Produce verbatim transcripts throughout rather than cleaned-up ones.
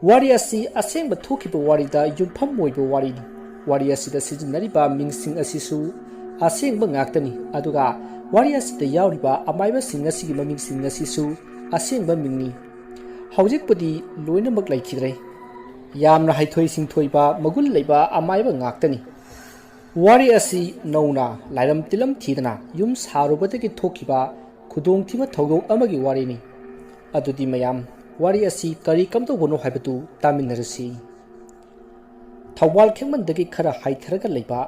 ꯋꯥꯔꯤ ꯑꯁꯤ ꯑꯁꯦꯡꯕ ꯊꯣꯛꯈꯤꯕ ꯋꯥꯔꯤꯗ ꯌꯨꯝꯐꯝ ꯑꯣꯏꯕ ꯋꯥꯔꯤꯅꯤ꯫ ꯋꯥꯔꯤ ꯑꯁꯤꯗ ꯁꯤꯖꯤꯟꯅꯔꯤꯕ ꯃꯤꯡꯁꯤꯡ ꯑꯁꯤꯁꯨ ꯑꯁꯦꯡꯕ ꯉꯥꯛꯇꯅꯤ, ꯑꯗꯨꯒ ꯋꯥꯔꯤ ꯑꯁꯤꯗ ꯌꯥꯎꯔꯤꯕ ꯑꯃꯥꯏꯕꯁꯤꯡ ꯑꯁꯤꯒꯤ ꯃꯃꯤꯡꯁꯤꯡ ꯑꯁꯤꯁꯨ ꯑꯁꯦꯡꯕ ꯃꯤꯡꯅꯤ꯫ ꯍꯧꯖꯤꯛꯄꯨꯗꯤ ꯂꯣꯏꯅꯃꯛ ꯂꯩꯈꯤꯗ꯭ꯔꯦ꯫ ꯌꯥꯝꯅ ꯍꯩꯊꯣꯏ ꯁꯤꯡꯊꯣꯏꯕ, ꯃꯒꯨꯟ ꯂꯩꯕ ꯑꯃꯥꯏꯕ ꯉꯥꯛꯇꯅꯤ꯫ ꯋꯥꯔꯤ ꯑꯁꯤ ꯅꯧꯅ ꯂꯥꯏꯔꯝ ꯇꯤꯂꯝ ꯊꯤꯗꯅ ꯌꯨꯝ ꯁꯥꯔꯨꯕꯗꯒꯤ ꯊꯣꯛꯈꯤꯕ ꯈꯨꯗꯣꯡꯊꯤꯕ ꯊꯧꯗꯣꯛ ꯑꯃꯒꯤ ꯋꯥꯔꯤꯅꯤ꯫ ꯑꯗꯨꯗꯤ ꯃꯌꯥꯝ, ꯋꯥꯔꯤ ꯑꯁꯤ ꯀꯔꯤ ꯀꯝꯗꯧꯕꯅꯣ ꯍꯥꯏꯕꯗꯨ ꯇꯥꯃꯤꯟꯅꯔꯁꯤ꯫ ꯊꯧꯕꯥꯜ ꯈꯦꯛꯃꯟꯗꯒꯤ ꯈꯔ ꯍꯥꯏꯊꯔꯒ ꯂꯩꯕ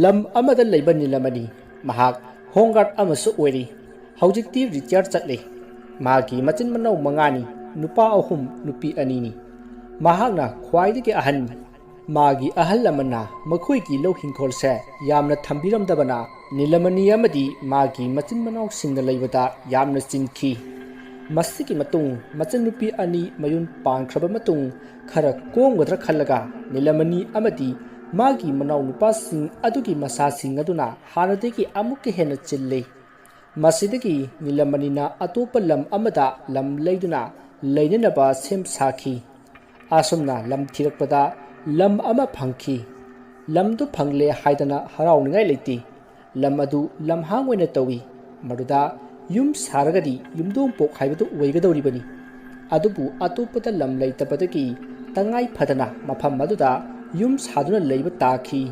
ꯂꯝ ꯑꯃꯗ ꯂꯩꯕ ꯅꯤꯂꯃꯅꯤ꯫ ꯃꯍꯥꯛ ꯍꯣꯝ ꯒꯥꯔꯗ ꯑꯃꯁꯨ ꯑꯣꯏꯔꯤ꯫ ꯍꯧꯖꯤꯛꯇꯤ ꯔꯤꯇꯥꯌꯔ ꯆꯠꯂꯦ꯫ ꯃꯍꯥꯛꯀꯤ ꯃꯆꯤꯟ ꯃꯅꯥꯎ ꯃꯉꯥꯅꯤ, ꯅꯨꯄꯥ ꯑꯍꯨꯝ, ꯅꯨꯄꯤ ꯑꯅꯤꯅꯤ꯫ ꯃꯍꯥꯛꯅ ꯈ꯭ꯋꯥꯏꯗꯒꯤ ꯑꯍꯟꯅꯤ꯫ ꯃꯥꯒꯤ ꯑꯍꯜ ꯂꯃꯟꯅ ꯃꯈꯣꯏꯒꯤ ꯂꯧ ꯍꯤꯡꯈꯣꯜꯁꯦ ꯌꯥꯝꯅ ꯊꯝꯕꯤꯔꯝꯗꯕꯅ ꯅꯤꯂꯃꯅꯤ ꯑꯃꯗꯤ ꯃꯥꯒꯤ ꯃꯆꯤꯟ ꯃꯅꯥꯎꯁꯤꯡꯅ ꯂꯩꯕꯗ ꯌꯥꯝꯅ ꯆꯤꯟꯈꯤ꯫ ꯃꯁꯤꯒꯤ ꯃꯇꯨꯡ ꯃꯆꯟꯅꯨꯄꯤ ꯑꯅꯤ ꯃꯌꯨꯝ ꯄꯥꯟꯈ꯭ꯔꯕ ꯃꯇꯨꯡ ꯈꯔ ꯀꯣꯝꯒꯗ꯭ꯔꯥ ꯈꯜꯂꯒ ꯅꯤꯂꯃꯅꯤ ꯑꯃꯗꯤ ꯃꯥꯒꯤ ꯃꯅꯥꯎꯅꯨꯄꯥꯁꯤꯡ ꯑꯗꯨꯒꯤ ꯃꯁꯥꯁꯤꯡ ꯑꯗꯨꯅ ꯍꯥꯟꯅꯗꯒꯤ ꯑꯃꯨꯛꯀ ꯍꯦꯟꯅ ꯆꯤꯜꯂꯤ꯫ ꯃꯁꯤꯗꯒꯤ ꯅꯤꯂꯃꯅꯤꯅ ꯑꯇꯣꯞꯄ ꯂꯝ ꯑꯃꯗ ꯂꯝ ꯂꯩꯗꯨꯅ ꯂꯩꯅꯅꯕ ꯁꯦꯝ ꯁꯥꯈꯤ꯫ ꯑꯁꯨꯝꯅ ꯂꯝ ꯊꯤꯔꯛꯄꯗ ꯂꯝ ꯑꯃ ꯐꯪꯈꯤ꯫ ꯂꯝꯗꯨ ꯐꯪꯂꯦ ꯍꯥꯏꯗꯅ ꯍꯔꯥꯎꯅꯤꯡꯉꯥꯏ ꯂꯩꯇꯦ꯫ ꯂꯝ ꯑꯗꯨ ꯂꯝꯍꯥꯡ ꯑꯣꯏꯅ ꯇꯧꯏ꯫ ꯃꯗꯨꯗ ꯌꯨꯝ ꯁꯥꯔꯒꯗꯤ ꯌꯨꯝꯗꯣꯡꯄꯣꯛ ꯍꯥꯏꯕꯗꯨ ꯑꯣꯏꯒꯗꯧꯔꯤꯕꯅꯤ꯫ ꯑꯗꯨꯕꯨ ꯑꯇꯣꯞꯄꯗ ꯂꯝ ꯂꯩꯇꯕꯗꯒꯤ ꯇꯉꯥꯏ ꯐꯗꯅ ꯃꯐꯝ ꯑꯗꯨꯗ ꯌꯨꯝ ꯁꯥꯗꯨꯅ ꯂꯩꯕ ꯇꯥꯈꯤ꯫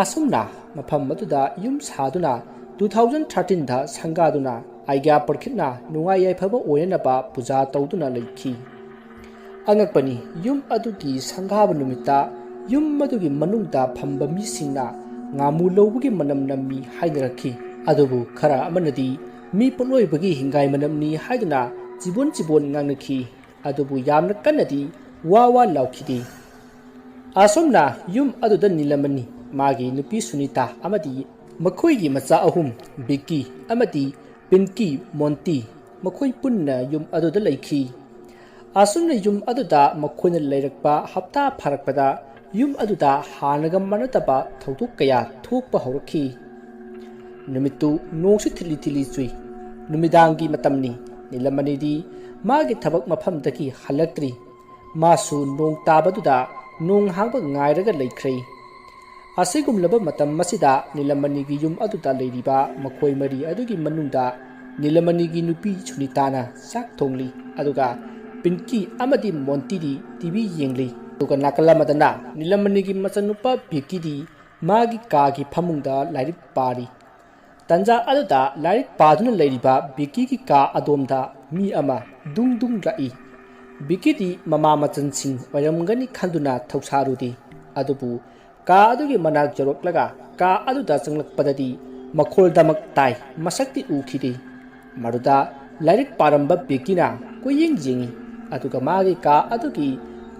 ꯑꯁꯨꯝꯅ ꯃꯐꯝ ꯑꯗꯨꯗ ꯌꯨꯝ ꯁꯥꯗꯨꯅ two thousand thirteen ꯗ ꯁꯪꯒꯥꯗꯨꯅ ꯑꯩꯒ꯭ꯌꯥ ꯄꯔꯈꯤꯠꯅ ꯅꯨꯡꯉꯥꯏ ꯌꯥꯏꯐꯕ ꯑꯣꯏꯅꯅꯕ ꯄꯨꯖꯥ ꯇꯧꯗꯨꯅ ꯂꯩꯈꯤ꯫ ꯑꯉꯛꯄꯅꯤ, ꯌꯨꯝ ꯑꯗꯨꯒꯤ ꯁꯪꯒꯥꯕ ꯅꯨꯃꯤꯠꯇ ꯌꯨꯝ ꯑꯗꯨꯒꯤ ꯃꯅꯨꯡꯗ ꯐꯝꯕ ꯃꯤꯁꯤꯡꯅ ꯉꯥꯃꯨ ꯂꯧꯕꯒꯤ ꯃꯅꯝ ꯅꯝꯃꯤ ꯍꯥꯏꯅꯔꯛꯈꯤ꯫ ꯑꯗꯨꯕꯨ ꯈꯔ ꯑꯃꯅꯗꯤ ꯃꯤ ꯄꯣꯠꯂꯣꯏꯕꯒꯤ ꯍꯤꯡꯒꯥꯏ ꯃꯅꯝꯅꯤ ꯍꯥꯏꯗꯨꯅ ꯆꯤꯕꯣꯟ ꯆꯤꯕꯣꯟ ꯉꯥꯡꯅꯈꯤ꯫ ꯑꯗꯨꯕꯨ ꯌꯥꯝꯅ ꯀꯟꯅꯗꯤ ꯋꯥ ꯋꯥ ꯂꯥꯎꯈꯤꯗꯦ꯫ ꯑꯁꯨꯝꯅ ꯌꯨꯝ ꯑꯗꯨꯗ ꯅꯤꯂꯃꯅꯤ, ꯃꯥꯒꯤ ꯅꯨꯄꯤ ꯁꯨꯅꯤꯇꯥ ꯑꯃꯗꯤ ꯃꯈꯣꯏꯒꯤ ꯃꯆꯥ ꯑꯍꯨꯝ, ꯕꯤꯛꯀꯤ ꯑꯃꯗꯤ ꯄꯤꯟꯀꯤ, ꯃꯣꯟꯇꯤ, ꯃꯈꯣꯏ ꯄꯨꯟꯅ ꯌꯨꯝ ꯑꯗꯨꯗ ꯂꯩꯈꯤ꯫ ꯑꯁꯨꯝꯅ ꯌꯨꯝ ꯑꯗꯨꯗ ꯃꯈꯣꯏꯅ ꯂꯩꯔꯛꯄ ꯍꯞꯇꯥ ꯐꯥꯔꯛꯄꯗ ꯌꯨꯝ ꯑꯗꯨꯗ ꯍꯥꯟꯅꯒ ꯃꯥꯟꯅꯗꯕ ꯊꯧꯗꯣꯛ ꯀꯌꯥ ꯊꯣꯛꯄ ꯍꯧꯔꯛꯈꯤ꯫ ꯅꯨꯃꯤꯠꯇꯨ ꯅꯣꯡꯁꯨ ꯊꯤꯠꯂꯤ ꯊꯤꯠꯂꯤ ꯆꯨꯏ꯫ ꯅꯨꯃꯤꯗꯥꯡꯒꯤ ꯃꯇꯝꯅꯤ꯫ ꯅꯤꯂꯃꯅꯤꯗꯤ ꯃꯥꯒꯤ ꯊꯕꯛ ꯃꯐꯝꯗꯒꯤ ꯍꯜꯂꯛꯇ꯭ꯔꯤ꯫ ꯃꯥꯁꯨ ꯅꯣꯡ ꯇꯥꯕꯗꯨꯗ ꯅꯣꯡ ꯍꯥꯡꯕ ꯉꯥꯏꯔꯒ ꯂꯩꯈ꯭ꯔꯦ꯫ ꯑꯁꯤꯒꯨꯝꯂꯕ ꯃꯇꯝ ꯑꯁꯤꯗ ꯅꯤꯂꯃꯅꯤꯒꯤ ꯌꯨꯝ ꯑꯗꯨꯗ ꯂꯩꯔꯤꯕ ꯃꯈꯣꯏ ꯃꯔꯤ ꯑꯗꯨꯒꯤ ꯃꯅꯨꯡꯗ ꯅꯤꯂꯃꯅꯤꯒꯤ ꯅꯨꯄꯤ ꯁꯨꯅꯤꯇꯥꯅ ꯆꯥꯛ ꯊꯣꯡꯂꯤ, ꯑꯗꯨꯒ ꯄꯤꯟꯀꯤ ꯑꯃꯗꯤ ꯃꯣꯟꯇꯤꯗꯤ ꯇꯤꯚꯤ ꯌꯦꯡꯂꯤ꯫ ꯑꯗꯨꯒ ꯅꯥꯀꯜ ꯑꯃꯗꯅ ꯅꯤꯂꯃꯅꯤꯒꯤ ꯃꯆꯟꯅꯨꯄꯥ ꯕꯤꯀꯤꯗꯤ ꯃꯥꯒꯤ ꯀꯥꯒꯤ ꯐꯃꯨꯡꯗ ꯂꯥꯏꯔꯤꯛ ꯄꯥꯔꯤ꯫ ꯇꯟꯖꯥ ꯑꯗꯨꯗ ꯂꯥꯏꯔꯤꯛ ꯄꯥꯗꯨꯅ ꯂꯩꯔꯤꯕ ꯕꯤꯀꯤꯒꯤ ꯀꯥ ꯑꯗꯣꯝꯗ ꯃꯤ ꯑꯃ ꯗꯨꯡ ꯗꯨꯡ ꯂꯥꯛꯏ꯫ ꯕꯤꯀꯤꯗꯤ ꯃꯃꯥ ꯃꯆꯟꯁꯤꯡ ꯑꯣꯏꯔꯝꯒꯅꯤ ꯈꯟꯗꯨꯅ ꯊꯧꯁꯥꯔꯨꯗꯦ꯫ ꯑꯗꯨꯕꯨ ꯀꯥ ꯑꯗꯨꯒꯤ ꯃꯅꯥꯛ ꯌꯧꯔꯛꯂꯒ ꯀꯥ ꯑꯗꯨꯗ ꯆꯪꯂꯛꯄꯗꯗꯤ ꯃꯈꯣꯜꯗꯃꯛ ꯇꯥꯏ, ꯃꯁꯛꯇꯤ ꯎꯈꯤꯗꯦ꯫ ꯃꯗꯨꯗ ꯂꯥꯏꯔꯤꯛ ꯄꯥꯔꯝꯕ ꯕꯤꯀꯤꯅ ꯀꯣꯏꯌꯦꯡ ꯌꯦꯡꯏ, ꯑꯗꯨꯒ ꯃꯥꯒꯤ ꯀꯥ ꯑꯗꯨꯒꯤ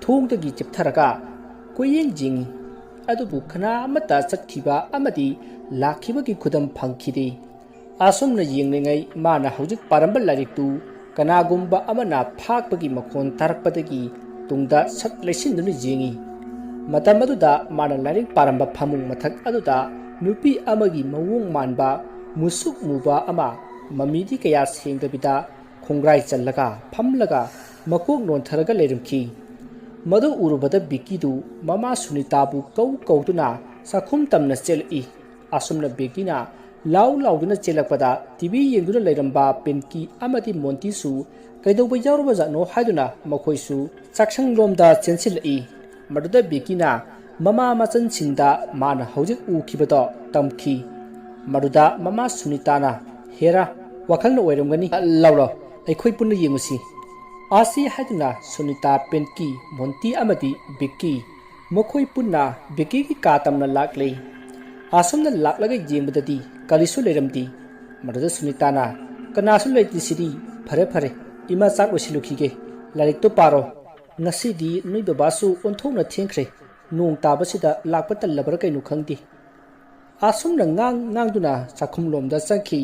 ꯊꯣꯡꯗꯒꯤ ꯆꯤꯞꯊꯔꯒ ꯀꯣꯏꯌꯦꯡ ꯌꯦꯡꯏ꯫ ꯑꯗꯨꯕꯨ ꯀꯅꯥ ꯑꯃꯠꯇ ꯆꯠꯈꯤꯕ ꯑꯃꯗꯤ ꯂꯥꯛꯈꯤꯕꯒꯤ ꯈꯨꯗꯝ ꯐꯪꯈꯤꯗꯦ꯫ ꯑꯁꯨꯝꯅ ꯌꯦꯡꯂꯤꯉꯩ ꯃꯥꯅ ꯍꯧꯖꯤꯛ ꯄꯥꯔꯝꯕ ꯂꯥꯏꯔꯤꯛꯇꯨ ꯀꯅꯥꯒꯨꯝꯕ ꯑꯃꯅ ꯐꯥꯛꯄꯒꯤ ꯃꯈꯣꯟ ꯇꯥꯔꯛꯄꯗꯒꯤ ꯇꯨꯡꯗ ꯁꯠ ꯂꯩꯁꯤꯟꯗꯨꯅ ꯌꯦꯡꯏ꯫ ꯃꯇꯝ ꯑꯗꯨꯗ ꯃꯥꯅ ꯂꯥꯏꯔꯤꯛ ꯄꯥꯔꯝꯕ ꯐꯃꯨꯡ ꯃꯊꯛ ꯑꯗꯨꯗ ꯅꯨꯄꯤ ꯑꯃꯒꯤ ꯃꯑꯣꯡ ꯃꯥꯟꯕ ꯃꯨꯁꯨꯛ ꯃꯨꯕ ꯑꯃ, ꯃꯃꯤꯗꯤ ꯀꯌꯥ ꯁꯦꯡꯗꯕꯤꯗ, ꯈꯣꯡꯒ꯭ꯔꯥꯏ ꯆꯜꯂꯒ ꯐꯝꯂꯒ ꯃꯀꯣꯛ ꯅꯣꯟꯊꯔꯒ ꯂꯩꯔꯝꯈꯤ꯫ ꯃꯗꯨ ꯎꯔꯨꯕꯗ ꯕꯤꯀꯤꯗꯨ ꯃꯃꯥ ꯁꯨꯅꯤꯇꯥꯕꯨ ꯀꯧ ꯀꯧꯗꯨꯅ ꯆꯥꯛꯈꯨꯝ ꯇꯝꯅ ꯆꯦꯜꯂꯛꯏ꯫ ꯑꯁꯨꯝꯅ ꯕꯤꯀꯤꯅ ꯂꯥꯎ ꯂꯥꯎꯗꯨꯅ ꯆꯦꯜꯂꯛꯄꯗ ꯇꯤꯚꯤ ꯌꯦꯡꯗꯨꯅ ꯂꯩꯔꯝꯕ ꯄꯤꯟꯀꯤ ꯑꯃꯗꯤ ꯃꯣꯟꯇꯤꯁꯨ ꯀꯩꯗꯧꯕ ꯌꯥꯎꯔꯕꯖꯥꯠꯅꯣ ꯍꯥꯏꯗꯨꯅ ꯃꯈꯣꯏꯁꯨ ꯆꯥꯛꯁꯪꯂꯣꯝꯗ ꯆꯦꯟꯁꯤꯜꯂꯛꯏ꯫ ꯃꯗꯨꯗ ꯕꯤꯀꯤꯅ ꯃꯃꯥ ꯃꯆꯟꯁꯤꯡꯗ ꯃꯥꯅ ꯍꯧꯖꯤꯛ ꯎꯈꯤꯕꯗꯣ ꯇꯝꯈꯤ꯫ ꯃꯗꯨꯗ ꯃꯃꯥ ꯁꯨꯅꯤꯇꯥꯅ, "ꯍꯦꯔꯥ, ꯋꯥꯈꯜꯅ ꯑꯣꯏꯔꯝꯒꯅꯤ꯫ ꯂꯥꯎ ꯂꯥꯎ, ꯑꯩꯈꯣꯏ ꯄꯨꯟꯅ ꯌꯦꯡꯉꯨꯁꯤ"꯫ ꯑꯁꯤ ꯍꯥꯏꯗꯨꯅ ꯁꯨꯅꯤꯇꯥ, ꯄꯤꯟꯀꯤ, ꯃꯣꯟꯇꯤ ꯑꯃꯗꯤ ꯕꯤꯀꯤ, ꯃꯈꯣꯏ ꯄꯨꯟꯅ ꯕꯤꯀꯤꯒꯤ ꯀꯥ ꯇꯝꯅ ꯂꯥꯛꯂꯦ꯫ ꯑꯁꯨꯝꯅ ꯂꯥꯛꯂꯒ ꯌꯦꯡꯕꯗꯗꯤ ꯀꯔꯤꯁꯨ ꯂꯩꯔꯝꯗꯦ꯫ ꯃꯗꯨꯗ ꯁꯨꯅꯤꯇꯥꯅ, "ꯀꯅꯥꯁꯨ ꯂꯩꯇ꯭ꯔꯤꯁꯤꯗꯤ꯫ ꯐꯔꯦ ꯐꯔꯦ, ꯏꯃꯥ ꯆꯥꯛ ꯂꯣꯏꯁꯤꯜꯂꯨꯈꯤꯒꯦ, ꯂꯥꯏꯔꯤꯛꯇꯣ ꯄꯥꯔꯣ꯫ ꯉꯁꯤꯗꯤ ꯅꯣꯏ ꯕꯕꯥꯁꯨ ꯑꯣꯟꯊꯣꯛꯅ ꯊꯦꯡꯈ꯭ꯔꯦ꯫ ꯅꯣꯡ ꯇꯥꯕꯁꯤꯗ ꯂꯥꯛꯄ ꯇꯜꯂꯕ꯭ꯔꯥ ꯀꯩꯅꯣ ꯈꯪꯗꯦ"꯫ ꯑꯁꯨꯝꯅ ꯉꯥꯡ ꯉꯥꯡꯗꯨꯅ ꯆꯥꯛꯈꯨꯝꯂꯣꯝꯗ ꯆꯪꯈꯤ꯫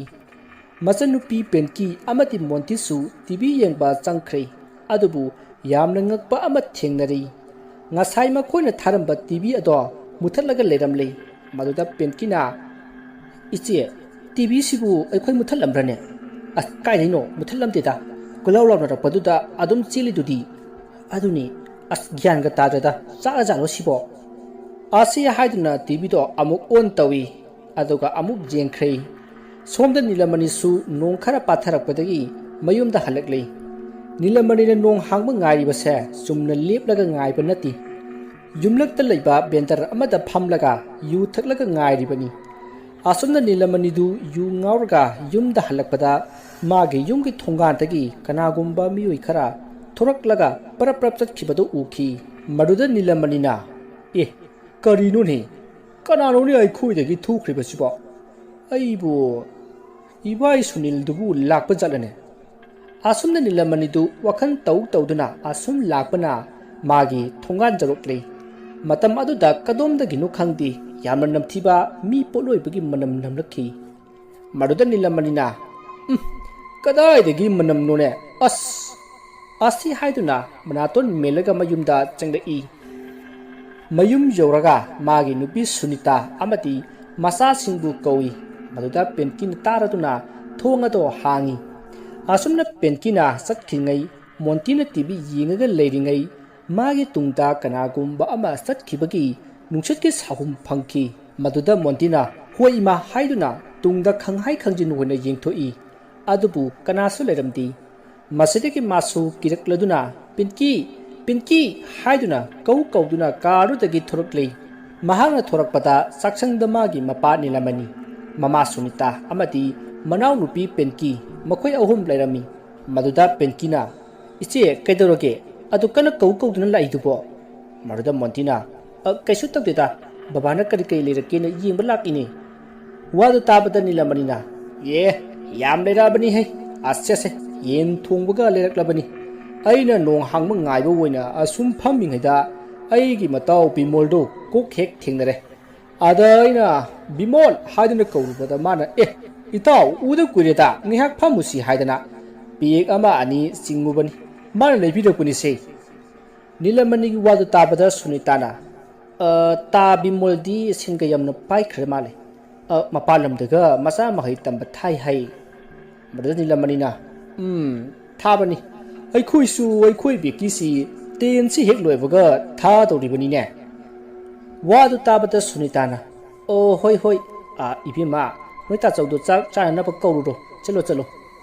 ꯃꯆꯟꯅꯨꯄꯤ ꯄꯦꯟꯀꯤ ꯑꯃꯗꯤ ꯃꯣꯟꯇꯤꯁꯨ ꯇꯤꯚꯤ ꯌꯦꯡꯕ ꯆꯪꯈ꯭ꯔꯦ꯫ ꯑꯗꯨꯕꯨ ꯌꯥꯝꯅ ꯉꯛꯄ ꯑꯃ ꯊꯦꯡꯅꯔꯤ꯫ ꯉꯁꯥꯏ ꯃꯈꯣꯏꯅ ꯊꯥꯔꯝꯕ ꯇꯤꯚꯤ ꯑꯗꯣ ꯃꯨꯊꯠꯂꯒ ꯂꯩꯔꯝꯂꯦ꯫ ꯃꯗꯨꯗ ꯄꯦꯟꯀꯤꯅ, "ꯏꯆꯦ, ꯇꯤꯚꯤꯁꯤꯕꯨ ꯑꯩꯈꯣꯏ ꯃꯨꯊꯠꯂꯝꯕ꯭ꯔꯅꯦ?" "ꯑꯁ, ꯀꯥꯏꯗꯩꯅꯣ, ꯃꯨꯊꯠꯂꯝꯗꯦꯗ꯫ ꯀꯣꯏꯂꯥꯎ ꯂꯥꯎꯅꯔꯛꯄꯗꯨꯗ ꯑꯗꯨꯝ ꯆꯦꯜꯂꯤꯗꯨꯗꯤ"꯫ ꯑꯗꯨꯅꯤ, ꯑꯁ, ꯒ꯭ꯌꯥꯟꯒ ꯇꯥꯗ꯭ꯔꯦꯗ, ꯆꯥꯛꯂꯖꯥꯠꯂꯣ ꯁꯤꯕꯣ? ꯑꯁꯤ ꯍꯥꯏꯗꯨꯅ ꯇꯤꯚꯤꯗꯣ ꯑꯃꯨꯛ ꯑꯣꯟ ꯇꯧꯏ, ꯑꯗꯨꯒ ꯑꯃꯨꯛ ꯌꯦꯡꯈ꯭ꯔꯦ꯫ ꯁꯣꯝꯗ ꯅꯤꯂꯃꯅꯤꯁꯨ ꯅꯣꯡ ꯈꯔ ꯄꯥꯊꯔꯛꯄꯗꯒꯤ ꯃꯌꯨꯝꯗ ꯍꯜꯂꯛꯂꯦ꯫ ꯅꯤꯂꯃꯅꯤꯅ ꯅꯣꯡ ꯍꯥꯡꯕ ꯉꯥꯏꯔꯤꯕꯁꯦ ꯆꯨꯝꯅ ꯂꯦꯞꯂꯒ ꯉꯥꯏꯕ ꯅꯠꯇꯦ꯫ ꯌꯨꯝꯂꯛꯇ ꯂꯩꯕ ꯕꯦꯟꯗꯔ ꯑꯃꯗ ꯐꯝꯂꯒ ꯌꯨ ꯊꯛꯂꯒ ꯉꯥꯏꯔꯤꯕꯅꯤ꯫ ꯑꯁꯨꯝꯅ ꯅꯤꯂꯃꯅꯤꯗꯨ ꯌꯨ ꯉꯥꯎꯔꯒ ꯌꯨꯝꯗ ꯍꯜꯂꯛꯄꯗ ꯃꯥꯒꯤ ꯌꯨꯝꯒꯤ ꯊꯣꯡꯒꯥꯟꯗꯒꯤ ꯀꯅꯥꯒꯨꯝꯕ ꯃꯤꯑꯣꯏ ꯈꯔ ꯊꯣꯔꯛꯂꯒ ꯄꯔꯞ ꯄꯔꯞ ꯆꯠꯈꯤꯕꯗꯨ ꯎꯈꯤ꯫ ꯃꯗꯨꯗ ꯅꯤꯂꯃꯅꯤꯅ, "ꯑꯦ, ꯀꯔꯤꯅꯣꯅꯦ? ꯀꯅꯥꯅꯣꯅꯦ ꯑꯩꯈꯣꯏꯗꯒꯤ ꯊꯣꯛꯈ꯭ꯔꯤꯕꯁꯤꯕꯣ? ꯑꯩꯕꯨ ꯏꯕꯥꯏ ꯁꯨꯅꯤꯜꯗꯨꯕꯨ ꯂꯥꯛꯄ ꯖꯥꯠꯂꯅꯦ?" ꯑꯁꯨꯝꯅ ꯅꯤꯂꯃꯅꯤꯗꯨ ꯋꯥꯈꯜ ꯇꯧ ꯇꯧꯗꯨꯅ ꯑꯁꯨꯝ ꯂꯥꯛꯄꯅ ꯃꯥꯒꯤ ꯊꯣꯡꯒꯥꯟ ꯌꯧꯔꯛꯂꯦ꯫ ꯃꯇꯝ ꯑꯗꯨꯗ ꯀꯗꯣꯝꯗꯒꯤꯅꯣ ꯈꯪꯗꯦ, ꯌꯥꯝꯅ ꯅꯝꯊꯤꯕ ꯃꯤ ꯄꯣꯠꯂꯣꯏꯕꯒꯤ ꯃꯅꯝ ꯅꯝꯂꯛꯈꯤ꯫ ꯃꯗꯨꯗ ꯅꯤꯂꯃꯅꯤꯅ, "ꯎꯝ, ꯀꯗꯥꯏꯗꯒꯤ ꯃꯅꯝꯅꯣꯅꯦ? ꯑꯁ!" ꯑꯁꯤ ꯍꯥꯏꯗꯨꯅ ꯃꯅꯥꯇꯣꯟ ꯃꯦꯜꯂꯒ ꯃꯌꯨꯝꯗ ꯆꯪꯂꯛꯏ꯫ ꯃꯌꯨꯝ ꯌꯧꯔꯒ ꯃꯥꯒꯤ ꯅꯨꯄꯤ ꯁꯨꯅꯤꯇꯥ ꯑꯃꯗꯤ ꯃꯆꯥꯁꯤꯡꯕꯨ ꯀꯧꯏ꯫ ꯃꯗꯨꯗ ꯄꯤꯟꯀꯤꯅ ꯇꯥꯔꯗꯨꯅ ꯊꯣꯡ ꯑꯗꯣ ꯍꯥꯡꯏ꯫ ꯑꯁꯨꯝꯅ ꯄꯤꯟꯀꯤꯅ ꯆꯠꯈꯤꯉꯩ, ꯃꯣꯟꯇꯤꯅ ꯇꯤꯚꯤ ꯌꯦꯡꯉꯒ ꯂꯩꯔꯤꯉꯩ, ꯃꯥꯒꯤ ꯇꯨꯡꯗ ꯀꯅꯥꯒꯨꯝꯕ ꯑꯃ ꯆꯠꯈꯤꯕꯒꯤ ꯅꯨꯡꯁꯤꯠꯀꯤ ꯁꯥꯍꯨꯝ ꯐꯪꯈꯤ꯫ ꯃꯗꯨꯗ ꯃꯣꯟꯇꯤꯅ "ꯍꯣꯏ ꯏꯃꯥ" ꯍꯥꯏꯗꯨꯅ ꯇꯨꯡꯗ ꯈꯪꯍꯥꯏ ꯈꯪꯖꯤꯟ ꯑꯣꯏꯅ ꯌꯦꯡꯊꯣꯛꯏ꯫ ꯑꯗꯨꯕꯨ ꯀꯅꯥꯁꯨ ꯂꯩꯔꯝꯗꯦ꯫ ꯃꯁꯤꯗꯒꯤ ꯃꯥꯁꯨ ꯀꯤꯔꯛꯂꯗꯨꯅ, "ꯄꯤꯟꯀꯤ, ꯄꯤꯟꯀꯤ" ꯍꯥꯏꯗꯨꯅ ꯀꯧ ꯀꯧꯗꯨꯅ ꯀꯥꯔꯗꯨꯗꯒꯤ ꯊꯣꯔꯛꯂꯦ꯫ ꯃꯍꯥꯛꯅ ꯊꯣꯔꯛꯄꯗ ꯆꯥꯛꯁꯪꯗ ꯃꯥꯒꯤ ꯃꯄꯥ ꯅꯤꯂꯃꯅꯤ, ꯃꯃꯥ ꯁꯨꯅꯤꯇꯥ ꯑꯃꯗꯤ ꯃꯅꯥꯎꯅꯨꯄꯤ ꯄꯤꯟꯀꯤ, ꯃꯈꯣꯏ ꯑꯍꯨꯝ ꯂꯩꯔꯝꯃꯤ꯫ ꯃꯗꯨꯗ ꯄꯤꯟꯀꯤꯅ, "ꯏꯆꯦ, ꯀꯩꯗꯧꯔꯒꯦ? ꯑꯗꯨ ꯀꯟꯅ ꯀꯧ ꯀꯧꯗꯨꯅ ꯂꯥꯛꯏꯗꯨꯕꯣ?" ꯃꯗꯨꯗ ꯃꯣꯟꯇꯤꯅ, "ꯑ, ꯀꯩꯁꯨ ꯇꯧꯗꯦꯗ, ꯕꯕꯥꯅ ꯀꯔꯤ ꯀꯔꯤ ꯂꯩꯔꯛꯀꯦꯅ ꯌꯦꯡꯕ ꯂꯥꯛꯏꯅꯦ꯫" ꯋꯥꯗꯨ ꯇꯥꯕꯗ ꯅꯤꯂꯃꯅꯤꯅ, "ꯑꯦ, ꯌꯥꯝ ꯂꯩꯔꯛꯑꯕꯅꯤꯍꯦ, ꯑꯁ, ꯑꯁꯦ, ꯌꯦꯟ ꯊꯣꯡꯕꯒ ꯂꯩꯔꯛꯂꯕꯅꯤ꯫ ꯑꯩꯅ ꯅꯣꯡ ꯍꯥꯡꯕ ꯉꯥꯏꯕ ꯑꯣꯏꯅ ꯑꯁꯨꯝ ꯐꯝꯃꯤꯉꯩꯗ ꯑꯩꯒꯤ ꯃꯇꯥꯎ ꯕꯤꯃꯣꯜꯗꯨ ꯀꯣꯛ ꯍꯦꯛ ꯊꯦꯡꯅꯔꯦ꯫ ꯑꯗ ꯑꯩꯅ 'ꯕꯤꯃꯣꯜ' ꯍꯥꯏꯗꯨꯅ ꯀꯧꯔꯨꯕꯗ ꯃꯥꯅ, 'ꯑꯦ, ꯏꯇꯥꯎ, ꯎꯗ ꯀꯨꯏꯔꯦꯗ, ꯉꯥꯏꯍꯥꯛ ꯐꯝꯃꯨꯁꯤ' ꯍꯥꯏꯗꯅ ꯄꯦꯛ ꯑꯃ ꯑꯅꯤ ꯆꯤꯡꯉꯨꯕꯅꯤ꯫ ꯃꯥꯅ ꯂꯩꯕꯤꯔꯛꯄꯅꯤꯁꯦ꯫" ꯅꯤꯂꯃꯅꯤꯒꯤ ꯋꯥꯗꯨ ꯇꯥꯕꯗ ꯁꯨꯅꯤꯇꯥꯅ, "ꯑ, ꯇꯥ ꯕꯤꯃꯣꯜꯗꯤ ꯁꯦꯟꯒ ꯌꯥꯝꯅ ꯄꯥꯏꯈ꯭ꯔ ꯃꯥꯜꯂꯦ꯫ ꯑ, ꯃꯄꯥꯟ ꯂꯝꯗꯒ ꯃꯆꯥ ꯃꯍꯩ ꯇꯝꯕ ꯊꯥꯏ ꯍꯥꯏ꯫" ꯃꯗꯨꯗ ꯅꯤꯂꯃꯅꯤꯅ, "ꯎꯝ, ꯊꯥꯕꯅꯤ꯫ "ꯑꯩꯈꯣꯏꯁꯨ ꯑꯩꯈꯣꯏ ꯕꯤꯀꯤꯁꯤ ꯇꯦꯟꯁꯤ ꯍꯦꯛ ꯂꯣꯏꯕꯒ ꯊꯥꯗꯧꯔꯤꯕꯅꯤꯅꯦ꯫" ꯋꯥꯗꯨ ꯇꯥꯕꯗ ꯁꯨꯅꯤꯇꯥꯅ, "ꯑꯣ, ꯍꯣꯏ, ꯍꯣꯏ꯫ ꯑꯥ, ꯏꯕꯦꯝꯃ, ꯅꯣꯏ ꯇꯥꯆꯧꯗꯣ ꯆꯥꯛ ꯆꯥꯅꯅꯕ ꯀꯧꯔꯨꯔꯣ꯫ ꯆꯠꯂꯣ, ꯆꯠꯂꯣ꯫"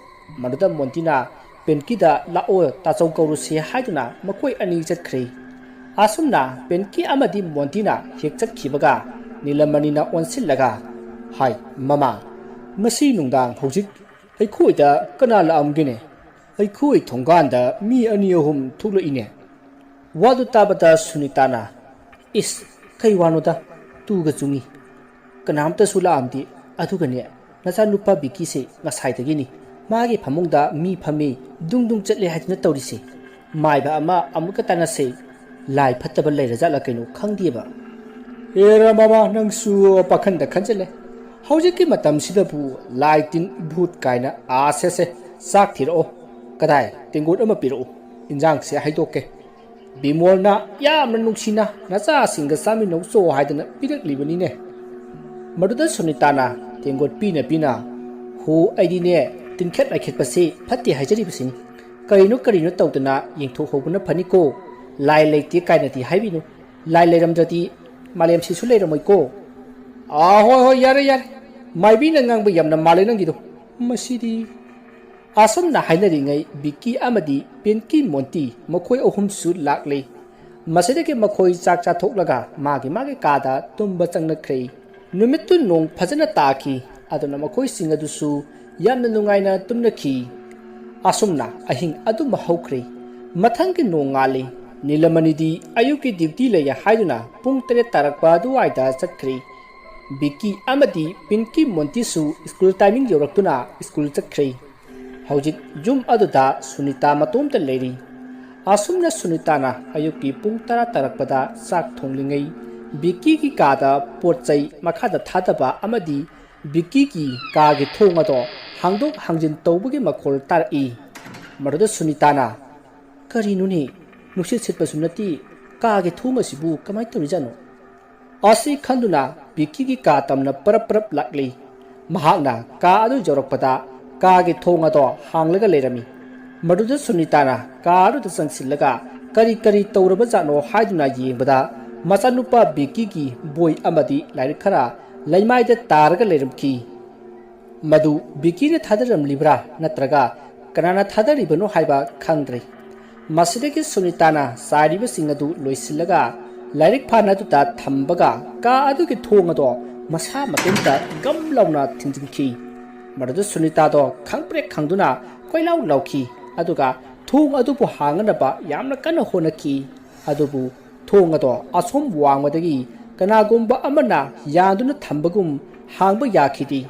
ꯃꯗꯨꯗ ꯃꯣꯟꯇꯤꯅ ꯄꯦꯟꯀꯤꯗ, "ꯂꯥꯛꯑꯣ, ꯇꯥꯆꯧ ꯀꯧꯔꯨꯁꯦ" ꯍꯥꯏꯗꯨꯅ ꯃꯈꯣꯏ ꯑꯅꯤ ꯆꯠꯈ꯭ꯔꯦ꯫ ꯑꯁꯨꯝꯅ ꯄꯦꯟꯀꯤ ꯑꯃꯗꯤ ꯃꯣꯟꯇꯤꯅ ꯍꯦꯛ ꯆꯠꯈꯤꯕꯒ ꯅꯤꯂꯃꯅꯤꯅ ꯑꯣꯟꯁꯤꯜꯂꯒ, "ꯍꯥꯏ, ꯃꯃꯥ, ꯉꯁꯤ ꯅꯨꯡꯗꯥꯡ ꯍꯧꯖꯤꯛ ꯑꯩꯈꯣꯏꯗ ꯀꯅꯥ ꯂꯥꯛꯑꯝꯒꯦꯅꯦ? ꯑꯩꯈꯣꯏ ꯊꯣꯡꯒꯥꯟꯗ ꯃꯤ ꯑꯅꯤ ꯑꯍꯨꯝ ꯊꯣꯛꯂꯛꯏꯅꯦ꯫" ꯋꯥꯗꯨ ꯇꯥꯕꯗ ꯁꯨꯅꯤꯇꯥꯅ, "ꯏꯁ, ꯀꯩ ꯋꯥꯅꯣꯗ, ꯇꯨꯒ ꯆꯨꯡꯉꯤ꯫ ꯀꯅꯥꯝꯇꯁꯨ ꯂꯥꯛꯑꯝꯗꯦ꯫ ꯑꯗꯨꯒꯅꯦ, ꯅꯆꯥꯅꯨꯄꯥ ꯕꯤꯀꯤꯁꯦ ꯉꯁꯥꯏꯗꯒꯤꯅꯤ ꯃꯥꯒꯤ ꯐꯃꯨꯡꯗ ꯃꯤ ꯐꯝꯃꯤ, ꯗꯨꯡ ꯗꯨꯡ ꯆꯠꯂꯦ ꯍꯥꯏꯗꯨꯅ ꯇꯧꯔꯤꯁꯦ꯫ ꯃꯥꯏꯕ ꯑꯃ ꯑꯃꯨꯛꯀ ꯇꯥꯟꯅꯁꯦ꯫ ꯂꯥꯏ ꯐꯠꯇꯕ ꯂꯩꯔꯖꯥꯠꯂ ꯀꯩꯅꯣ ꯈꯪꯗꯦꯕ꯫" "ꯑꯦꯔꯥ ꯃꯃꯥ, ꯅꯪꯁꯨ ꯄꯥꯈꯟꯗ ꯈꯟꯖꯜꯂꯦ꯫ ꯍꯧꯖꯤꯛꯀꯤ ꯃꯇꯝꯁꯤꯗꯕꯨ ꯂꯥꯏ ꯇꯤꯟ ꯚꯨꯠ ꯀꯥꯏꯅ꯫ ꯑꯥ, ꯁꯦ, ꯁꯦ, ꯆꯥꯛ ꯊꯤꯔꯛꯑꯣ꯫ ꯀꯗꯥꯏ, ꯇꯦꯡꯒꯣꯠ ꯑꯃ ꯄꯤꯔꯛꯎ, ꯏꯟꯖꯥꯡꯁꯦ ꯍꯩꯗꯣꯛꯀꯦ꯫ ꯕꯤꯃꯣꯜꯅ ꯌꯥꯝꯅ ꯅꯨꯡꯁꯤꯅ ꯅꯆꯥꯁꯤꯡꯒ ꯆꯥꯃꯤꯟꯅꯧ ꯆꯣ ꯍꯥꯏꯗꯅ ꯄꯤꯔꯛꯂꯤꯕꯅꯤꯅꯦ꯫" ꯃꯗꯨꯗ ꯁꯨꯅꯤꯇꯥꯅ ꯇꯦꯡꯒꯣꯠ ꯄꯤꯅ ꯄꯤꯅ, "ꯍꯣ, ꯑꯩꯗꯤꯅꯦ, ꯇꯤꯟꯈꯦꯠ ꯂꯥꯏꯈꯦꯠꯄꯁꯤ ꯐꯠꯇꯦ ꯍꯥꯏꯖꯔꯤꯕꯁꯤꯅꯤ꯫ ꯀꯔꯤꯅꯣ ꯀꯔꯤꯅꯣ ꯇꯧꯗꯅ ꯌꯦꯡꯊꯣꯛꯍꯧꯕꯅ ꯐꯅꯤꯀꯣ꯫ ꯂꯥꯏ ꯂꯩꯇꯦ ꯀꯥꯏꯅꯗꯤ ꯍꯥꯏꯕꯤꯅꯨ꯫ ꯂꯥꯏ ꯂꯩꯔꯝꯗ꯭ꯔꯗꯤ ꯃꯥꯂꯦꯝꯁꯤꯁꯨ ꯂꯩꯔꯝꯃꯣꯏꯀꯣ꯫" "ꯑꯥ, ꯍꯣꯏ, ꯍꯣꯏ, ꯌꯥꯔꯦ, ꯌꯥꯔꯦ꯫ ꯃꯥꯏꯕꯤꯅ ꯉꯥꯡꯕ ꯌꯥꯝꯅ ꯃꯥꯜꯂꯦ ꯅꯪꯒꯤꯗꯣ꯫ ꯃꯁꯤꯗꯤ꯫" ꯑꯁꯨꯝꯅ ꯍꯥꯏꯅꯔꯤꯉꯩ ꯕꯤꯀꯤ ꯑꯃꯗꯤ ꯄꯤꯟꯀꯤ ꯃꯣꯟꯇꯤ ꯃꯈꯣꯏ ꯑꯍꯨꯝꯁꯨ ꯂꯥꯛꯂꯦ꯫ ꯃꯁꯤꯗꯒꯤ ꯃꯈꯣꯏ ꯆꯥꯛ ꯆꯥꯊꯣꯛꯂꯒ ꯃꯥꯒꯤ ꯃꯥꯒꯤ ꯀꯥꯗ ꯇꯨꯝꯕ ꯆꯪꯅꯈ꯭ꯔꯦ꯫ ꯅꯨꯃꯤꯠꯇꯨ ꯅꯣꯡ ꯐꯖꯅ ꯇꯥꯈꯤ꯫ ꯑꯗꯨꯅ ꯃꯈꯣꯏꯁꯤꯡ ꯑꯗꯨꯁꯨ ꯌꯥꯝꯅ ꯅꯨꯡꯉꯥꯏꯅ ꯇꯨꯝꯅꯈꯤ꯫ ꯑꯁꯨꯝꯅ ꯑꯍꯤꯡ ꯑꯗꯨꯃ ꯍꯧꯈ꯭ꯔꯦ꯫ ꯃꯊꯪꯒꯤ ꯅꯣꯡꯉꯥꯜꯂꯤ꯫ ꯅꯤꯂꯃꯅꯤꯗꯤ ꯑꯌꯨꯛꯀꯤ ꯗ꯭ꯌꯨꯇꯤ ꯂꯩ ꯍꯥꯏꯗꯨꯅ ꯄꯨꯡ ꯇꯔꯦꯠ ꯇꯥꯔꯛꯄ ꯑꯗꯨꯋꯥꯏꯗ ꯆꯠꯈ꯭ꯔꯦ꯫ ꯕꯤꯀꯤ ꯑꯃꯗꯤ ꯄꯤꯟꯀꯤ ꯃꯣꯟꯇꯤꯁꯨ ꯁ꯭ꯀꯨꯜ ꯇꯥꯏꯃꯤꯡ ꯌꯧꯔꯛꯇꯨꯅ ꯁ꯭ꯀꯨꯜ ꯆꯠꯈ꯭ꯔꯦ꯫ ꯍꯧꯖꯤꯛ ꯌꯨꯝ ꯑꯗꯨꯗ ꯁꯨꯅꯤꯇꯥ ꯃꯇꯣꯝꯇ ꯂꯩꯔꯤ꯫ ꯑꯁꯨꯝꯅ ꯁꯨꯅꯤꯇꯥꯅ ꯑꯌꯨꯛꯀꯤ ꯄꯨꯡ ꯇꯔꯥ ꯇꯥꯔꯛꯄꯗ ꯆꯥꯛ ꯊꯣꯡꯂꯤꯉꯩ ꯕꯤꯀꯤꯒꯤ ꯀꯥꯗ ꯄꯣꯠ ꯆꯩ ꯃꯈꯥꯗ ꯊꯥꯗꯕ ꯑꯃꯗꯤ ꯕꯤꯀꯤꯒꯤ ꯀꯥꯒꯤ ꯊꯣꯡ ꯑꯗꯣ ꯍꯥꯡꯗꯣꯛ ꯍꯥꯡꯖꯤꯟ ꯇꯧꯕꯒꯤ ꯃꯈꯣꯜ ꯇꯥꯔꯛꯏ꯫ ꯃꯗꯨꯗ ꯁꯨꯅꯤꯇꯥꯅ, "ꯀꯔꯤꯅꯣꯅꯦ? ꯅꯨꯡꯁꯤꯠ ꯁꯤꯠꯄꯁꯨ ꯅꯠꯇꯦ, ꯀꯥꯒꯤ ꯊꯣꯡ ꯑꯁꯤꯕꯨ ꯀꯃꯥꯏꯅ ꯇꯧꯔꯤꯖꯥꯠꯅꯣ?" ꯑꯁꯤ ꯈꯟꯗꯨꯅ ꯕꯤꯀꯤꯒꯤ ꯀꯥ ꯇꯝꯅ ꯄꯔꯞ ꯄꯔꯞ ꯂꯥꯛꯂꯤ꯫ ꯃꯍꯥꯛꯅ ꯀꯥ ꯑꯗꯨ ꯌꯧꯔꯛꯄꯗ ꯀꯥꯒꯤ ꯊꯣꯡ ꯑꯗꯣ ꯍꯥꯡꯂꯒ ꯂꯩꯔꯝꯃꯤ꯫ ꯃꯗꯨꯗ ꯁꯨꯅꯤꯇꯥꯅ ꯀꯥ ꯑꯗꯨꯗ ꯆꯪꯁꯤꯜꯂꯒ ꯀꯔꯤ ꯀꯔꯤ ꯇꯧꯔꯕꯖꯥꯠꯅꯣ ꯍꯥꯏꯗꯨꯅ ꯌꯦꯡꯕꯗ, ꯃꯆꯥꯅꯨꯄꯥ ꯕꯤꯀꯤꯒꯤ ꯕꯣꯏ ꯑꯃꯗꯤ ꯂꯥꯏꯔꯤꯛ ꯈꯔ ꯂꯩꯃꯥꯏꯗ ꯇꯥꯔꯒ ꯂꯩꯔꯝꯈꯤ꯫ ꯃꯗꯨ ꯕꯤꯀꯤꯅ ꯊꯥꯗꯔꯝꯂꯤꯕ꯭ꯔꯥ ꯅꯠꯇ꯭ꯔꯒ ꯀꯅꯥꯅ ꯊꯥꯗꯔꯤꯕꯅꯣ ꯍꯥꯏꯕ ꯈꯪꯗ꯭ꯔꯦ꯫ ꯃꯁꯤꯗꯒꯤ ꯁꯨꯅꯤꯇꯥꯅ ꯆꯥꯏꯔꯤꯕꯁꯤꯡ ꯑꯗꯨ ꯂꯣꯏꯁꯤꯜꯂꯒ ꯂꯥꯏꯔꯤꯛ ꯐꯥꯟ ꯑꯗꯨꯗ ꯊꯝꯕꯒ, ꯀꯥ ꯑꯗꯨꯒꯤ ꯊꯣꯡ ꯑꯗꯣ ꯃꯁꯥ ꯃꯇꯣꯝꯇ ꯒꯝ ꯂꯥꯎꯅ ꯊꯤꯡꯖꯤꯟꯈꯤ꯫ ꯃꯗꯨꯗ ꯁꯨꯅꯤꯇꯥꯗꯣ ꯈꯪꯄ꯭ꯔꯦꯛ ꯈꯪꯗꯨꯅ ꯀꯣꯏꯂꯥꯎ ꯂꯥꯎꯈꯤ, ꯑꯗꯨꯒ ꯊꯣꯡ ꯑꯗꯨꯕꯨ ꯍꯥꯡꯅꯅꯕ ꯌꯥꯝꯅ ꯀꯟꯅ ꯍꯣꯠꯅꯈꯤ꯫ ꯑꯗꯨꯕꯨ ꯊꯣꯡ ꯑꯗꯣ ꯑꯁꯣꯝ ꯋꯥꯡꯃꯗꯒꯤ ꯀꯅꯥꯒꯨꯝꯕ ꯑꯃꯅ ꯌꯥꯟꯗꯨꯅ ꯊꯝꯕꯒꯨꯝ ꯍꯥꯡꯕ ꯌꯥꯈꯤꯗꯦ꯫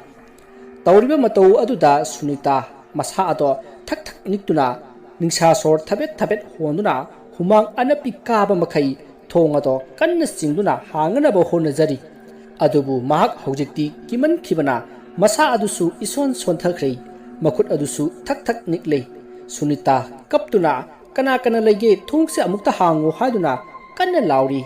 ꯇꯧꯔꯤꯕ ꯃꯇꯧ ꯑꯗꯨꯗ ꯁꯨꯅꯤꯇꯥ ꯃꯁꯥ ꯑꯗꯣ ꯊꯛ ꯊꯛ ꯅꯤꯛꯇꯨꯅ, ꯅꯤꯡꯁꯥ ꯁꯣꯔ ꯊꯕꯦꯠ ꯊꯕꯦꯠ ꯍꯣꯟꯗꯨꯅ, ꯍꯨꯃꯥꯡ ꯑꯅꯞꯄꯤ ꯀꯥꯕ ꯃꯈꯩ ꯊꯣꯡ ꯑꯗꯣ ꯀꯟꯅ ꯆꯤꯡꯗꯨꯅ ꯍꯥꯡꯅꯅꯕ ꯍꯣꯠꯅꯖꯔꯤ꯫ ꯑꯗꯨꯕꯨ ꯃꯍꯥꯛ ꯍꯧꯖꯤꯛꯇꯤ ꯀꯤꯃꯟꯈꯤꯕꯅ ꯃꯁꯥ ꯑꯗꯨꯁꯨ ꯏꯁꯣꯟ ꯁꯣꯟꯊꯈ꯭ꯔꯦ, ꯃꯈꯨꯠ ꯑꯗꯨꯁꯨ ꯊꯛ ꯊꯛ ꯅꯤꯛꯂꯦ꯫ ꯁꯨꯅꯤꯇꯥ ꯀꯞꯇꯨꯅ, "ꯀꯅꯥ ꯀꯅꯥ ꯂꯩꯒꯦ? ꯊꯣꯡꯁꯦ ꯑꯃꯨꯛꯇ ꯍꯥꯡꯉꯨ" ꯍꯥꯏꯗꯨꯅ ꯀꯟꯅ ꯂꯥꯎꯔꯤ꯫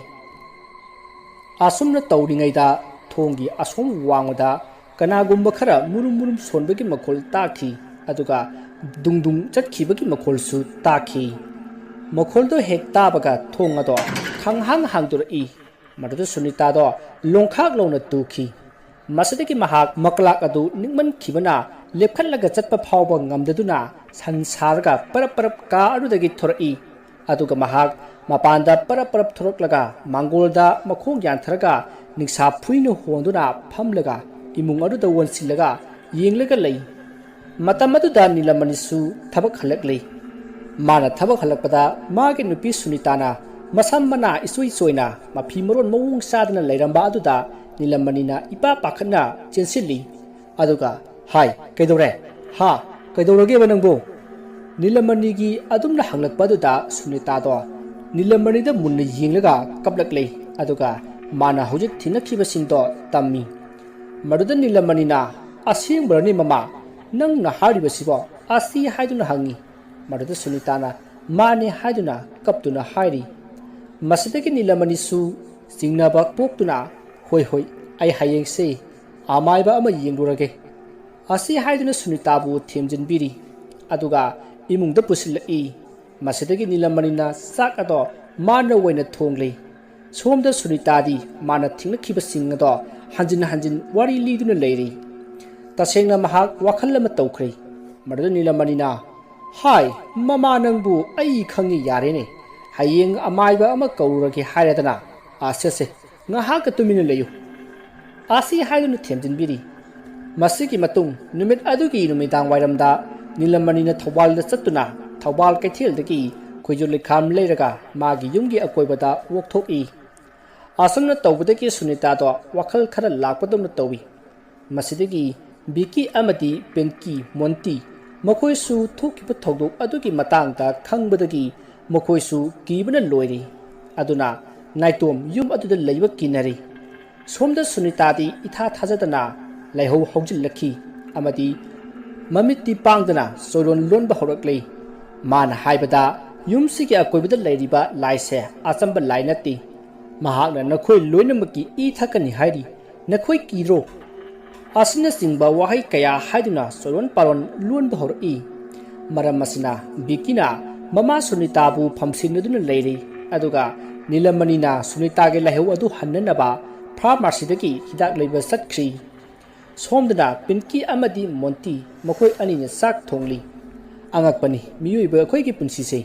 ꯑꯁꯨꯝꯅ ꯇꯧꯔꯤꯉꯩꯗ ꯊꯣꯡꯒꯤ ꯑꯁꯣꯝ ꯋꯥꯡꯃꯗ ꯀꯅꯥꯒꯨꯝꯕ ꯈꯔ ꯃꯨꯔꯨꯝ ꯃꯨꯔꯨꯝ ꯁꯣꯟꯕꯒꯤ ꯃꯈꯣꯜ ꯇꯥꯈꯤ, ꯑꯗꯨꯒ ꯗꯨꯡ ꯗꯨꯡ ꯆꯠꯈꯤꯕꯒꯤ ꯃꯈꯣꯜꯁꯨ ꯇꯥꯈꯤ꯫ ꯃꯈꯣꯜꯗꯣ ꯍꯦꯛ ꯇꯥꯕꯒ ꯊꯣꯡ ꯑꯗꯣ ꯈꯪꯍꯥꯡ ꯍꯥꯡꯗꯣꯔꯛꯏ꯫ ꯃꯗꯨꯗ ꯁꯨꯅꯤꯇꯥꯗꯣ ꯂꯣꯡꯈꯥꯛ ꯂꯥꯎꯅ ꯇꯨꯈꯤ꯫ ꯃꯁꯤꯗꯒꯤ ꯃꯍꯥꯛ ꯃꯀ꯭ꯂꯥꯛ ꯑꯗꯨ ꯅꯤꯡꯃꯟꯈꯤꯕꯅ ꯂꯦꯞꯈꯠꯂꯒ ꯆꯠꯄ ꯐꯥꯎꯕ ꯉꯝꯗꯗꯨꯅ ꯁꯟ ꯁꯥꯔꯒ ꯄꯔꯞ ꯄꯔꯞ ꯀꯥ ꯑꯗꯨꯗꯒꯤ ꯊꯣꯔꯛꯏ꯫ ꯑꯗꯨꯒ ꯃꯍꯥꯛ ꯃꯄꯥꯟꯗ ꯄꯔꯞ ꯄꯔꯞ ꯊꯣꯔꯛꯂꯒ ꯃꯥꯡꯒꯣꯜꯗ ꯃꯈꯣꯡ ꯌꯥꯟꯊꯔꯒ ꯅꯤꯡꯁꯥ ꯐꯨꯏꯅ ꯍꯣꯟꯗꯨꯅ ꯐꯝꯂꯒ ꯏꯃꯨꯡ ꯑꯗꯨꯗ ꯑꯣꯟꯁꯤꯜꯂꯒ ꯌꯦꯡꯂꯒ ꯂꯩ꯫ ꯃꯇꯝ ꯑꯗꯨꯗ ꯅꯤꯂꯃꯅꯤꯁꯨ ꯊꯕꯛ ꯍꯜꯂꯛꯂꯤ꯫ ꯃꯥꯅ ꯊꯕꯛ ꯍꯜꯂꯛꯄꯗ ꯃꯥꯒꯤ ꯅꯨꯄꯤ ꯁꯨꯅꯤꯇꯥꯅ ꯃꯁꯝ ꯃꯅꯥ ꯏꯆꯣꯏ ꯆꯣꯏꯅ ꯃꯐꯤ ꯃꯔꯣꯟ ꯃꯑꯣꯡ ꯆꯥꯗꯅ ꯂꯩꯔꯝꯕ ꯑꯗꯨꯗ ꯅꯤꯂꯃꯅꯤꯅ ꯏꯄꯥ ꯄꯥꯈꯠꯅ ꯆꯦꯟꯁꯤꯜꯂꯤ꯫ ꯑꯗꯨꯒ, "ꯍꯥꯏ, ꯀꯩꯗꯧꯔꯦ? ꯍꯥ, ꯀꯩꯗꯧꯔꯒꯦꯕ ꯅꯪꯕꯨ?" ꯅꯤꯂꯃꯅꯤꯒꯤ ꯑꯗꯨꯝꯅ ꯍꯪꯂꯛꯄ ꯑꯗꯨꯗ ꯁꯨꯅꯤꯇꯥꯗꯣ ꯅꯤꯂꯃꯅꯤꯗ ꯃꯨꯟꯅ ꯌꯦꯡꯂꯒ ꯀꯞꯂꯛꯂꯦ꯫ ꯑꯗꯨꯒ ꯃꯥꯅ ꯍꯧꯖꯤꯛ ꯊꯦꯡꯅꯈꯤꯕꯁꯤꯡꯗꯣ ꯇꯝꯃꯤ꯫ ꯃꯗꯨꯗ ꯅꯤꯂꯃꯅꯤꯅ, "ꯑꯁꯦꯡꯕꯔꯅꯦ ꯃꯃꯥ? ꯅꯪꯅ ꯍꯥꯏꯔꯤꯕꯁꯤꯕꯣ?" ꯑꯁꯤ ꯍꯥꯏꯗꯨꯅ ꯍꯪꯉꯤ꯫ ꯃꯗꯨꯗ ꯁꯨꯅꯤꯇꯥꯅ, "ꯃꯥꯅꯦ" ꯍꯥꯏꯗꯨꯅ ꯀꯞꯇꯨꯅ ꯍꯥꯏꯔꯤ꯫ ꯃꯁꯤꯗꯒꯤ ꯅꯤꯂꯃꯅꯤꯁꯨ ꯆꯤꯡꯅꯕ ꯄꯣꯛꯇꯨꯅ, "ꯍꯣꯏ, ꯍꯣꯏ, ꯑꯩ ꯍꯌꯦꯡꯁꯦ ꯑꯃꯥꯏꯕ ꯑꯃ ꯌꯦꯡꯂꯨꯔꯒꯦ" ꯑꯁꯤ ꯍꯥꯏꯗꯨꯅ ꯁꯨꯅꯤꯇꯥꯕꯨ ꯊꯦꯝꯖꯤꯟꯕꯤꯔꯤ꯫ ꯑꯗꯨꯒ ꯏꯃꯨꯡꯗ ꯄꯨꯁꯤꯜꯂꯛꯏ꯫ ꯃꯁꯤꯗꯒꯤ ꯅꯤꯂꯃꯅꯤꯅ ꯆꯥꯛ ꯑꯗꯣ ꯃꯥꯅ ꯑꯣꯏꯅ ꯊꯣꯡꯂꯤ꯫ ꯁꯣꯝꯗ ꯁꯨꯅꯤꯇꯥꯗꯤ ꯃꯥꯅ ꯊꯦꯡꯅꯈꯤꯕꯁꯤꯡ ꯑꯗꯣ ꯍꯟꯖꯤꯟ ꯍꯟꯖꯤꯟ ꯋꯥꯔꯤ ꯂꯤꯗꯨꯅ ꯂꯩꯔꯤ꯫ ꯇꯁꯦꯡꯅ ꯃꯍꯥꯛ ꯋꯥꯈꯜ ꯑꯃ ꯇꯧꯈ꯭ꯔꯦ꯫ ꯃꯗꯨꯗ ꯅꯤꯂꯃꯅꯤꯅ, "ꯍꯥꯏ, ꯃꯃꯥ, ꯅꯪꯕꯨ ꯑꯩ ꯈꯪꯉꯤ ꯌꯥꯔꯦꯅꯦ꯫ ꯍꯌꯦꯡ ꯑꯃꯥꯏꯕ ꯑꯃ ꯀꯧꯔꯨꯔꯒꯦ ꯍꯥꯏꯔꯗꯅ꯫ ꯑꯥ, ꯁꯦ, ꯁꯦ, ꯉꯥꯏꯍꯥꯛꯀ ꯇꯨꯃꯤꯟꯅ ꯂꯩꯌꯨ"꯫ ꯑꯁꯤ ꯍꯥꯏꯗꯨꯅ ꯊꯦꯝꯖꯤꯟꯕꯤꯔꯤ꯫ ꯃꯁꯤꯒꯤ ꯃꯇꯨꯡ ꯅꯨꯃꯤꯠ ꯑꯗꯨꯒꯤ ꯅꯨꯃꯤꯗꯥꯡ ꯋꯥꯏꯔꯝꯗ ꯅꯤꯂꯃꯅꯤꯅ ꯊꯧꯕꯥꯜꯗ ꯆꯠꯇꯨꯅ ꯊꯧꯕꯥꯜ ꯀꯩꯊꯦꯜꯗꯒꯤ ꯈꯣꯏꯖꯨ ꯂꯩꯈꯥꯝ ꯂꯩꯔꯒ ꯃꯥꯒꯤ ꯌꯨꯝꯒꯤ ꯑꯀꯣꯏꯕꯗ walk ꯊꯣꯛꯏ꯫ ꯑꯁꯨꯝꯅ ꯇꯧꯕꯗꯒꯤ ꯁꯨꯅꯤꯇꯥꯗꯣ ꯋꯥꯈꯜ ꯈꯔ ꯂꯥꯛꯄꯗꯧꯅ ꯇꯧꯏ꯫ ꯃꯁꯤꯗꯒꯤ ꯕꯤꯀꯤ ꯑꯃꯗꯤ ꯄꯤꯟꯀꯤ, ꯃꯣꯟꯇꯤ, ꯃꯈꯣꯏꯁꯨ ꯊꯣꯛꯈꯤꯕ ꯊꯧꯗꯣꯛ ꯑꯗꯨꯒꯤ ꯃꯇꯥꯡꯗ ꯈꯪꯕꯗꯒꯤ ꯃꯈꯣꯏꯁꯨ ꯀꯤꯕꯅ ꯂꯣꯏꯔꯤ꯫ ꯑꯗꯨꯅ ꯅꯥꯏꯇꯣꯝ ꯌꯨꯝ ꯑꯗꯨꯗ ꯂꯩꯕ ꯀꯤꯅꯔꯤ꯫ ꯁꯣꯝꯗ ꯁꯨꯅꯤꯇꯥꯗꯤ ꯏꯊꯥ ꯊꯥꯖꯗꯅ ꯂꯥꯏꯍꯧ ꯍꯧꯖꯤꯜꯂꯛꯈꯤ ꯑꯃꯗꯤ ꯃꯃꯤꯠꯇꯤ ꯄꯥꯡꯗꯅ ꯆꯣꯏꯔꯣꯟ ꯂꯣꯟꯕ ꯍꯧꯔꯛꯂꯤ꯫ ꯃꯥꯅ ꯍꯥꯏꯕꯗ, "ꯌꯨꯝꯁꯤꯒꯤ ꯑꯀꯣꯏꯕꯗ ꯂꯩꯔꯤꯕ ꯂꯥꯏꯁꯦ ꯑꯆꯝꯕ ꯂꯥꯏ ꯅꯠꯇꯦ꯫ ꯃꯍꯥꯛꯅ ꯅꯈꯣꯏ ꯂꯣꯏꯅꯃꯛꯀꯤ ꯏ ꯊꯛꯀꯅꯤ ꯍꯥꯏꯔꯤ꯫ ꯅꯈꯣꯏ ꯀꯤꯗ꯭ꯔꯣ?" ꯑꯁꯤꯅꯆꯤꯡꯕ ꯋꯥꯍꯩ ꯀꯌꯥ ꯍꯥꯏꯗꯨꯅ ꯆꯣꯏꯔꯣꯟ ꯄꯥꯔꯣꯟ ꯂꯣꯟꯕ ꯍꯧꯔꯛꯏ꯫ ꯃꯔꯝ ꯑꯁꯤꯅ ꯕꯤꯀꯤꯅ ꯃꯃꯥ ꯁꯨꯅꯤꯇꯥꯕꯨ ꯐꯝꯁꯤꯟꯅꯗꯨꯅ ꯂꯩꯔꯤ꯫ ꯑꯗꯨꯒ ꯅꯤꯂꯃꯅꯤꯅ ꯁꯨꯅꯤꯇꯥꯒꯤ ꯂꯥꯏꯍꯧ ꯑꯗꯨ ꯍꯟꯅꯅꯕ ꯐꯥꯔꯃꯥꯁꯤꯗꯒꯤ ꯍꯤꯗꯥꯛ ꯂꯩꯕ ꯆꯠꯈ꯭ꯔꯤ꯫ ꯁꯣꯝꯗꯅ ꯄꯤꯟꯀꯤ ꯑꯃꯗꯤ ꯃꯣꯟꯇꯤ ꯃꯈꯣꯏ ꯑꯅꯤꯅ ꯆꯥꯛ ꯊꯣꯡꯂꯤ꯫ ꯑꯉꯛꯄꯅꯤ ꯃꯤꯑꯣꯏꯕ ꯑꯩꯈꯣꯏꯒꯤ ꯄꯨꯟꯁꯤꯁꯦ꯫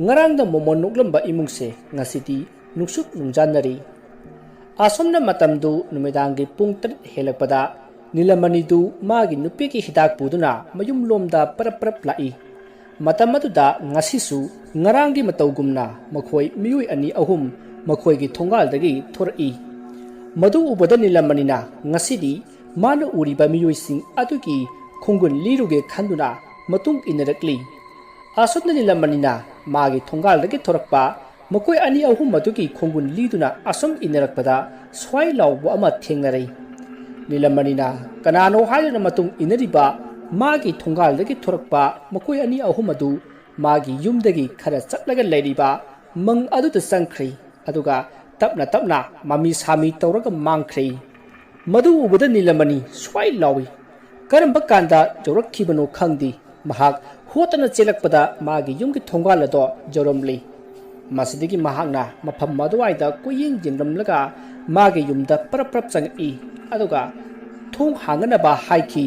ꯉꯔꯥꯡꯗ ꯃꯣꯃꯣꯟ ꯅꯣꯛꯂꯝꯕ ꯏꯃꯨꯡꯁꯦ ꯉꯁꯤꯗꯤ ꯅꯨꯡꯁꯨꯛ ꯅꯨꯡꯖꯥꯟꯅꯔꯤ꯫ ꯑꯁꯣꯝꯅ ꯃꯇꯝꯗꯨ ꯅꯨꯃꯤꯗꯥꯡꯒꯤ ꯄꯨꯡ ꯇꯔꯦꯠ ꯍꯦꯜꯂꯛꯄꯗ ꯅꯤꯂꯃꯅꯤꯗꯨ ꯃꯥꯒꯤ ꯅꯨꯄꯤꯒꯤ ꯍꯤꯗꯥꯛ ꯄꯨꯗꯨꯅ ꯃꯌꯨꯝꯂꯣꯝꯗ ꯄꯔꯞ ꯄꯔꯞ ꯂꯥꯛꯏ꯫ ꯃꯇꯝ ꯑꯗꯨꯗ ꯉꯁꯤꯁꯨ ꯉꯔꯥꯡꯒꯤ ꯃꯇꯧꯒꯨꯝꯅ ꯃꯈꯣꯏ ꯃꯤꯑꯣꯏ ꯑꯅꯤ ꯑꯍꯨꯝ ꯃꯈꯣꯏꯒꯤ ꯊꯣꯡꯒꯥꯜꯗꯒꯤ ꯊꯣꯔꯛꯏ꯫ ꯃꯗꯨ ꯎꯕꯗ ꯅꯤꯂꯃꯅꯤꯅ ꯉꯁꯤꯗꯤ ꯃꯥꯅ ꯎꯔꯤꯕ ꯃꯤꯑꯣꯏꯁꯤꯡ ꯑꯗꯨꯒꯤ ꯈꯣꯡꯒꯨꯟ ꯂꯤꯔꯨꯒꯦ ꯈꯟꯗꯨꯅ ꯃꯇꯨꯡ ꯏꯟꯅꯔꯛꯂꯤ꯫ ꯑꯁꯨꯝꯅ ꯅꯤꯂꯃꯅꯤꯅ ꯃꯥꯒꯤ ꯊꯣꯡꯒꯥꯜꯗꯒꯤ ꯊꯣꯔꯛꯄ ꯃꯈꯣꯏ ꯑꯅꯤ ꯑꯍꯨꯝ ꯑꯗꯨꯒꯤ ꯈꯣꯡꯒꯨꯟ ꯂꯤꯗꯨꯅ ꯑꯁꯨꯝ ꯏꯟꯅꯔꯛꯄꯗ ꯁ꯭ꯋꯥꯏ ꯂꯥꯎꯕ ꯑꯃ ꯊꯦꯡꯅꯔꯦ꯫ ꯅꯤꯂꯃꯅꯤꯅ ꯀꯅꯥꯅꯣ ꯍꯥꯏꯗꯨꯅ ꯃꯇꯨꯡ ꯏꯟꯅꯔꯤꯕ ꯃꯥꯒꯤ ꯊꯣꯡꯒꯥꯜꯗꯒꯤ ꯊꯣꯔꯛꯄ ꯃꯈꯣꯏ ꯑꯅꯤ ꯑꯍꯨꯝ ꯑꯗꯨ ꯃꯥꯒꯤ ꯌꯨꯝꯗꯒꯤ ꯈꯔ ꯆꯠꯂꯒ ꯂꯩꯔꯤꯕ ꯃꯪ ꯑꯗꯨꯗ ꯆꯪꯈ꯭ꯔꯦ꯫ ꯑꯗꯨꯒ ꯇꯞꯅ ꯇꯞꯅ ꯃꯃꯤ ꯁꯥꯃꯤ ꯇꯧꯔꯒ ꯃꯥꯡꯈ꯭ꯔꯦ꯫ ꯃꯗꯨ ꯎꯕꯗ ꯅꯤꯂꯃꯅꯤ ꯁ꯭ꯋꯥꯏ ꯂꯥꯎꯏ꯫ ꯀꯔꯝꯕ ꯀꯥꯟꯗ ꯌꯧꯔꯛꯈꯤꯕꯅꯣ ꯈꯪꯗꯦ꯫ ꯃꯍꯥꯛ ꯍꯣꯠꯇꯅ ꯆꯦꯜꯂꯛꯄꯗ ꯃꯥꯒꯤ ꯌꯨꯝꯒꯤ ꯊꯣꯡꯒꯥꯜ ꯑꯗꯣ ꯌꯧꯔꯝꯂꯤ꯫ ꯃꯁꯤꯗꯒꯤ ꯃꯍꯥꯛꯅ ꯃꯐꯝ ꯑꯗꯨꯋꯥꯏꯗ ꯀꯣꯏꯌꯦꯡ ꯌꯦꯡꯂꯝꯂꯒ ꯃꯥꯒꯤ ꯌꯨꯝꯗ ꯄꯔꯞ ꯄꯔꯞ ꯆꯪꯉꯛꯏ꯫ ꯑꯗꯨꯒ ꯊꯣꯡ ꯍꯥꯡꯅꯅꯕ ꯍꯥꯏꯈꯤ꯫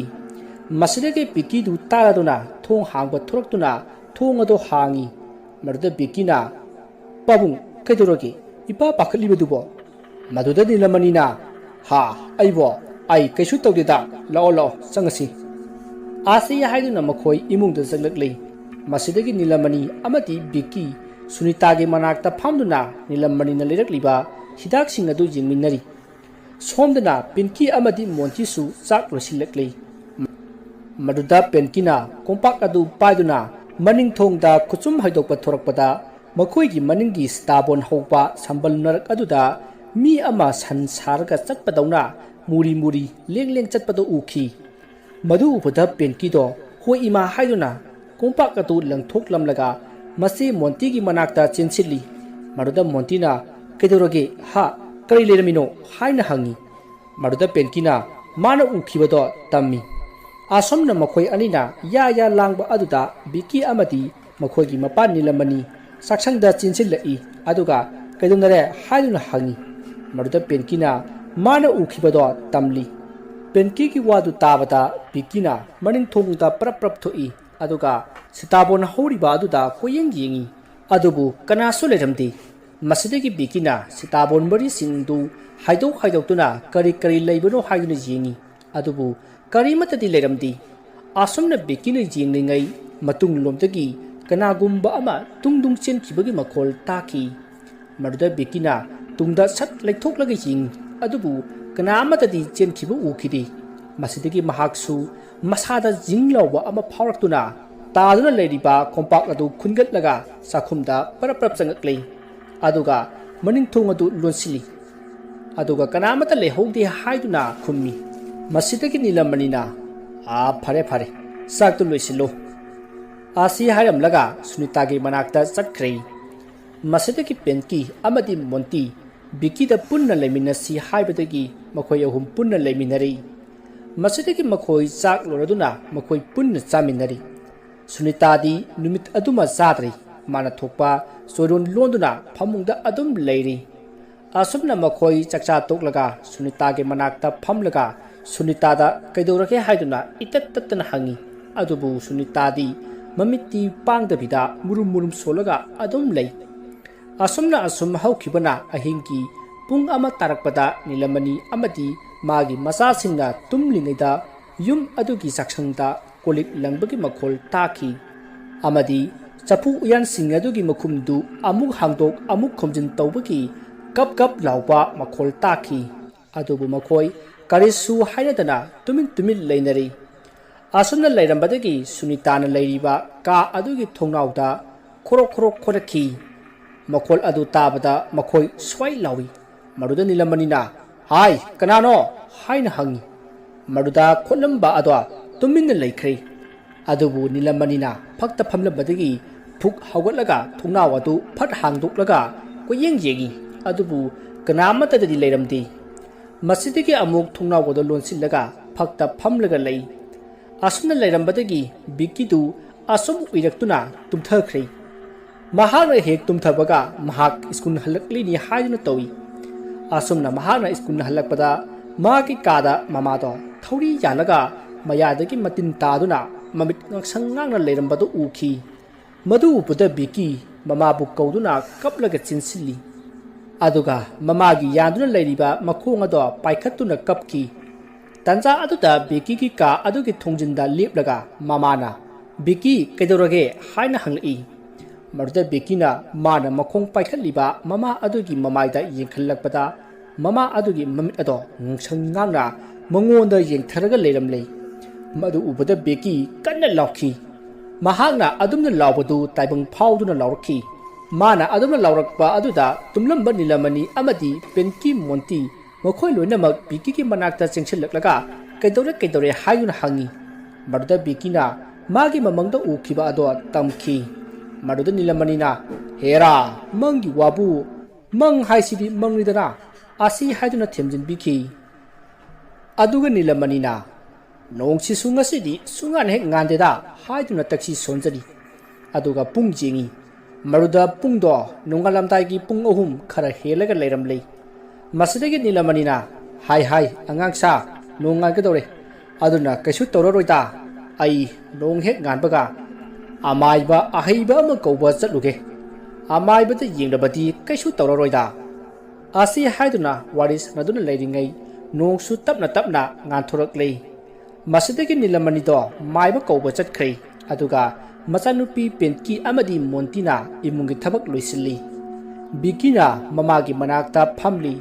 ꯃꯁꯤꯗꯒꯤ ꯕꯤꯀꯤꯗꯨ ꯇꯥꯔꯗꯨꯅ ꯊꯣꯡ ꯍꯥꯡꯕ ꯊꯣꯔꯛꯇꯨꯅ ꯊꯣꯡ ꯑꯗꯨ ꯍꯥꯡꯉꯤ꯫ ꯃꯗꯨꯗ ꯕꯤꯀꯤꯅ, "ꯄꯥꯕꯨꯡ, ꯀꯩꯗꯧꯔꯒꯦ? ꯏꯄꯥ ꯄꯥꯈꯠꯂꯤꯕꯗꯨꯕꯣ?" ꯃꯗꯨꯗ ꯅꯤꯂꯃꯅꯤꯅ, "ꯍꯥ, ꯑꯩꯕꯣ? ꯑꯩ ꯀꯩꯁꯨ ꯇꯧꯗꯦꯗ, ꯂꯥꯛꯑꯣ, ꯂꯥꯛꯑꯣ, ꯆꯪꯉꯁꯤ," ꯑꯁꯤ ꯍꯥꯏꯗꯨꯅ ꯃꯈꯣꯏ ꯏꯃꯨꯡꯗ ꯆꯪꯂꯛꯂꯤ꯫ ꯃꯁꯤꯗꯒꯤ ꯅꯤꯂꯃꯅꯤ ꯑꯃꯗꯤ ꯕꯤꯀꯤ ꯁꯨꯅꯤꯇꯥꯒꯤ ꯃꯅꯥꯛꯇ ꯐꯝꯗꯨꯅ ꯅꯤꯂꯃꯅꯤꯅ ꯂꯩꯔꯛꯂꯤꯕ ꯍꯤꯗꯥꯛꯁꯤꯡ ꯑꯗꯨ ꯌꯦꯡꯃꯤꯟꯅꯔꯤ꯫ ꯁꯣꯝꯗꯅ ꯄꯤꯟꯀꯤ ꯑꯃꯗꯤ ꯃꯣꯟꯇꯤꯁꯨ ꯆꯥꯛ ꯂꯣꯏꯁꯤꯜꯂꯛꯂꯤ꯫ ꯃꯗꯨꯗ ꯄꯦꯟꯀꯤꯅ ꯀꯣꯝꯄꯥꯛ ꯑꯗꯨ ꯄꯥꯏꯗꯨꯅ ꯃꯅꯤꯡ ꯊꯣꯡꯗ ꯈꯨꯆꯨꯝ ꯍꯥꯏꯗꯣꯛꯄ ꯊꯣꯔꯛꯄꯗ, ꯃꯈꯣꯏꯒꯤ ꯃꯅꯤꯡꯒꯤ ꯁꯤꯇꯥꯕꯣꯟ ꯍꯧꯕ ꯁꯝꯕꯜ ꯃꯔꯛ ꯑꯗꯨꯗ ꯃꯤ ꯑꯃ ꯁꯟ ꯁꯥꯔꯒ ꯆꯠꯄꯗꯧꯅ ꯃꯨꯔꯤ ꯃꯨꯔꯤ ꯂꯦꯡ ꯂꯦꯡ ꯆꯠꯄꯗꯨ ꯎꯈꯤ꯫ ꯃꯗꯨ ꯎꯕꯗ ꯄꯦꯟꯀꯤꯗꯣ "ꯍꯣꯏ ꯏꯃꯥ" ꯍꯥꯏꯗꯨꯅ ꯀꯣꯝꯄꯥꯛ ꯑꯗꯨ ꯂꯪꯊꯣꯛꯂꯝꯂꯒ ꯃꯆꯦ ꯃꯣꯟꯇꯤꯒꯤ ꯃꯅꯥꯛꯇ ꯆꯦꯟꯁꯤꯜꯂꯤ꯫ ꯃꯗꯨꯗ ꯃꯣꯟꯇꯤꯅ, "ꯀꯩꯗꯧꯔꯒꯦ? ꯍꯥ? ꯀꯔꯤ ꯂꯩꯔꯝꯃꯤꯅꯣ?" ꯍꯥꯏꯅ ꯍꯪꯉꯤ꯫ ꯃꯗꯨꯗ ꯄꯦꯟꯀꯤꯅ ꯃꯥꯅ ꯎꯈꯤꯕꯗꯣ ꯇꯝꯃꯤ꯫ ꯑꯁꯨꯝꯅ ꯃꯈꯣꯏ ꯑꯅꯤꯅ ꯌꯥ ꯌꯥ ꯂꯥꯡꯕ ꯑꯗꯨꯗ ꯕꯤꯀꯤ ꯑꯃꯗꯤ ꯃꯈꯣꯏꯒꯤ ꯃꯄꯥ ꯅꯤꯂꯃꯅꯤ ꯆꯥꯛꯁꯪꯗ ꯆꯦꯟꯁꯤꯜꯂꯛꯏ꯫ ꯑꯗꯨꯒ "ꯀꯩꯗꯧꯅꯔꯦ?" ꯍꯥꯏꯗꯨꯅ ꯍꯪꯉꯤ꯫ ꯃꯗꯨꯗ ꯄꯦꯟꯀꯤꯅ ꯃꯥꯅ ꯎꯈꯤꯕꯗꯣ ꯇꯝꯂꯤ꯫ ꯄꯦꯟꯀꯤꯒꯤ ꯋꯥꯗꯨ ꯇꯥꯕꯗ ꯕꯤꯀꯤꯅ ꯃꯅꯤꯡ ꯊꯣꯡꯗ ꯄꯔꯞ ꯄꯔꯞ ꯊꯣꯛꯏ꯫ ꯑꯗꯨꯒ ꯁꯤꯇꯥꯕꯣꯟ ꯍꯧꯔꯤꯕ ꯑꯗꯨꯗ ꯀꯣꯏꯌꯦꯡ ꯌꯦꯡꯉꯤ꯫ ꯑꯗꯨꯕꯨ ꯀꯅꯥꯁꯨ ꯂꯩꯔꯝꯗꯦ꯫ ꯃꯁꯤꯗꯒꯤ ꯕꯤꯀꯤꯅ ꯁꯤꯇꯥꯕꯣꯟ ꯃꯔꯤꯁꯤꯡꯗꯨ ꯍꯥꯏꯗꯣꯛ ꯍꯥꯏꯗꯣꯛꯇꯨꯅ ꯀꯔꯤ ꯀꯔꯤ ꯂꯩꯕꯅꯣ ꯍꯥꯏꯗꯨꯅ ꯌꯦꯡꯉꯤ꯫ ꯑꯗꯨꯕꯨ ꯀꯔꯤꯃꯠꯇꯗꯤ ꯂꯩꯔꯝꯗꯦ꯫ ꯑꯁꯨꯝꯅ ꯕꯤꯀꯤꯅ ꯌꯦꯡꯂꯤꯉꯩ ꯃꯇꯨꯡꯂꯣꯝꯗꯒꯤ ꯀꯅꯥꯒꯨꯝꯕ ꯑꯃ ꯇꯨꯡ ꯇꯨꯡ ꯆꯦꯟꯈꯤꯕꯒꯤ ꯃꯈꯣꯜ ꯇꯥꯈꯤ꯫ ꯃꯗꯨꯗ ꯕꯤꯀꯤꯅ ꯇꯨꯡꯗ ꯁꯠ ꯂꯩꯊꯣꯛꯂꯒ ꯌꯦꯡꯉꯤ, ꯑꯗꯨꯕꯨ ꯀꯅꯥ ꯑꯃꯠꯇꯗꯤ ꯆꯦꯟꯈꯤꯕ ꯎꯈꯤꯗꯦ꯫ ꯃꯁꯤꯗꯒꯤ ꯃꯍꯥꯛꯁꯨ ꯃꯁꯥꯗ ꯖꯤꯡ ꯂꯥꯎꯕ ꯑꯃ ꯐꯥꯎꯔꯛꯇꯨꯅ ꯇꯥꯗꯨꯅ ꯂꯩꯔꯤꯕ ꯀꯣꯝꯄꯥꯛ ꯑꯗꯨ ꯈꯨꯟꯒꯠꯂꯒ ꯆꯥꯛꯈꯨꯝꯗ ꯄꯔꯞ ꯄꯔꯞ ꯆꯪꯂꯛꯂꯦ꯫ ꯑꯗꯨꯒ ꯃꯅꯤꯡ ꯊꯣꯡ ꯑꯗꯨ ꯂꯣꯟꯁꯤꯜꯂꯤ꯫ ꯑꯗꯨꯒ ꯀꯅꯥꯃꯠꯇ ꯂꯩꯍꯧꯗꯦ ꯍꯥꯏꯗꯨꯅ ꯈꯨꯝꯃꯤ꯫ ꯃꯁꯤꯗꯒꯤ ꯅꯤꯂꯃꯅꯤꯅ, "ꯑꯥ, ꯐꯔꯦ, ꯐꯔꯦ, ꯆꯥꯛꯇꯨ ꯂꯣꯏꯁꯤꯜꯂꯨ," ꯑꯁꯤ ꯍꯥꯏꯔꯝꯂꯒ ꯁꯨꯅꯤꯇꯥꯒꯤ ꯃꯅꯥꯛꯇ ꯆꯠꯈ꯭ꯔꯦ꯫ ꯃꯁꯤꯗꯒꯤ ꯄꯦꯟꯀꯤ ꯑꯃꯗꯤ ꯃꯣꯟꯇꯤ ꯕꯤꯀꯤꯗ ꯄꯨꯟꯅ ꯂꯩꯃꯤꯟꯅꯁꯤ ꯍꯥꯏꯕꯗꯒꯤ ꯃꯈꯣꯏ ꯑꯍꯨꯝ ꯄꯨꯟꯅ ꯂꯩꯃꯤꯟꯅꯔꯤ꯫ ꯃꯁꯤꯗꯒꯤ ꯃꯈꯣꯏ ꯆꯥꯛ ꯂꯣꯏꯔꯗꯨꯅ ꯃꯈꯣꯏ ꯄꯨꯟꯅ ꯆꯥꯃꯤꯟꯅꯔꯤ꯫ ꯁꯨꯅꯤꯇꯥꯗꯤ ꯅꯨꯃꯤꯠ ꯑꯗꯨꯃ ꯆꯥꯗ꯭ꯔꯤ꯫ ꯃꯥꯅ ꯊꯣꯛꯄ ꯆꯣꯏꯔꯣꯟ ꯂꯣꯟꯗꯨꯅ ꯐꯃꯨꯡꯗ ꯑꯗꯨꯝ ꯂꯩꯔꯤ꯫ ꯑꯁꯨꯝꯅ ꯃꯈꯣꯏ ꯆꯥꯛꯆꯥ ꯇꯣꯛꯂꯒ ꯁꯨꯅꯤꯇꯥꯒꯤ ꯃꯅꯥꯛꯇ ꯐꯝꯂꯒ ꯁꯨꯅꯤꯇꯥꯗ "ꯀꯩꯗꯧꯔꯒꯦ?" ꯍꯥꯏꯗꯨꯅ ꯏꯇꯠ ꯇꯠꯇꯅ ꯍꯪꯉꯤ꯫ ꯑꯗꯨꯕꯨ ꯁꯨꯅꯤꯇꯥꯗꯤ ꯃꯃꯤꯠꯇꯤ ꯄꯥꯡꯗꯕꯤꯗ ꯃꯨꯔꯨꯝ ꯃꯨꯔꯨꯝ ꯁꯣꯜꯂꯒ ꯑꯗꯨꯝ ꯂꯩ꯫ ꯑꯁꯨꯝꯅ ꯑꯁꯨꯝ ꯍꯧꯈꯤꯕꯅ ꯑꯍꯤꯡꯒꯤ ꯄꯨꯡ ꯑꯃ ꯇꯥꯔꯛꯄꯗ ꯅꯤꯂꯃꯅꯤ ꯑꯃꯗꯤ ꯃꯥꯒꯤ ꯃꯆꯥꯁꯤꯡꯅ ꯇꯨꯝꯂꯤꯉꯩꯗ ꯌꯨꯝ ꯑꯗꯨꯒꯤ ꯆꯥꯛꯁꯪꯗ ꯀꯣꯜꯂꯤꯛ ꯂꯪꯕꯒꯤ ꯃꯈꯣꯜ ꯇꯥꯈꯤ꯫ ꯑꯃꯗꯤ ꯆꯐꯨ ꯎꯌꯥꯟꯁꯤꯡ ꯑꯗꯨꯒꯤ ꯃꯈꯨꯝꯗꯨ ꯑꯃꯨꯛ ꯍꯥꯡꯗꯣꯛ ꯑꯃꯨꯛ ꯈꯨꯝꯖꯤꯟ ꯇꯧꯕꯒꯤ ꯀꯞ ꯀꯞ ꯂꯥꯎꯕ ꯃꯈꯣꯜ ꯇꯥꯈꯤ꯫ ꯑꯗꯨꯕꯨ ꯃꯈꯣꯏ ꯀꯔꯤꯁꯨ ꯍꯥꯏꯅꯗꯅ ꯇꯨꯃꯤꯟ ꯇꯨꯃꯤꯟ ꯂꯩꯅꯔꯤ꯫ ꯑꯁꯨꯝꯅ ꯂꯩꯔꯝꯕꯗꯒꯤ ꯁꯨꯅꯤꯇꯥꯅ ꯂꯩꯔꯤꯕ ꯀꯥ ꯑꯗꯨꯒꯤ ꯊꯣꯡꯅꯥꯎꯗ ꯈꯣꯔꯣꯛ ꯈꯣꯔꯣꯛ ꯈꯣꯔꯛꯈꯤ꯫ ꯃꯈꯣꯜ ꯑꯗꯨ ꯇꯥꯕꯗ ꯃꯈꯣꯏ ꯁ꯭ꯋꯥꯏ ꯂꯥꯎꯏ꯫ ꯃꯗꯨꯗ ꯅꯤꯂꯃꯅꯤꯅ, "ꯍꯥꯏ, ꯀꯅꯥꯅꯣ?" ꯍꯥꯏꯅ ꯍꯪꯉꯤ꯫ ꯃꯗꯨꯗ ꯈꯣꯠꯂꯝꯕ ꯑꯗꯣ ꯇꯨꯃꯤꯟꯅ ꯂꯩꯈ꯭ꯔꯦ꯫ ꯑꯗꯨꯕꯨ ꯅꯤꯂꯃꯅꯤꯅ ꯐꯛꯇ ꯐꯝꯂꯝꯕꯗꯒꯤ ꯐꯨꯛ ꯍꯧꯒꯠꯂꯒ ꯊꯣꯡꯅꯥꯎ ꯑꯗꯨ ꯐꯠ ꯍꯥꯡꯗꯣꯛꯂꯒ ꯀꯣꯏꯌꯦꯡ ꯌꯦꯡꯉꯤ꯫ ꯑꯗꯨꯕꯨ ꯀꯅꯥ ꯑꯃꯠꯇꯗꯗꯤ ꯂꯩꯔꯝꯗꯦ꯫ ꯃꯁꯤꯗꯒꯤ ꯑꯃꯨꯛ ꯊꯣꯡꯅꯥꯎ ꯑꯗꯨ ꯂꯣꯟꯁꯤꯜꯂꯒ ꯐꯛꯇ ꯐꯝꯂꯒ ꯂꯩ꯫ ꯑꯁꯨꯝꯅ ꯂꯩꯔꯝꯕꯗꯒꯤ ꯕꯤꯀꯤꯗꯨ ꯑꯁꯨꯝ ꯎꯏꯔꯛꯇꯨꯅ ꯇꯨꯝꯊꯈ꯭ꯔꯦ꯫ ꯃꯍꯥꯛꯅ ꯍꯦꯛ ꯇꯨꯝꯊꯕꯒ ꯃꯍꯥꯛ ꯁ꯭ꯀꯨꯜ ꯍꯜꯂꯛꯂꯤꯅꯤ ꯍꯥꯏꯗꯨꯅ ꯇꯧꯏ꯫ ꯑꯁꯨꯝꯅ ꯃꯍꯥꯛꯅ ꯁ꯭ꯀꯨꯜ ꯍꯜꯂꯛꯄꯗ ꯃꯍꯥꯛꯀꯤ ꯀꯥꯗ ꯃꯃꯥꯗꯣ ꯊꯧꯔꯤ ꯌꯥꯜꯂꯒ ꯃꯌꯥꯗꯒꯤ ꯃꯇꯤꯟ ꯇꯥꯗꯨꯅ ꯃꯃꯤꯠ ꯉꯥꯡꯁꯪ ꯉꯥꯡꯅ ꯂꯩꯔꯝꯕꯗꯨ ꯎꯈꯤ꯫ ꯃꯗꯨ ꯎꯕꯗ ꯕꯤꯀꯤ ꯃꯃꯥꯕꯨ ꯀꯧꯗꯨꯅ ꯀꯞꯂꯒ ꯆꯦꯟꯁꯤꯜꯂꯤ꯫ ꯑꯗꯨꯒ ꯃꯃꯥꯒꯤ ꯌꯥꯟꯗꯨꯅ ꯂꯩꯔꯤꯕ ꯃꯈꯣꯡ ꯑꯗꯣ ꯄꯥꯏꯈꯠꯇꯨꯅ ꯀꯞꯈꯤ꯫ ꯇꯟꯖꯥ ꯑꯗꯨꯗ ꯕꯤꯀꯤꯒꯤ ꯀꯥ ꯑꯗꯨꯒꯤ ꯊꯣꯡꯖꯤꯟꯗ ꯂꯦꯞꯂꯒ ꯃꯃꯥꯅ, "ꯕꯤꯀꯤ, ꯀꯩꯗꯧꯔꯒꯦ?" ꯍꯥꯏꯅ ꯍꯪꯂꯛꯏ꯫ ꯃꯗꯨꯗ ꯕꯤꯀꯤꯅ ꯃꯥꯅ ꯃꯈꯣꯡ ꯄꯥꯏꯈꯠꯂꯤꯕ ꯃꯃꯥ ꯑꯗꯨꯒꯤ ꯃꯃꯥꯏꯗ ꯌꯦꯡꯈꯠꯂꯛꯄꯗ ꯃꯃꯥ ꯑꯗꯨꯒꯤ ꯃꯃꯤꯠ ꯑꯗꯣ ꯉꯥꯡꯁꯪ ꯉꯥꯡꯅ ꯃꯉꯣꯟꯗ ꯌꯦꯡꯊꯔꯒ ꯂꯩꯔꯝꯂꯦ꯫ ꯃꯗꯨ ꯎꯕꯗ ꯕꯦꯀꯤ ꯀꯟꯅ ꯂꯥꯎꯈꯤ꯫ ꯃꯍꯥꯛꯅ ꯑꯗꯨꯝꯅ ꯂꯥꯎꯕꯗꯨ ꯇꯥꯏꯕꯪ ꯐꯥꯎꯗꯨꯅ ꯂꯥꯎꯔꯛꯈꯤ꯫ ꯃꯥꯅ ꯑꯗꯨꯝꯅ ꯂꯥꯎꯔꯛꯄ ꯑꯗꯨꯗ ꯇꯨꯝꯂꯝꯕ ꯅꯤꯂꯃꯅꯤ ꯑꯃꯗꯤ ꯄꯦꯟꯀꯤ ꯃꯣꯟꯇꯤ ꯃꯈꯣꯏ ꯂꯣꯏꯅꯃꯛ ꯕꯦꯀꯤꯒꯤ ꯃꯅꯥꯛꯇ ꯆꯦꯟꯁꯤꯜꯂꯛꯂꯒ "ꯀꯩꯗꯧꯔꯦ, ꯀꯩꯗꯧꯔꯦ?" ꯍꯥꯏꯗꯨꯅ ꯍꯪꯉꯤ꯫ ꯃꯗꯨꯗ ꯕꯦꯀꯤꯅ ꯃꯥꯒꯤ ꯃꯃꯪꯗ ꯎꯈꯤꯕ ꯑꯗꯣ ꯇꯝꯈꯤ꯫ ꯃꯗꯨꯗ ꯅꯤꯂꯃꯅꯤꯅ, "ꯍꯦꯔꯥ, ꯃꯪꯒꯤ ꯋꯥꯕꯨ, ꯃꯪ ꯍꯥꯏꯁꯤꯗꯤ ꯃꯪꯅꯤꯗꯅ, ꯑꯁꯤ" ꯍꯥꯏꯗꯨꯅ ꯊꯦꯝꯖꯤꯟꯕꯤꯈꯤ꯫ ꯑꯗꯨꯒ ꯅꯤꯂꯃꯅꯤꯅ, "ꯅꯣꯡꯁꯤꯁꯨ ꯉꯁꯤꯗꯤ ꯁꯨꯡꯉꯥꯟ ꯍꯦꯛ ꯉꯥꯟꯗꯦꯗ" ꯍꯥꯏꯗꯨꯅ ꯇꯛꯁꯤ ꯁꯣꯟꯖꯔꯤ꯫ ꯑꯗꯨꯒ ꯄꯨꯡ ꯌꯦꯡꯉꯤ꯫ ꯃꯗꯨꯗ ꯄꯨꯡꯗꯣ ꯅꯣꯡꯉꯥꯜꯂꯝꯗꯥꯏꯒꯤ ꯄꯨꯡ ꯑꯍꯨꯝ ꯈꯔ ꯍꯦꯜꯂꯒ ꯂꯩꯔꯝꯂꯦ꯫ ꯃꯁꯤꯗꯒꯤ ꯅꯤꯂꯃꯅꯤꯅ, "ꯍꯥꯏ ꯍꯥꯏ, ꯑꯉꯥꯡ ꯁꯥ, ꯅꯣꯡ ꯉꯥꯟꯒꯗꯧꯔꯦ꯫ ꯑꯗꯨꯅ ꯀꯩꯁꯨ ꯇꯧꯔꯔꯣꯏꯗ꯫ ꯑꯩ ꯅꯣꯡ ꯍꯦꯛ ꯉꯥꯟꯕꯒ ꯑꯃꯥꯏꯕ ꯑꯍꯩꯕ ꯑꯃ ꯀꯧꯕ ꯆꯠꯂꯨꯒꯦ꯫ ꯑꯃꯥꯏꯕꯗ ꯌꯦꯡꯂꯕꯗꯤ ꯀꯩꯁꯨ ꯇꯧꯔꯔꯣꯏꯗ" ꯑꯁꯤ ꯍꯥꯏꯗꯨꯅ ꯋꯥꯔꯤ ꯁꯥꯟꯅꯗꯨꯅ ꯂꯩꯔꯤꯉꯩ ꯅꯣꯡꯁꯨ ꯇꯞꯅ ꯇꯞꯅ ꯉꯥꯟꯊꯣꯔꯛꯂꯦ꯫ ꯃꯁꯤꯗꯒꯤ ꯅꯤꯂꯃꯅꯤꯗꯣ ꯃꯥꯏꯕ ꯀꯧꯕ ꯆꯠꯈ꯭ꯔꯦ꯫ ꯑꯗꯨꯒ ꯃꯆꯥꯅꯨꯄꯤ ꯄꯤꯟꯀꯤ ꯑꯃꯗꯤ ꯃꯣꯟꯇꯤꯅ ꯏꯃꯨꯡꯒꯤ ꯊꯕꯛ ꯂꯣꯏꯁꯤꯜꯂꯤ꯫ ꯕꯤꯀꯤꯅ ꯃꯃꯥꯒꯤ ꯃꯅꯥꯛꯇ ꯐꯝꯂꯤ꯫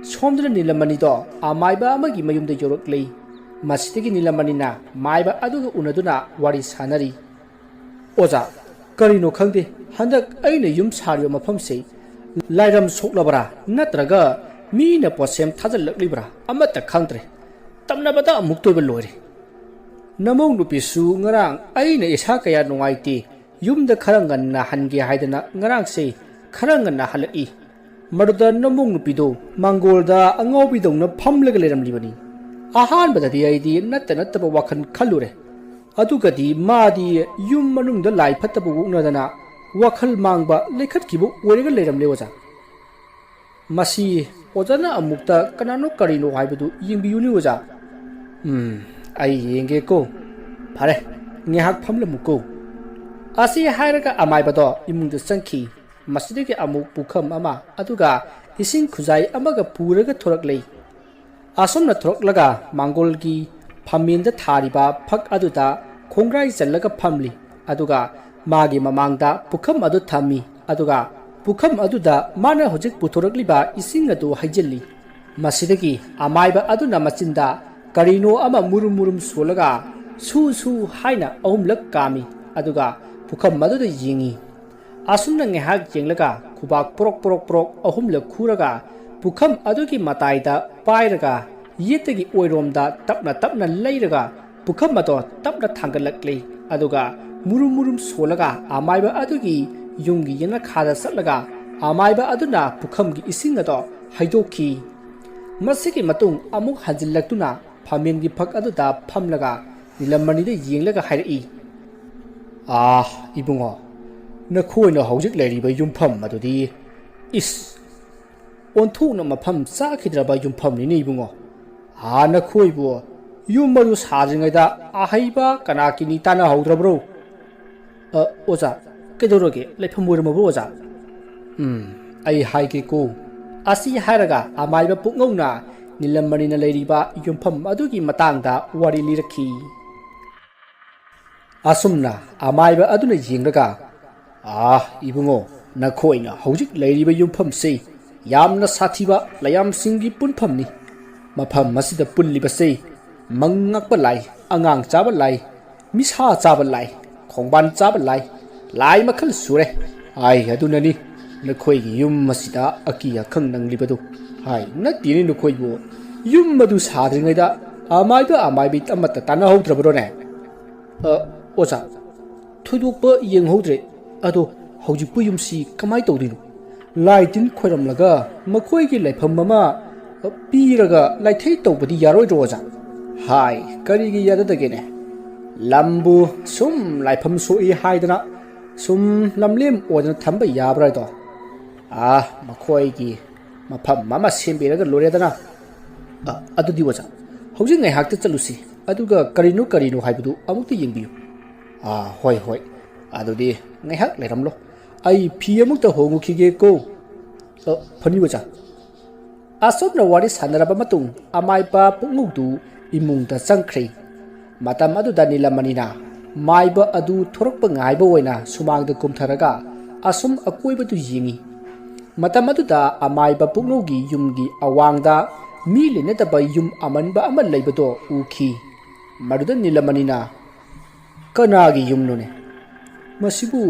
ꯁꯣꯝꯗꯅ ꯅꯤꯂꯃꯅꯤꯗꯣ ꯑꯃꯥꯏꯕ ꯑꯃꯒꯤ ꯃꯌꯨꯝꯗ ꯌꯧꯔꯛꯂꯤ꯫ ꯃꯁꯤꯗꯒꯤ ꯅꯤꯂꯃꯅꯤꯅ ꯃꯥꯏꯕ ꯑꯗꯨꯒ ꯎꯅꯗꯨꯅ ꯋꯥꯔꯤ ꯁꯥꯟꯅꯔꯤ꯫ "ꯑꯣꯖꯥ, ꯀꯔꯤꯅꯣ ꯈꯪꯗꯦ, ꯍꯟꯗꯛ ꯑꯩꯅ ꯌꯨꯝ ꯁꯥꯔꯤꯕ ꯃꯐꯝꯁꯤ ꯂꯥꯏꯔꯝ ꯁꯣꯛꯂꯕ꯭ꯔꯥ ꯅꯠꯇ꯭ꯔꯒ ꯃꯤꯅ ꯄꯣꯠꯁꯦꯝ ꯊꯥꯖꯤꯜꯂꯛꯂꯤꯕ꯭ꯔꯥ ꯑꯃꯠꯇ ꯈꯪꯗ꯭ꯔꯦ꯫ ꯇꯝꯅꯕꯗ ꯑꯃꯨꯛꯇꯣꯏꯕ ꯂꯣꯏꯔꯦ꯫ ꯅꯃꯧ ꯅꯨꯄꯤꯁꯨ ꯉꯔꯥꯡ ꯑꯩꯅ ꯏꯁꯥ ꯀꯌꯥ ꯅꯨꯡꯉꯥꯏꯇꯦ, ꯌꯨꯝꯗ ꯈꯔ ꯉꯟꯅ ꯍꯟꯒꯦ ꯍꯥꯏꯗꯅ ꯉꯔꯥꯡꯁꯦ ꯈꯔ ꯉꯟꯅ ꯍꯜꯂꯛꯏ꯫ ꯃꯗꯨꯗ ꯅꯃꯧ ꯅꯨꯄꯤꯗꯨ ꯃꯥꯡꯒꯣꯜꯗ ꯑꯉꯥꯎꯕꯤꯗꯧꯅ ꯐꯝꯂꯒ ꯂꯩꯔꯝꯂꯤꯕꯅꯤ꯫ ꯑꯍꯥꯟꯕꯗꯗꯤ ꯑꯩꯗꯤ ꯅꯠꯇ ꯅꯠꯇꯕ ꯋꯥꯈꯜ ꯈꯜꯂꯨꯔꯦ꯫ ꯑꯗꯨꯒꯗꯤ ꯃꯥꯗꯤ ꯌꯨꯝ ꯃꯅꯨꯡꯗ ꯂꯥꯏ ꯐꯠꯇꯕ ꯑꯣꯛꯅꯗꯅ ꯋꯥꯈꯜ ꯃꯥꯡꯕ ꯂꯩꯈꯠꯈꯤꯕ ꯑꯣꯏꯔꯒ ꯂꯩꯔꯝꯂꯦ ꯑꯣꯖꯥ꯫ ꯃꯁꯤ ꯑꯣꯖꯥꯅ ꯑꯃꯨꯛꯇ ꯀꯅꯥꯅꯣ ꯀꯔꯤꯅꯣ ꯍꯥꯏꯕꯗꯨ ꯌꯦꯡꯕꯤꯌꯨꯅꯦ ꯑꯣꯖꯥ꯫" "ꯎꯝ, ꯑꯩ ꯌꯦꯡꯒꯦꯀꯣ꯫ ꯐꯔꯦ, ꯉꯥꯏꯍꯥꯛ ꯐꯝꯂꯝꯃꯨꯀꯣ" ꯑꯁꯤ ꯍꯥꯏꯔꯒ ꯑꯃꯥꯏꯕꯗꯣ ꯏꯃꯨꯡꯗ ꯆꯪꯈꯤ꯫ ꯃꯁꯤꯗꯒꯤ ꯑꯃꯨꯛ ꯄꯨꯈꯝ ꯑꯃ, ꯑꯗꯨꯒ ꯏꯁꯤꯡ ꯈꯨꯖꯥꯏ ꯑꯃꯒ ꯄꯨꯔꯒ ꯊꯣꯔꯛꯂꯦ꯫ ꯑꯁꯨꯝꯅ ꯊꯣꯔꯛꯂꯒ ꯃꯥꯡꯒꯣꯜꯒꯤ ꯐꯝꯃꯦꯟꯗ ꯊꯥꯔꯤꯕ ꯐꯛ ꯑꯗꯨꯗ ꯈꯣꯡꯒ꯭ꯔꯥꯏ ꯆꯜꯂꯒ ꯐꯝꯂꯤ꯫ ꯑꯗꯨꯒ ꯃꯥꯒꯤ ꯃꯃꯥꯡꯗ ꯄꯨꯈꯝ ꯑꯗꯨ ꯊꯝꯃꯤ꯫ ꯑꯗꯨꯒ ꯄꯨꯈꯝ ꯑꯗꯨꯗ ꯃꯥꯅ ꯍꯧꯖꯤꯛ ꯄꯨꯊꯣꯔꯛꯂꯤꯕ ꯏꯁꯤꯡ ꯑꯗꯨ ꯍꯩꯖꯤꯜꯂꯤ꯫ ꯃꯁꯤꯗꯒꯤ ꯑꯃꯥꯏꯕ ꯑꯗꯨꯅ ꯃꯆꯤꯟꯗ ꯀꯔꯤꯅꯣ ꯑꯃ ꯃꯨꯔꯨꯝ ꯃꯨꯔꯨꯝ ꯁꯣꯜꯂꯒ "ꯁꯨ ꯁꯨ" ꯍꯥꯏꯅ ꯑꯍꯨꯝꯂꯛ ꯀꯥꯝꯃꯤ꯫ ꯑꯗꯨꯒ ꯄꯨꯈꯝ ꯑꯗꯨꯗ ꯌꯦꯡꯉꯤ꯫ ꯑꯁꯨꯝꯅ ꯉꯥꯏꯍꯥꯛ ꯌꯦꯡꯂꯒ ꯈꯨꯕꯥꯛ ꯄ꯭ꯔꯣꯛ ꯄ꯭ꯔꯣꯛ ꯄ꯭ꯔꯣꯛ ꯑꯍꯨꯝꯂꯛ ꯈꯨꯔꯒ ꯄꯨꯈꯝ ꯑꯗꯨꯒꯤ ꯃꯇꯥꯏꯗ ꯄꯥꯏꯔꯒ ꯌꯦꯠꯇꯒꯤ ꯑꯣꯏꯔꯣꯝꯗ ꯇꯞꯅ ꯇꯞꯅ ꯂꯩꯔꯒ ꯄꯨꯈꯝ ꯑꯗꯣ ꯇꯞꯅ ꯊꯥꯡꯒꯠꯂꯛꯂꯤ꯫ ꯑꯗꯨꯒ ꯃꯨꯔꯨꯝ ꯃꯨꯔꯨꯝ ꯁꯣꯜꯂꯒ ꯑꯃꯥꯏꯕ ꯑꯗꯨꯒꯤ ꯌꯨꯝꯒꯤ ꯌꯦꯅꯈꯥꯗ ꯆꯠꯂꯒ ꯑꯃꯥꯏꯕ ꯑꯗꯨꯅ ꯄꯨꯈꯝꯒꯤ ꯏꯁꯤꯡ ꯑꯗꯣ ꯍꯩꯗꯣꯛꯈꯤ꯫ ꯃꯁꯤꯒꯤ ꯃꯇꯨꯡ ꯑꯃꯨꯛ ꯍꯟꯖꯤꯜꯂꯛꯇꯨꯅ ꯐꯝꯃꯦꯟꯒꯤ ꯐꯛ ꯑꯗꯨꯗ ꯐꯝꯂꯒ ꯅꯤꯂꯝꯃꯅꯤꯗ ꯌꯦꯡꯂꯒ ꯍꯥꯏꯔꯛꯏ, "ꯑꯥ, ꯏꯕꯨꯡꯉꯣ, ꯅꯈꯣꯏꯅ ꯍꯧꯖꯤꯛ ꯂꯩꯔꯤꯕ ꯌꯨꯝꯐꯝ ꯑꯗꯨꯗꯤ, ꯏꯁ, ꯑꯣꯟꯊꯣꯛꯅ ꯃꯐꯝ ꯆꯥꯈꯤꯗ꯭ꯔꯕ ꯌꯨꯝꯐꯝꯅꯤꯅꯦ ꯏꯕꯨꯡꯉꯣ꯫ ꯑꯥ, ꯅꯈꯣꯏꯕꯨ ꯌꯨꯝ ꯑꯗꯨ ꯁꯥꯗ꯭ꯔꯤꯉꯩꯗ ꯑꯍꯩꯕ ꯀꯅꯥ ꯀꯤꯅꯤ ꯇꯥꯟꯅꯍꯧꯗ꯭ꯔꯕ꯭ꯔꯣ?" "ꯑ, ꯑꯣꯖꯥ, ꯀꯩꯗꯧꯔꯒꯦ? ꯂꯩꯐꯝ ꯑꯣꯏꯔꯝꯃꯕ꯭ꯔꯣ, ꯑꯣꯖꯥ?" "ꯎꯝ, ꯑꯩ ꯍꯥꯏꯒꯦꯀꯣ꯫" ꯑꯁꯤ ꯍꯥꯏꯔꯒ ꯑꯃꯥꯏꯕ ꯄꯨꯛꯉꯧꯅ ꯅꯤꯂꯝꯃꯅꯤꯅ ꯂꯩꯔꯤꯕ ꯌꯨꯝꯐꯝ ꯑꯗꯨꯒꯤ ꯃꯇꯥꯡꯗ ꯋꯥꯔꯤ ꯂꯤꯔꯛꯈꯤ꯫ ꯑꯁꯨꯝꯅ ꯑꯃꯥꯏꯕ ꯑꯗꯨꯅ ꯌꯦꯡꯂꯒ, "ꯑꯥ, ꯏꯕꯨꯡꯉꯣ, ꯅꯈꯣꯏꯅ ꯍꯧꯖꯤꯛ ꯂꯩꯔꯤꯕ ꯌꯨꯝꯐꯝꯁꯤ ꯌꯥꯝꯅ ꯁꯥꯊꯤꯕ ꯂꯥꯏꯌꯥꯝꯁꯤꯡꯒꯤ ꯄꯨꯟꯐꯝꯅꯤ꯫ ꯃꯐꯝ ꯑꯁꯤꯗ ꯄꯨꯜꯂꯤꯕꯁꯤ ꯃꯪ ꯉꯥꯛꯄ ꯂꯥꯏ, ꯑꯉꯥꯡ ꯆꯥꯕ ꯂꯥꯏ, ꯃꯤꯁꯥ ꯆꯥꯕ ꯂꯥꯏ, ꯈꯣꯡꯕꯥꯟ ꯆꯥꯕ ꯂꯥꯏ, ꯂꯥꯏ ꯃꯈꯜ ꯁꯨꯔꯦ꯫ ꯍꯥꯏ ꯑꯗꯨꯅꯅꯤ ꯅꯈꯣꯏꯒꯤ ꯌꯨꯝ ꯑꯁꯤꯗ ꯑꯀꯤ ꯑꯈꯪ ꯅꯪꯂꯤꯕꯗꯨ꯫ ꯍꯥꯏ ꯅꯠꯇꯦꯅꯦ ꯅꯈꯣꯏꯕꯨ, ꯌꯨꯝ ꯑꯗꯨ ꯁꯥꯗ꯭ꯔꯤꯉꯩꯗ ꯑꯃꯥꯏꯕ ꯑꯃꯥꯏꯕꯤ ꯑꯃꯠꯇ ꯇꯥꯟꯅꯍꯧꯗ꯭ꯔꯕ꯭ꯔꯣꯅꯦ?" "ꯑ, ꯑꯣꯖꯥ, ꯊꯣꯏꯗꯣꯛꯄ ꯌꯦꯡꯍꯧꯗ꯭ꯔꯦ꯫ ꯑꯗꯣ ꯍꯧꯖꯤꯛꯄꯨ ꯌꯨꯝꯁꯤ ꯀꯃꯥꯏ ꯇꯧꯗꯣꯏꯅꯣ? ꯂꯥꯏ ꯇꯤꯟ ꯈꯣꯏꯔꯝꯂꯒ ꯃꯈꯣꯏꯒꯤ ꯂꯩꯐꯝ ꯑꯃ ꯄꯤꯔꯒ ꯂꯥꯏꯊꯩ ꯇꯧꯕꯗꯤ ꯌꯥꯔꯣꯏꯗ꯭ꯔꯣ, ꯑꯣꯖꯥ?" "ꯍꯥꯏ, ꯀꯔꯤꯒꯤ ꯌꯥꯗꯗꯒꯦꯅꯦ? ꯂꯝꯕꯨ ꯁꯨꯝ ꯂꯥꯏꯐꯝ ꯁꯣꯛꯏ ꯍꯥꯏꯗꯅ ꯁꯨꯝ ꯂꯝꯂꯦꯝ ꯑꯣꯏꯗꯅ ꯊꯝꯕ ꯌꯥꯕ꯭ꯔꯥ ꯑꯗꯣ? ꯑꯥ, ꯃꯈꯣꯏꯒꯤ ꯃꯐꯝ ꯑꯃ ꯁꯦꯝꯕꯤꯔꯒ ꯂꯣꯏꯔꯦꯗꯅ꯫ ꯑ, ꯑꯗꯨꯗꯤ ꯑꯣꯖꯥ, ꯍꯧꯖꯤꯛ ꯉꯥꯏꯍꯥꯛꯇ ꯆꯠꯂꯨꯁꯤ, ꯑꯗꯨꯒ ꯀꯔꯤꯅꯣ ꯀꯔꯤꯅꯣ ꯍꯥꯏꯕꯗꯨ ꯑꯃꯨꯛꯇ ꯌꯦꯡꯕꯤꯌꯨ꯫" "ꯑꯥ, ꯍꯣꯏ, ꯍꯣꯏ, ꯑꯗꯨꯗꯤ ꯉꯥꯏꯍꯥꯛ ꯂꯩꯔꯝꯂꯣ, ꯑꯩ ꯐꯤ ꯑꯃꯨꯛꯇ ꯍꯣꯡꯉꯨꯈꯤꯒꯦꯀꯣ꯫" "ꯑ, ꯐꯅꯤ ꯑꯣꯖꯥ꯫" ꯑꯁꯨꯝꯅ ꯋꯥꯔꯤ ꯁꯥꯟꯅꯔꯕ ꯃꯇꯨꯡ ꯑꯃꯥꯏꯕ ꯄꯨꯡꯉꯧꯗꯨ ꯏꯃꯨꯡꯗ ꯆꯪꯈ꯭ꯔꯦ꯫ ꯃꯇꯝ ꯑꯗꯨꯗ ꯅꯤꯂꯃꯅꯤꯅ ꯃꯥꯏꯕ ꯑꯗꯨ ꯊꯣꯔꯛꯄ ꯉꯥꯏꯕ ꯑꯣꯏꯅ ꯁꯨꯃꯥꯡꯗ ꯀꯨꯝꯊꯔꯒ ꯑꯁꯨꯝ ꯑꯀꯣꯏꯕꯗꯨ ꯌꯦꯡꯉꯤ꯫ ꯃꯇꯝ ꯑꯗꯨꯗ ꯑꯃꯥꯏꯕ ꯄꯨꯡꯉꯧꯒꯤ ꯌꯨꯝꯒꯤ ꯑꯋꯥꯡꯗ ꯃꯤ ꯂꯩꯅꯗꯕ ꯌꯨꯝ ꯑꯃꯟꯕ ꯑꯃ ꯂꯩꯕꯗꯣ ꯎꯈꯤ꯫ ꯃꯗꯨꯗ ꯅꯤꯂꯃꯅꯤꯅ, "ꯀꯅꯥꯒꯤ ꯌꯨꯝꯅꯣꯅꯦ? ꯃꯁꯤꯕꯨ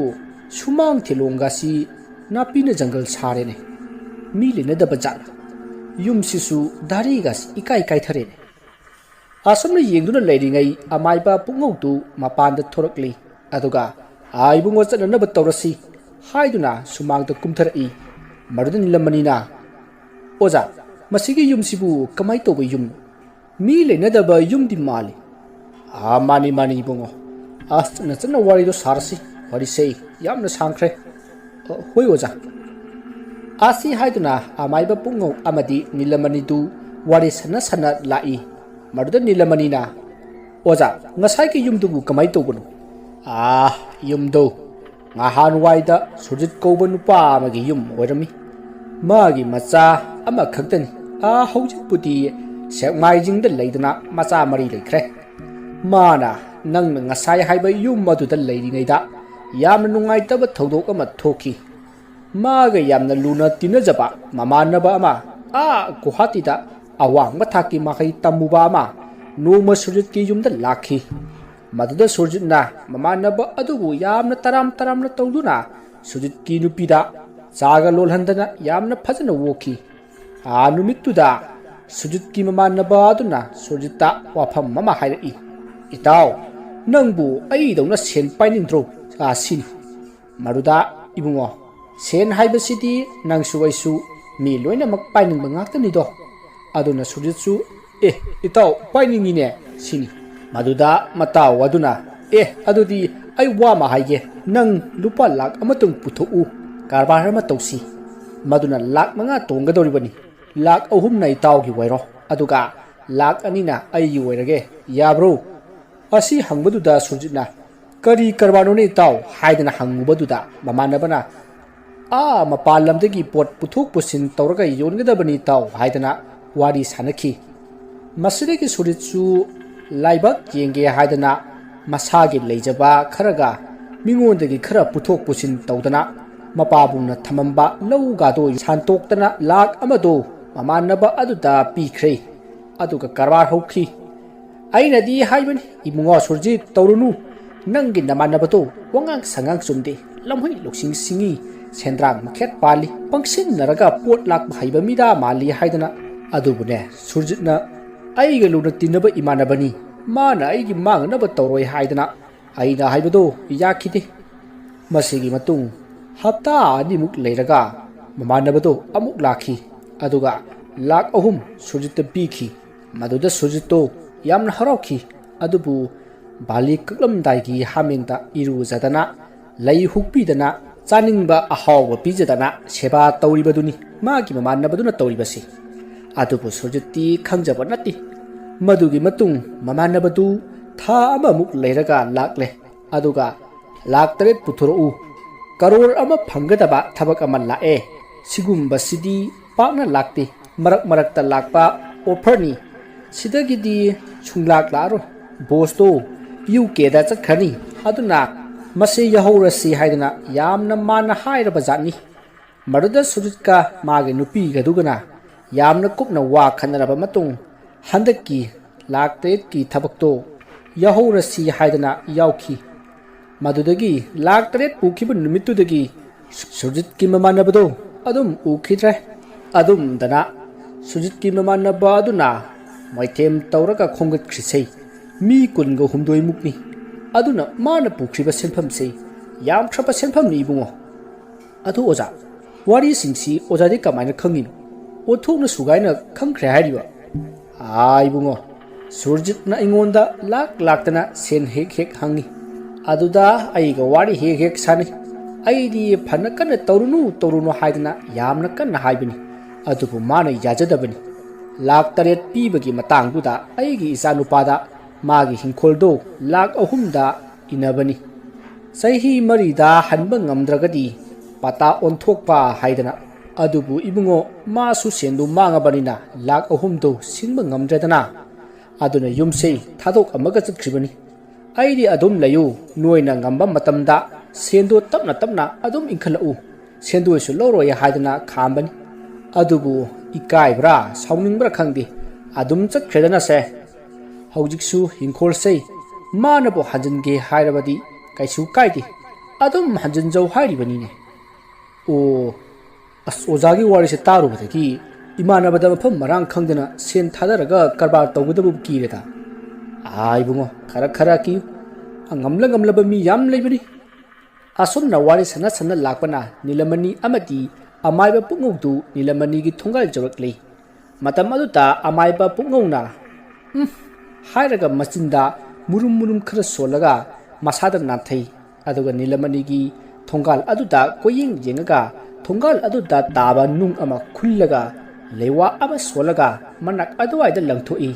ꯁꯨꯃꯥꯡ ꯊꯤꯂꯣꯡꯒꯁꯤ ꯅꯥꯄꯤꯅ ꯖꯪꯒꯜ ꯁꯥꯔꯦꯅꯦ꯫ ꯃꯤ ꯂꯩꯅꯗꯕ ꯖꯥꯠꯂ? ꯌꯨꯝꯁꯤꯁꯨ ꯗꯥꯔꯤꯒꯁꯤ ꯏꯀꯥꯏ ꯀꯥꯏꯊꯔꯦꯅꯦ꯫" ꯑꯁꯨꯝꯅ ꯌꯦꯡꯗꯨꯅ ꯂꯩꯔꯤꯉꯩ ꯑꯃꯥꯏꯕ ꯄꯨꯡꯉꯧꯗꯨ ꯃꯄꯥꯟꯗ ꯊꯣꯔꯛꯂꯤ꯫ ꯑꯗꯨꯒ, "ꯑꯥ, ꯏꯕꯨꯡꯉꯣ, ꯆꯠꯅꯅꯕ ꯇꯧꯔꯁꯤ" ꯍꯥꯏꯗꯨꯅ ꯁꯨꯃꯥꯡꯗ ꯀꯨꯝꯊꯔꯛꯏ꯫ ꯃꯗꯨꯗ ꯅꯤꯂꯃꯅꯤꯅ, "ꯑꯣꯖꯥ, ꯃꯁꯤꯒꯤ ꯌꯨꯝꯁꯤꯕꯨ ꯀꯃꯥꯏ ꯇꯧꯕ ꯌꯨꯝꯅꯣ?" "ꯃꯤ ꯂꯩꯅꯗꯕ ꯌꯨꯝꯗꯤ ꯃꯥꯜꯂꯤ꯫" "ꯑꯥ, ꯃꯥꯅꯤ, ꯃꯥꯅꯤ, ꯏꯕꯨꯡꯉꯣ꯫ ꯑꯁ, ꯅꯆꯟꯅ ꯋꯥꯔꯤꯗꯣ ꯁꯥꯔꯁꯤ꯫ ꯋꯥꯔꯤꯁꯦ ꯌꯥꯝꯅ ꯁꯥꯡꯈ꯭ꯔꯦ꯫" "ꯑ, ꯍꯣꯏ, ꯑꯣꯖꯥ꯫" ꯑꯁꯤ ꯍꯥꯏꯗꯨꯅ ꯑꯃꯥꯏꯕ ꯄꯨꯡꯉꯧ ꯑꯃꯗꯤ ꯅꯤꯂꯃꯅꯤꯗꯨ ꯋꯥꯔꯤ ꯁꯥꯟꯅ ꯁꯥꯟꯅ ꯂꯥꯛꯏ꯫ ꯃꯗꯨꯗ ꯅꯤꯂꯃꯅꯤꯅ, "ꯑꯣꯖꯥ, ꯉꯁꯥꯏꯒꯤ ꯌꯨꯝꯗꯨꯕꯨ ꯀꯃꯥꯏ ꯇꯧꯕꯅꯣ?" "ꯑꯥ, ꯌꯨꯝꯗꯣ ꯉꯍꯥꯟꯋꯥꯏꯗ ꯁꯨꯔꯖꯤꯠ ꯀꯧꯕ ꯅꯨꯄꯥ ꯑꯃꯒꯤ ꯌꯨꯝ ꯑꯣꯏꯔꯝꯃꯤ꯫ ꯃꯥꯒꯤ ꯃꯆꯥ ꯑꯃꯈꯛꯇꯅꯤ꯫ ꯑꯥ, ꯍꯧꯖꯤꯛꯄꯨꯗꯤ ꯁꯦꯛꯃꯥꯏꯖꯤꯡꯗ ꯂꯩꯗꯅ ꯃꯆꯥ ꯃꯔꯤ ꯂꯩꯈ꯭ꯔꯦ꯫ ꯃꯥꯅ ꯅꯪꯅ ꯉꯁꯥꯏ ꯍꯥꯏꯕ ꯌꯨꯝ ꯑꯗꯨꯗ ꯂꯩꯔꯤꯉꯩꯗ ꯌꯥꯝꯅ ꯅꯨꯡꯉꯥꯏꯇꯕ ꯊꯧꯗꯣꯛ ꯑꯃ ꯊꯣꯛꯈꯤ꯫ ꯃꯥꯒ ꯌꯥꯝꯅ ꯂꯨꯅ ꯇꯤꯟꯅꯖꯕ ꯃꯃꯥꯟꯅꯕ ꯑꯃ, ꯑꯥ ꯒꯨꯋꯥꯍꯥꯇꯤꯗ ꯑꯋꯥꯡꯕ ꯊꯥꯛꯀꯤ ꯃꯍꯩ ꯇꯝꯃꯨꯕ ꯑꯃ, ꯅꯣꯡꯃ ꯁꯨꯔꯖꯤꯠꯀꯤ ꯌꯨꯝꯗ ꯂꯥꯛꯈꯤ꯫ ꯃꯗꯨꯗ ꯁꯨꯔꯖꯤꯠꯅ ꯃꯃꯥꯟꯅꯕ ꯑꯗꯨꯕꯨ ꯌꯥꯝꯅ ꯇꯔꯥꯝ ꯇꯔꯥꯝꯅ ꯇꯧꯗꯨꯅ ꯁꯨꯔꯖꯤꯠꯀꯤ ꯅꯨꯄꯤꯗ ꯆꯥꯒ ꯂꯣꯜꯍꯟꯗꯅ ꯌꯥꯝꯅ ꯐꯖꯅ ꯑꯣꯛꯈꯤ꯫ ꯑꯥ ꯅꯨꯃꯤꯠꯇꯨꯗ ꯁꯨꯔꯖꯤꯠꯀꯤ ꯃꯃꯥꯟꯅꯕ ꯑꯗꯨꯅ ꯁꯨꯔꯖꯤꯠꯇ ꯋꯥꯐꯝ ꯑꯃ ꯍꯥꯏꯔꯛꯏ꯫ "ꯏꯇꯥꯎ, ꯅꯪꯕꯨ ꯑꯩꯗꯧꯅ ꯁꯦꯟ ꯄꯥꯏꯅꯤꯡꯗ꯭ꯔꯣ?" ꯑꯥ, ꯁꯤꯅꯤ꯫ ꯃꯗꯨꯗ, "ꯏꯕꯨꯡꯉꯣ, ꯁꯦꯟ ꯍꯥꯏꯕꯁꯤꯗꯤ ꯅꯪꯁꯨ ꯑꯩꯁꯨ ꯃꯤ ꯂꯣꯏꯅꯃꯛ ꯄꯥꯏꯅꯤꯡꯕ ꯉꯥꯛꯇꯅꯤꯗꯣ꯫" ꯑꯗꯨꯅ ꯁꯨꯔꯖꯤꯠꯁꯨ, "ꯑꯦ, ꯏꯇꯥꯎ, ꯄꯥꯏꯅꯤꯡꯉꯤꯅꯦ," ꯁꯤꯅꯤ꯫ ꯃꯗꯨꯗ ꯃꯇꯥꯎ ꯑꯗꯨꯅ, "ꯑꯦ, ꯑꯗꯨꯗꯤ ꯑꯩ ꯋꯥ ꯑꯃ ꯍꯥꯏꯒꯦ, ꯅꯪ ꯂꯨꯄꯥ ꯂꯥꯛ ꯑꯃꯇꯪ ꯄꯨꯊꯣꯛꯎ, ꯀꯔꯕꯥꯔ ꯑꯃ ꯇꯧꯁꯤ꯫ ꯃꯗꯨꯅ ꯂꯥꯛ ꯃꯉꯥ ꯇꯣꯡꯒꯗꯧꯔꯤꯕꯅꯤ꯫ ꯂꯥꯛ ꯑꯍꯨꯝꯅ ꯏꯇꯥꯎꯒꯤ ꯑꯣꯏꯔꯣ, ꯑꯗꯨꯒ ꯂꯥꯛ ꯑꯅꯤꯅ ꯑꯩꯒꯤ ꯑꯣꯏꯔꯒꯦ, ꯌꯥꯕ꯭ꯔꯣ?" ꯑꯁꯤ ꯍꯪꯕꯗꯨꯗ ꯁꯨꯔꯖꯤꯠꯅ, "ꯀꯔꯤ ꯀꯔꯕꯥꯔꯅꯣꯅꯦ ꯏꯇꯥꯎ?" ꯍꯥꯏꯗꯅ ꯍꯪꯉꯨꯕꯗꯨꯗ ꯃꯃꯥꯟꯅꯕꯅ, "ꯑꯥ ꯃꯄꯥꯟ ꯂꯝꯗꯒꯤ ꯄꯣꯠ ꯄꯨꯊꯣꯛ ꯄꯨꯁꯤꯟ ꯇꯧꯔꯒ ꯌꯣꯟꯒꯗꯕꯅꯤ ꯏꯇꯥꯎ" ꯍꯥꯏꯗꯅ ꯋꯥꯔꯤ ꯁꯥꯟꯅꯈꯤ꯫ ꯃꯁꯤꯗꯒꯤ ꯁꯨꯔꯖꯤꯠꯁꯨ ꯂꯥꯏꯕꯛ ꯌꯦꯡꯒꯦ ꯍꯥꯏꯗꯅ ꯃꯁꯥꯒꯤ ꯂꯩꯖꯕ ꯈꯔꯒ ꯃꯤꯉꯣꯟꯗꯒꯤ ꯈꯔ ꯄꯨꯊꯣꯛ ꯄꯨꯁꯤꯟ ꯇꯧꯗꯅ ꯃꯄꯥꯕꯨꯡꯅ ꯊꯝꯃꯝꯕ ꯂꯧꯒꯗꯣ ꯁꯥꯟꯇꯣꯛꯇꯅ ꯂꯥꯛ ꯑꯃꯗꯣ ꯃꯃꯥꯟꯅꯕ ꯑꯗꯨꯗ ꯄꯤꯈ꯭ꯔꯦ꯫ ꯑꯗꯨꯒ ꯀꯔꯕꯥꯔ ꯍꯧꯈꯤ꯫ ꯑꯩꯅꯗꯤ ꯍꯥꯏꯕꯅꯤ, "ꯏꯕꯨꯡꯉꯣ ꯁꯨꯔꯖꯤꯠ, ꯇꯧꯔꯨꯅꯨ꯫ ꯅꯪꯒꯤ ꯅꯃꯥꯟꯅꯕꯗꯣ ꯋꯥꯉꯥꯡ ꯁꯉꯥꯡ ꯆꯨꯝꯗꯦ, ꯂꯝꯍꯨꯏ ꯂꯧꯁꯤꯡ ꯁꯤꯡꯉꯤ, ꯁꯦꯟꯗ꯭ꯔꯥꯡ ꯃꯈꯦꯠ ꯄꯥꯜꯂꯤ, ꯄꯪꯁꯤꯟꯅꯔꯒ ꯄꯣꯠ ꯂꯥꯛꯄ ꯍꯩꯕ ꯃꯤꯗ ꯃꯥꯜꯂꯤ" ꯍꯥꯏꯗꯅ꯫ ꯑꯗꯨꯕꯨꯅꯦ, ꯁꯨꯔꯖꯤꯠꯅ ꯑꯩꯒ ꯂꯨꯅ ꯇꯤꯟꯅꯕ ꯏꯃꯥꯟꯅꯕꯅꯤ, ꯃꯥꯅ ꯑꯩꯒꯤ ꯃꯥꯡꯅꯕ ꯇꯧꯔꯣꯏ ꯍꯥꯏꯗꯅ ꯑꯩꯅ ꯍꯥꯏꯕꯗꯣ ꯌꯥꯈꯤꯗꯦ꯫ ꯃꯁꯤꯒꯤ ꯃꯇꯨꯡ ꯍꯞꯇꯥ ꯑꯅꯤꯃꯨꯛ ꯂꯩꯔꯒ ꯃꯃꯥꯟꯅꯕꯗꯣ ꯑꯃꯨꯛ ꯂꯥꯛꯈꯤ, ꯑꯗꯨꯒ ꯂꯥꯛ ꯑꯍꯨꯝ ꯁꯨꯔꯖꯤꯠꯇ ꯄꯤꯈꯤ꯫ ꯃꯗꯨꯗ ꯁꯨꯔꯖꯤꯠꯇꯣ ꯌꯥꯝꯅ ꯍꯔꯥꯎꯈꯤ꯫ ꯑꯗꯨꯕꯨ ꯕꯥꯂꯤ ꯀꯛꯂꯝꯗꯥꯏꯒꯤ ꯍꯥꯃꯦꯡꯗ ꯏꯔꯨꯖꯗꯅ, ꯂꯩ ꯍꯨꯛꯄꯤꯗꯅ, ꯆꯥꯅꯤꯡꯕ ꯑꯍꯥꯎꯕ ꯄꯤꯖꯗꯅ ꯁꯦꯕꯥ ꯇꯧꯔꯤꯕꯗꯨꯅꯤ ꯃꯥꯒꯤ ꯃꯃꯥꯟꯅꯕꯗꯨꯅ ꯇꯧꯔꯤꯕꯁꯤ꯫ ꯑꯗꯨꯕꯨ ꯁꯨꯔꯖꯤꯠꯇꯤ ꯈꯪꯖꯕ ꯅꯠꯇꯦ꯫ ꯃꯗꯨꯒꯤ ꯃꯇꯨꯡ ꯃꯃꯥꯟꯅꯕꯗꯨ ꯊꯥ ꯑꯃꯃꯨꯛ ꯂꯩꯔꯒ ꯂꯥꯛꯂꯦ꯫ ꯑꯗꯨꯒ ꯂꯥꯛ ꯇꯔꯦꯠ ꯄꯨꯊꯣꯔꯛꯎ, ꯀꯔꯣꯔ ꯑꯃ ꯐꯪꯒꯗꯕ ꯊꯕꯛ ꯑꯃ ꯂꯥꯛꯑꯦ꯫ ꯁꯤꯒꯨꯝꯕꯁꯤꯗꯤ ꯄꯥꯛꯅ ꯂꯥꯛꯇꯦ, ꯃꯔꯛ ꯃꯔꯛꯇ ꯂꯥꯛꯄ ꯑꯣꯐꯔꯅꯤ꯫ ꯁꯤꯗꯒꯤꯗꯤ ꯁꯨꯡꯂꯥꯛ ꯂꯥꯛꯑꯔꯣꯏ꯫ ꯕꯣꯁꯇꯣ ꯌꯨ ꯀꯦꯗ ꯆꯠꯈ꯭ꯔꯅꯤ꯫ ꯑꯗꯨꯅ ꯃꯁꯤ ꯌꯥꯍꯧꯔꯁꯤ ꯍꯥꯏꯗꯅ ꯌꯥꯝꯅ ꯃꯥꯟꯅ ꯍꯥꯏꯔꯕ ꯖꯥꯠꯅꯤ꯫ ꯃꯗꯨꯗ ꯁꯨꯔꯖꯤꯠꯀ ꯃꯥꯒꯤ ꯅꯨꯄꯤꯒꯗꯨꯒꯅ ꯌꯥꯝꯅ ꯀꯨꯞꯅ ꯋꯥ ꯈꯟꯅꯔꯕ ꯃꯇꯨꯡ, ꯍꯟꯗꯛꯀꯤ ꯂꯥꯛ ꯇꯔꯦꯠꯀꯤ ꯊꯕꯛꯇꯣ ꯌꯥꯍꯧꯔꯁꯤ ꯍꯥꯏꯗꯅ ꯌꯥꯎꯈꯤ꯫ ꯃꯗꯨꯗꯒꯤ ꯂꯥꯛ ꯇꯔꯦꯠ ꯄꯨꯈꯤꯕ ꯅꯨꯃꯤꯠꯇꯨꯗꯒꯤ ꯁꯨꯔꯖꯤꯠꯀꯤ ꯃꯃꯥꯟꯅꯕꯗꯣ ꯑꯗꯨꯝ ꯎꯈꯤꯗ꯭ꯔꯦ꯫ ꯑꯗꯨꯝꯗꯅ ꯁꯨꯔꯖꯤꯠꯀꯤ ꯃꯃꯥꯟꯅꯕ ꯑꯗꯨꯅ ꯃꯣꯏꯊꯦꯝ ꯇꯧꯔꯒ ꯈꯣꯝꯒꯠꯈ꯭ꯔꯤꯁꯦ ꯃꯤ ꯀꯨꯟꯒ ꯍꯨꯝꯗꯣꯏꯃꯨꯛꯅꯤ꯫ ꯑꯗꯨꯅ ꯃꯥꯅ ꯄꯨꯈ꯭ꯔꯤꯕ ꯁꯦꯟꯐꯝꯁꯦ ꯌꯥꯝꯈ꯭ꯔꯕ ꯁꯦꯟꯐꯝꯅꯤ ꯏꯕꯨꯡꯉꯣ꯫ ꯑꯗꯨ ꯑꯣꯖꯥ, ꯋꯥꯔꯤꯁꯤꯡꯁꯤ ꯑꯣꯖꯥꯗꯤ ꯀꯃꯥꯏꯅ ꯈꯪꯉꯤꯅꯣ? ꯑꯣꯟꯊꯣꯛꯅ ꯁꯨꯒꯥꯏꯅ ꯈꯪꯈ꯭ꯔꯦ ꯍꯥꯏꯔꯤꯕ? ꯑꯥ ꯏꯕꯨꯡꯉꯣ, ꯁꯨꯔꯖꯤꯠꯅ ꯑꯩꯉꯣꯟꯗ ꯂꯥꯛ ꯂꯥꯛꯇꯅ ꯁꯦꯟ ꯍꯦꯛ ꯍꯦꯛ ꯍꯪꯉꯤ꯫ ꯑꯗꯨꯗ ꯑꯩꯒ ꯋꯥꯔꯤ ꯍꯦꯛ ꯍꯦꯛ ꯁꯥꯟꯅꯩ꯫ ꯑꯩꯗꯤ ꯐꯅ ꯀꯟꯅ ꯇꯧꯔꯨꯅꯨ ꯇꯧꯔꯨꯅꯨ ꯍꯥꯏꯗꯅ ꯌꯥꯝꯅ ꯀꯟꯅ ꯍꯥꯏꯕꯅꯤ꯫ ꯑꯗꯨꯕꯨ ꯃꯥꯅ ꯌꯥꯖꯗꯕꯅꯤ꯫ ꯂꯥꯛ ꯇꯔꯦꯠ ꯄꯤꯕꯒꯤ ꯃꯇꯥꯡꯗꯨꯗ ꯑꯩꯒꯤ ꯏꯆꯥꯅꯨꯄꯥꯗ ꯃꯥꯒꯤ ꯍꯤꯡꯈꯣꯜꯗꯣ ꯂꯥꯛ ꯑꯍꯨꯝꯗ ꯏꯟꯅꯕꯅꯤ꯫ ꯆꯍꯤ ꯃꯔꯤꯗ ꯍꯟꯕ ꯉꯝꯗ꯭ꯔꯒꯗꯤ ꯄꯇꯥ ꯑꯣꯟꯊꯣꯛꯄ ꯍꯥꯏꯗꯅ꯫ ꯑꯗꯨꯕꯨ ꯏꯕꯨꯡꯉꯣ, ꯃꯥꯁꯨ ꯁꯦꯟꯗꯨ ꯃꯥꯡꯉꯕꯅꯤꯅ ꯂꯥꯛ ꯑꯍꯨꯝꯗꯨ ꯁꯤꯡꯕ ꯉꯝꯗ꯭ꯔꯦꯗꯅ꯫ ꯑꯗꯨꯅ ꯌꯨꯝꯁꯩ ꯊꯥꯗꯣꯛꯑꯝꯃꯒ ꯆꯠꯈ꯭ꯔꯤꯕꯅꯤ꯫ ꯑꯩꯗꯤ ꯑꯗꯨꯝ ꯂꯩꯌꯨ, ꯅꯣꯏꯅ ꯉꯝꯕ ꯃꯇꯝꯗ ꯁꯦꯟꯗꯣ ꯇꯞꯅ ꯇꯞꯅ ꯑꯗꯨꯝ ꯏꯟꯈꯠꯂꯛꯎ, ꯁꯦꯟꯗꯣꯏꯁꯨ ꯂꯧꯔꯣꯏ ꯍꯥꯏꯗꯅ ꯈꯥꯝꯕꯅꯤ꯫ ꯑꯗꯨꯕꯨ ꯏꯀꯥꯏꯕ꯭ꯔꯥ ꯁꯥꯎꯅꯤꯡꯕ꯭ꯔꯥ ꯈꯪꯗꯦ, ꯑꯗꯨꯝ ꯆꯠꯈ꯭ꯔꯦꯗꯅꯁꯦ꯫ ꯍꯧꯖꯤꯛꯁꯨ ꯍꯤꯡꯈꯣꯜꯁꯦ ꯃꯥꯅꯕꯨ ꯍꯟꯖꯤꯟꯒꯦ ꯍꯥꯏꯔꯕꯗꯤ ꯀꯩꯁꯨ ꯀꯥꯏꯗꯦ, ꯑꯗꯨꯝ ꯍꯟꯖꯤꯟꯖꯧ ꯍꯥꯏꯔꯤꯕꯅꯤꯅꯦ꯫ ꯑꯣ, ꯑꯁ, ꯑꯣꯖꯥꯒꯤ ꯋꯥꯔꯤꯁꯦ ꯇꯥꯔꯨꯕꯗꯒꯤ ꯏꯃꯥꯟꯅꯕꯗ ꯃꯐꯝ ꯃꯔꯥꯡ ꯈꯪꯗꯅ ꯁꯦꯟ ꯊꯥꯗꯔꯒ ꯀꯔꯕꯥꯔ ꯇꯧꯒꯗꯕꯕꯨ ꯀꯤꯔꯦꯗ꯫ ꯑꯥ ꯏꯕꯨꯡꯉꯣ, ꯈꯔ ꯈꯔ ꯀꯤꯌꯨ꯫ ꯑꯉꯝꯂ ꯉꯝꯂꯕ ꯃꯤ ꯌꯥꯝ ꯂꯩꯕꯅꯤ꯫ ꯑꯁꯨꯝꯅ ꯋꯥꯔꯤ ꯁꯥꯟꯅ ꯁꯥꯟꯅ ꯂꯥꯛꯄꯅ ꯅꯤꯂꯃꯅꯤ ꯑꯃꯗꯤ ꯑꯃꯥꯏꯕ ꯄꯨꯡꯉꯧꯗꯨ ꯅꯤꯂꯃꯅꯤꯒꯤ ꯊꯣꯡꯒꯥꯜ ꯌꯧꯔꯛꯂꯦ꯫ ꯃꯇꯝ ꯑꯗꯨꯗ ꯑꯃꯥꯏꯕ ꯄꯨꯡꯉꯧꯅ "ꯎꯝ" ꯍꯥꯏꯔꯒ ꯃꯆꯤꯟꯗ ꯃꯨꯔꯨꯝ ꯃꯨꯔꯨꯝ ꯈꯔ ꯁꯣꯜꯂꯒ ꯃꯁꯥꯗ ꯅꯥꯟꯊꯩ꯫ ꯑꯗꯨꯒ ꯅꯤꯂꯃꯅꯤꯒꯤ ꯊꯣꯡꯒꯥꯜ ꯑꯗꯨꯗ ꯀꯣꯏꯌꯦꯡ ꯌꯦꯡꯉꯒ ꯊꯣꯡꯒꯥꯜ ꯑꯗꯨꯗ ꯇꯥꯕ ꯅꯨꯡ ꯑꯃ ꯈꯨꯜꯂꯒ ꯂꯩꯋꯥ ꯑꯃ ꯁꯣꯜꯂꯒ ꯃꯅꯥꯛ ꯑꯗꯨꯋꯥꯏꯗ ꯂꯪꯊꯣꯛꯏ꯫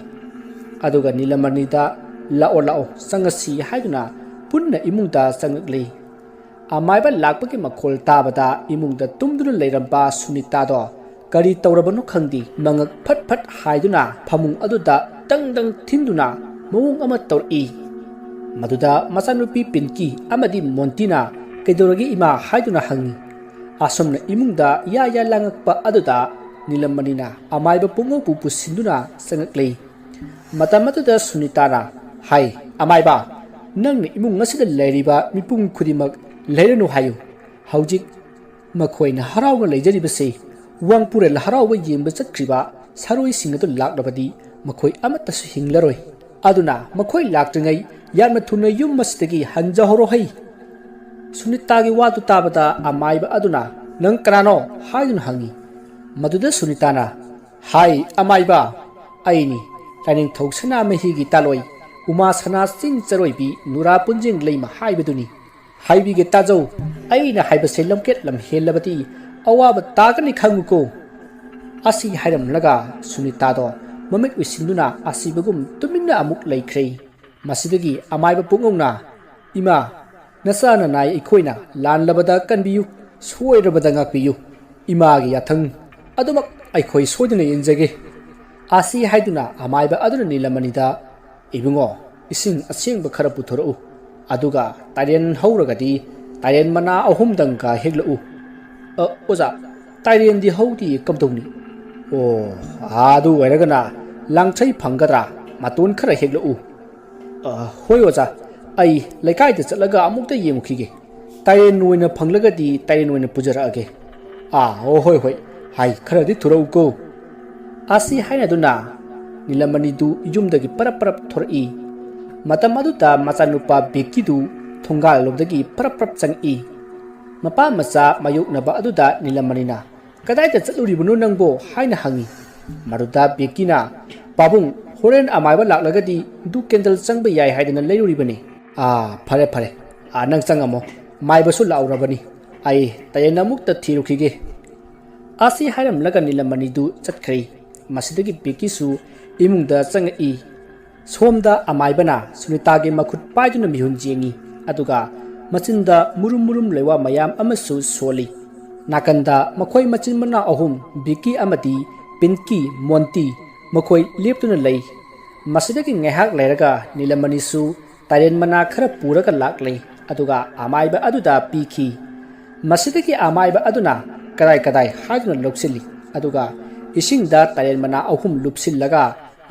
ꯑꯗꯨꯒ ꯅꯤꯂꯃꯅꯤꯗ "ꯂꯥꯛꯑꯣ, ꯂꯥꯛꯑꯣ, ꯆꯪꯉꯁꯤ" ꯍꯥꯏꯗꯨꯅ ꯄꯨꯟꯅ ꯏꯃꯨꯡꯗ ꯆꯪꯉꯛꯂꯤ꯫ ꯑꯃꯥꯏꯕ ꯂꯥꯛꯄꯒꯤ ꯃꯈꯣꯜ ꯇꯥꯕꯗ ꯏꯃꯨꯡꯗ ꯇꯨꯝꯗꯨꯅ ꯂꯩꯔꯝꯕ ꯁꯨꯅꯤꯇꯥꯗꯣ ꯀꯔꯤ ꯇꯧꯔꯕꯅꯣ ꯈꯪꯗꯦ, ꯃꯉꯛ ꯐꯠ ꯐꯠ ꯍꯥꯏꯗꯨꯅ ꯐꯃꯨꯡ ꯑꯗꯨꯗ ꯗꯪ ꯗꯪ ꯊꯤꯟꯗꯨꯅ ꯃꯑꯣꯡ ꯑꯃ ꯇꯧꯔꯛꯏ꯫ ꯃꯗꯨꯗ ꯃꯆꯥꯅꯨꯄꯤ ꯄꯤꯟꯀꯤ ꯑꯃꯗꯤ ꯃꯣꯟꯇꯤꯅ "ꯀꯩꯗꯧꯔꯒꯦ ꯏꯃꯥ?" ꯍꯥꯏꯗꯨꯅ ꯍꯪꯉꯤ꯫ ꯑꯁꯨꯝꯅ ꯏꯃꯨꯡꯗ ꯌꯥ ꯌꯥ ꯂꯥꯡꯉꯛꯄ ꯑꯗꯨꯗ ꯅꯤꯂꯝꯃꯅꯤꯅ ꯑꯃꯥꯏꯕ ꯄꯨꯡꯉꯧꯕꯨ ꯄꯨꯁꯤꯟꯗꯨꯅ ꯆꯪꯉꯛꯂꯤ꯫ ꯃꯇꯝ ꯑꯗꯨꯗ ꯁꯨꯅꯤꯇꯥꯅ ꯍꯥꯏ, "ꯑꯃꯥꯏꯕ, ꯅꯪꯅ ꯏꯃꯨꯡ ꯑꯁꯤꯗ ꯂꯩꯔꯤꯕ ꯃꯤꯄꯨꯝ ꯈꯨꯗꯤꯡꯃꯛ ꯂꯩꯔꯅꯨ ꯍꯥꯏꯌꯨ꯫ ꯍꯧꯖꯤꯛ ꯃꯈꯣꯏꯅ ꯍꯔꯥꯎꯅ ꯂꯩꯖꯔꯤꯕꯁꯤ ꯋꯥꯡꯄꯨꯔꯦꯜ ꯍꯔꯥꯎꯕ ꯌꯦꯡꯕ ꯆꯠꯈ꯭ꯔꯤꯕ ꯁꯥꯔꯣꯏꯁꯤꯡ ꯑꯗꯨ ꯂꯥꯛꯂꯕꯗꯤ ꯃꯈꯣꯏ ꯑꯃꯠꯇꯁꯨ ꯍꯤꯡꯂꯔꯣꯏ꯫ ꯑꯗꯨꯅ ꯃꯈꯣꯏ ꯂꯥꯛꯇ꯭ꯔꯤꯉꯩ ꯌꯥꯝꯅ ꯊꯨꯅ ꯌꯨꯝ ꯑꯁꯤꯗꯒꯤ ꯍꯟꯖꯍꯧꯔꯣ ꯍꯩ꯫" ꯁꯨꯅꯤꯇꯥꯒꯤ ꯋꯥꯗꯨ ꯇꯥꯕꯗ ꯑꯃꯥꯏꯕ ꯑꯗꯨꯅ "ꯅꯪ ꯀꯅꯥꯅꯣ?" ꯍꯥꯏꯗꯨꯅ ꯍꯪꯉꯤ꯫ ꯃꯗꯨꯗ ꯁꯨꯅꯤꯇꯥꯅ ꯍꯥꯏ, "ꯑꯃꯥꯏꯕ, ꯑꯩꯅꯤ ꯂꯥꯏꯅꯤꯡꯊꯧ ꯁꯅꯥꯃꯍꯤꯒꯤ ꯇꯥꯂꯣꯏ, ꯎꯃꯥ ꯁꯅꯥ ꯆꯤꯡ ꯆꯔꯣꯏꯕꯤ ꯅꯨꯔꯥ ꯄꯨꯟꯖꯦꯡ ꯂꯩꯃ ꯍꯥꯏꯕꯗꯨꯅꯤ꯫ ꯍꯥꯏꯕꯤꯒꯦ ꯇꯥꯖꯧ, ꯑꯩꯅ ꯍꯥꯏꯕꯁꯦ ꯂꯝꯀꯦꯠ ꯂꯝ ꯍꯦꯜꯂꯕꯗꯤ ꯑꯋꯥꯕ ꯇꯥꯒꯅꯤ ꯈꯪꯉꯨꯀꯣ꯫" ꯑꯁꯤ ꯍꯥꯏꯔꯝꯂꯒ ꯁꯨꯅꯤꯇꯥꯗꯣ ꯃꯃꯤꯠ ꯎꯏꯁꯤꯟꯗꯨꯅ ꯑꯁꯤꯕꯒꯨꯝ ꯇꯨꯃꯤꯟꯅ ꯑꯃꯨꯛ ꯂꯩꯈ꯭ꯔꯦ꯫ ꯃꯁꯤꯗꯒꯤ ꯑꯃꯥꯏꯕ ꯄꯨꯡꯉꯧꯅ, "ꯏꯃꯥ, ꯅꯆꯥ ꯅꯅꯥꯏ ꯑꯩꯈꯣꯏꯅ ꯂꯥꯟꯂꯕꯗ ꯀꯟꯕꯤꯌꯨ, ꯁꯣꯏꯔꯕꯗ ꯉꯥꯛꯄꯤꯌꯨ꯫ ꯏꯃꯥꯒꯤ ꯌꯥꯊꯪ ꯑꯗꯨꯃꯛ ꯑꯩꯈꯣꯏ ꯁꯣꯏꯗꯅ ꯏꯟꯖꯒꯦ꯫" ꯑꯁꯤ ꯍꯥꯏꯗꯨꯅ ꯑꯃꯥꯏꯕ ꯑꯗꯨꯅ ꯅꯤꯂꯃꯅꯤꯗ, "ꯏꯕꯨꯡꯉꯣ, ꯏꯁꯤꯡ ꯑꯁꯦꯡꯕ ꯈꯔ ꯄꯨꯊꯣꯔꯛꯎ꯫ ꯑꯗꯨꯒ ꯇꯥꯏꯔꯦꯟ ꯍꯧꯔꯒꯗꯤ ꯇꯥꯏꯔꯦꯟ ꯃꯅꯥ ꯑꯍꯨꯝꯗꯪꯒ ꯍꯦꯛꯂꯛꯎ꯫" "ꯑ, ꯑꯣꯖꯥ, ꯇꯥꯏꯔꯦꯟꯗꯤ ꯍꯧꯗꯦ, ꯀꯝꯗꯧꯅꯤ?" "ꯑꯣ, ꯑꯗꯨ ꯑꯣꯏꯔꯒꯅ ꯂꯥꯡꯊ꯭ꯔꯩ ꯐꯪꯒꯗ꯭ꯔꯥ? ꯃꯇꯣꯟ ꯈꯔ ꯍꯦꯛꯂꯛꯎ꯫" "ꯑ, ꯍꯣꯏ ꯑꯣꯖꯥ, ꯑꯩ ꯂꯩꯀꯥꯏꯗ ꯆꯠꯂꯒ ꯑꯃꯨꯛꯇ ꯌꯦꯡꯉꯨꯈꯤꯒꯦ꯫ ꯇꯥꯏꯔꯦꯟ ꯑꯣꯏꯅ ꯐꯪꯂꯒꯗꯤ ꯇꯥꯏꯔꯦꯟ ꯑꯣꯏꯅ ꯄꯨꯖꯔꯛꯑꯒꯦ꯫" "ꯑꯥ, ꯑꯣ, ꯍꯣꯏ, ꯍꯣꯏ, ꯍꯥꯏ, ꯈꯔꯗꯤ ꯊꯨꯔꯛꯎꯀꯣ꯫" ꯑꯁꯤ ꯍꯥꯏꯅꯗꯨꯅ ꯅꯤꯂꯃꯅꯤꯗꯨ ꯌꯨꯝꯗꯒꯤ ꯄꯔꯞ ꯄꯔꯞ ꯊꯣꯔꯛꯏ꯫ ꯃꯇꯝ ꯑꯗꯨꯗ ꯃꯆꯥꯅꯨꯄꯥ ꯕꯦꯀꯤꯗꯨ ꯊꯣꯡꯒꯥꯜꯂꯣꯝꯗꯒꯤ ꯄꯔꯞ ꯄꯔꯞ ꯆꯪꯉꯛꯏ꯫ ꯃꯄꯥ ꯃꯆꯥ ꯃꯥꯌꯣꯛꯅꯕ ꯑꯗꯨꯗ ꯅꯤꯂꯃꯅꯤꯅ, "ꯀꯗꯥꯏꯗ ꯆꯠꯂꯨꯔꯤꯕꯅꯣ ꯅꯪꯕꯣ?" ꯍꯥꯏꯅ ꯍꯪꯉꯤ꯫ ꯃꯗꯨꯗ ꯕꯤꯀꯤꯅ, "ꯄꯥꯕꯨꯡ, ꯍꯣꯔꯦꯟ ꯑꯃꯥꯏꯕ ꯂꯥꯛꯂꯒꯗꯤ ꯗꯨꯛ ꯀꯦꯟꯗꯜ ꯆꯪꯕ ꯌꯥꯏ ꯍꯥꯏꯗꯅ ꯂꯩꯔꯨꯔꯤꯕꯅꯤ"꯫ "ꯑꯥ, ꯐꯔꯦ ꯐꯔꯦ, ꯑꯥ, ꯅꯪ ꯆꯪꯉꯝꯃꯣ, ꯃꯥꯏꯕꯁꯨ ꯂꯥꯛꯎꯔꯕꯅꯤ꯫ ꯑꯩ ꯇꯌꯦꯟ ꯑꯃꯨꯛꯇ ꯊꯤꯔꯨꯈꯤꯒꯦ"꯫ ꯑꯁꯤ ꯍꯥꯏꯔꯝꯂꯒ ꯅꯤꯂꯃꯅꯤꯗꯨ ꯆꯠꯈ꯭ꯔꯦ꯫ ꯃꯁꯤꯗꯒꯤ ꯕꯤꯀꯤꯁꯨ ꯏꯃꯨꯡꯗ ꯆꯪꯉꯛꯏ꯫ ꯁꯣꯝꯗ ꯑꯃꯥꯏꯕꯅ ꯁꯨꯅꯤꯇꯥꯒꯤ ꯃꯈꯨꯠ ꯄꯥꯏꯗꯨꯅ ꯃꯤꯍꯨꯟ ꯌꯦꯡꯉꯤ, ꯑꯗꯨꯒ ꯃꯆꯤꯟꯗ ꯃꯨꯔꯨꯝ ꯃꯨꯔꯨꯝ ꯂꯩꯋꯥ ꯃꯌꯥꯝ ꯑꯃꯁꯨ ꯁꯣꯜꯂꯤ꯫ ꯅꯥꯀꯟꯗ ꯃꯈꯣꯏ ꯃꯆꯤꯟ ꯃꯅꯥꯎ ꯑꯍꯨꯝ, ꯕꯤꯀꯤ ꯑꯃꯗꯤ ꯄꯤꯟꯀꯤ, ꯃꯣꯟꯇꯤ, ꯃꯈꯣꯏ ꯂꯦꯞꯇꯨꯅ ꯂꯩ꯫ ꯃꯁꯤꯗꯒꯤ ꯉꯥꯏꯍꯥꯛ ꯂꯩꯔꯒ ꯅꯤꯂꯃꯅꯤꯁꯨ ꯇꯥꯏꯔꯦꯟ ꯃꯅꯥ ꯈꯔ ꯄꯨꯔꯒ ꯂꯥꯛꯂꯦ, ꯑꯗꯨꯒ ꯑꯃꯥꯏꯕ ꯑꯗꯨꯗ ꯄꯤꯈꯤ꯫ ꯃꯁꯤꯗꯒꯤ ꯑꯃꯥꯏꯕ ꯑꯗꯨꯅ ꯀꯗꯥꯏ ꯀꯗꯥꯏ ꯍꯥꯏꯗꯨꯅ ꯂꯧꯁꯤꯜꯂꯤ, ꯑꯗꯨꯒ ꯏꯁꯤꯡꯗ ꯇꯥꯏꯔꯦꯟ ꯃꯅꯥ ꯑꯍꯨꯝ ꯂꯨꯞꯁꯤꯜꯂꯒ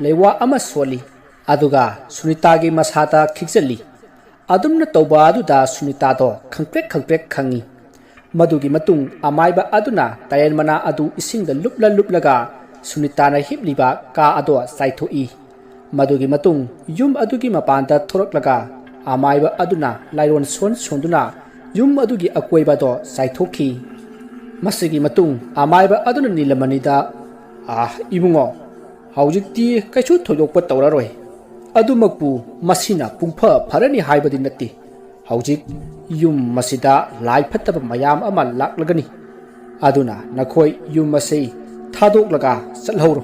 ꯂꯩꯋꯥ ꯑꯃ ꯁꯣꯜꯂꯤ, ꯑꯗꯨꯒ ꯁꯨꯅꯤꯇꯥꯒꯤ ꯃꯁꯥꯗ ꯈꯤꯛꯆꯜꯂꯤ꯫ ꯑꯗꯨꯝꯅ ꯇꯧꯕ ꯑꯗꯨꯗ ꯁꯨꯅꯤꯇꯥꯗꯣ ꯈꯪꯄ꯭ꯔꯦꯛ ꯈꯪꯄ꯭ꯔꯦꯛ ꯈꯪꯉꯤ꯫ ꯃꯗꯨꯒꯤ ꯃꯇꯨꯡ ꯑꯃꯥꯏꯕ ꯑꯗꯨꯅ ꯇꯥꯏꯔꯦꯟ ꯃꯅꯥ ꯑꯗꯨ ꯏꯁꯤꯡꯗ ꯂꯨꯞꯂ ꯂꯨꯞꯂꯒ ꯁꯨꯅꯤꯇꯥꯅ ꯍꯤꯞꯂꯤꯕ ꯀꯥ ꯑꯗꯣ ꯆꯥꯏꯊꯣꯛꯏ꯫ ꯃꯗꯨꯒꯤ ꯃꯇꯨꯡ ꯌꯨꯝ ꯑꯗꯨꯒꯤ ꯃꯄꯥꯟꯗ ꯊꯣꯔꯛꯂꯒ ꯑꯃꯥꯏꯕ ꯑꯗꯨꯅ ꯂꯥꯏꯔꯣꯟ ꯁꯣꯟ ꯁꯣꯟꯗꯨꯅ ꯌꯨꯝ ꯑꯗꯨꯒꯤ ꯑꯀꯣꯏꯕꯗꯣ ꯆꯥꯏꯊꯣꯛꯈꯤ꯫ ꯃꯁꯤꯒꯤ ꯃꯇꯨꯡ ꯑꯃꯥꯏꯕ ꯑꯗꯨꯅ ꯅꯤꯂꯃꯅꯤꯗ, "ꯑꯥ, ꯏꯕꯨꯡꯉꯣ, ꯍꯧꯖꯤꯛꯇꯤ ꯀꯩꯁꯨ ꯊꯣꯏꯗꯣꯛꯄ ꯇꯧꯔꯔꯣꯏ꯫ ꯑꯗꯨꯃꯛꯄꯨ ꯃꯁꯤꯅ ꯄꯨꯡꯐ ꯐꯔꯅꯤ ꯍꯥꯏꯕꯗꯤ ꯅꯠꯇꯦ꯫ ꯍꯧꯖꯤꯛ ꯌꯨꯝ ꯑꯁꯤꯗ ꯂꯥꯏ ꯐꯠꯇꯕ ꯃꯌꯥꯝ ꯑꯃ ꯂꯥꯛꯂꯒꯅꯤ꯫ ꯑꯗꯨꯅ ꯅꯈꯣꯏ ꯌꯨꯝ ꯑꯁꯤ ꯊꯥꯗꯣꯛꯂꯒ ꯆꯠꯍꯧꯔꯣ꯫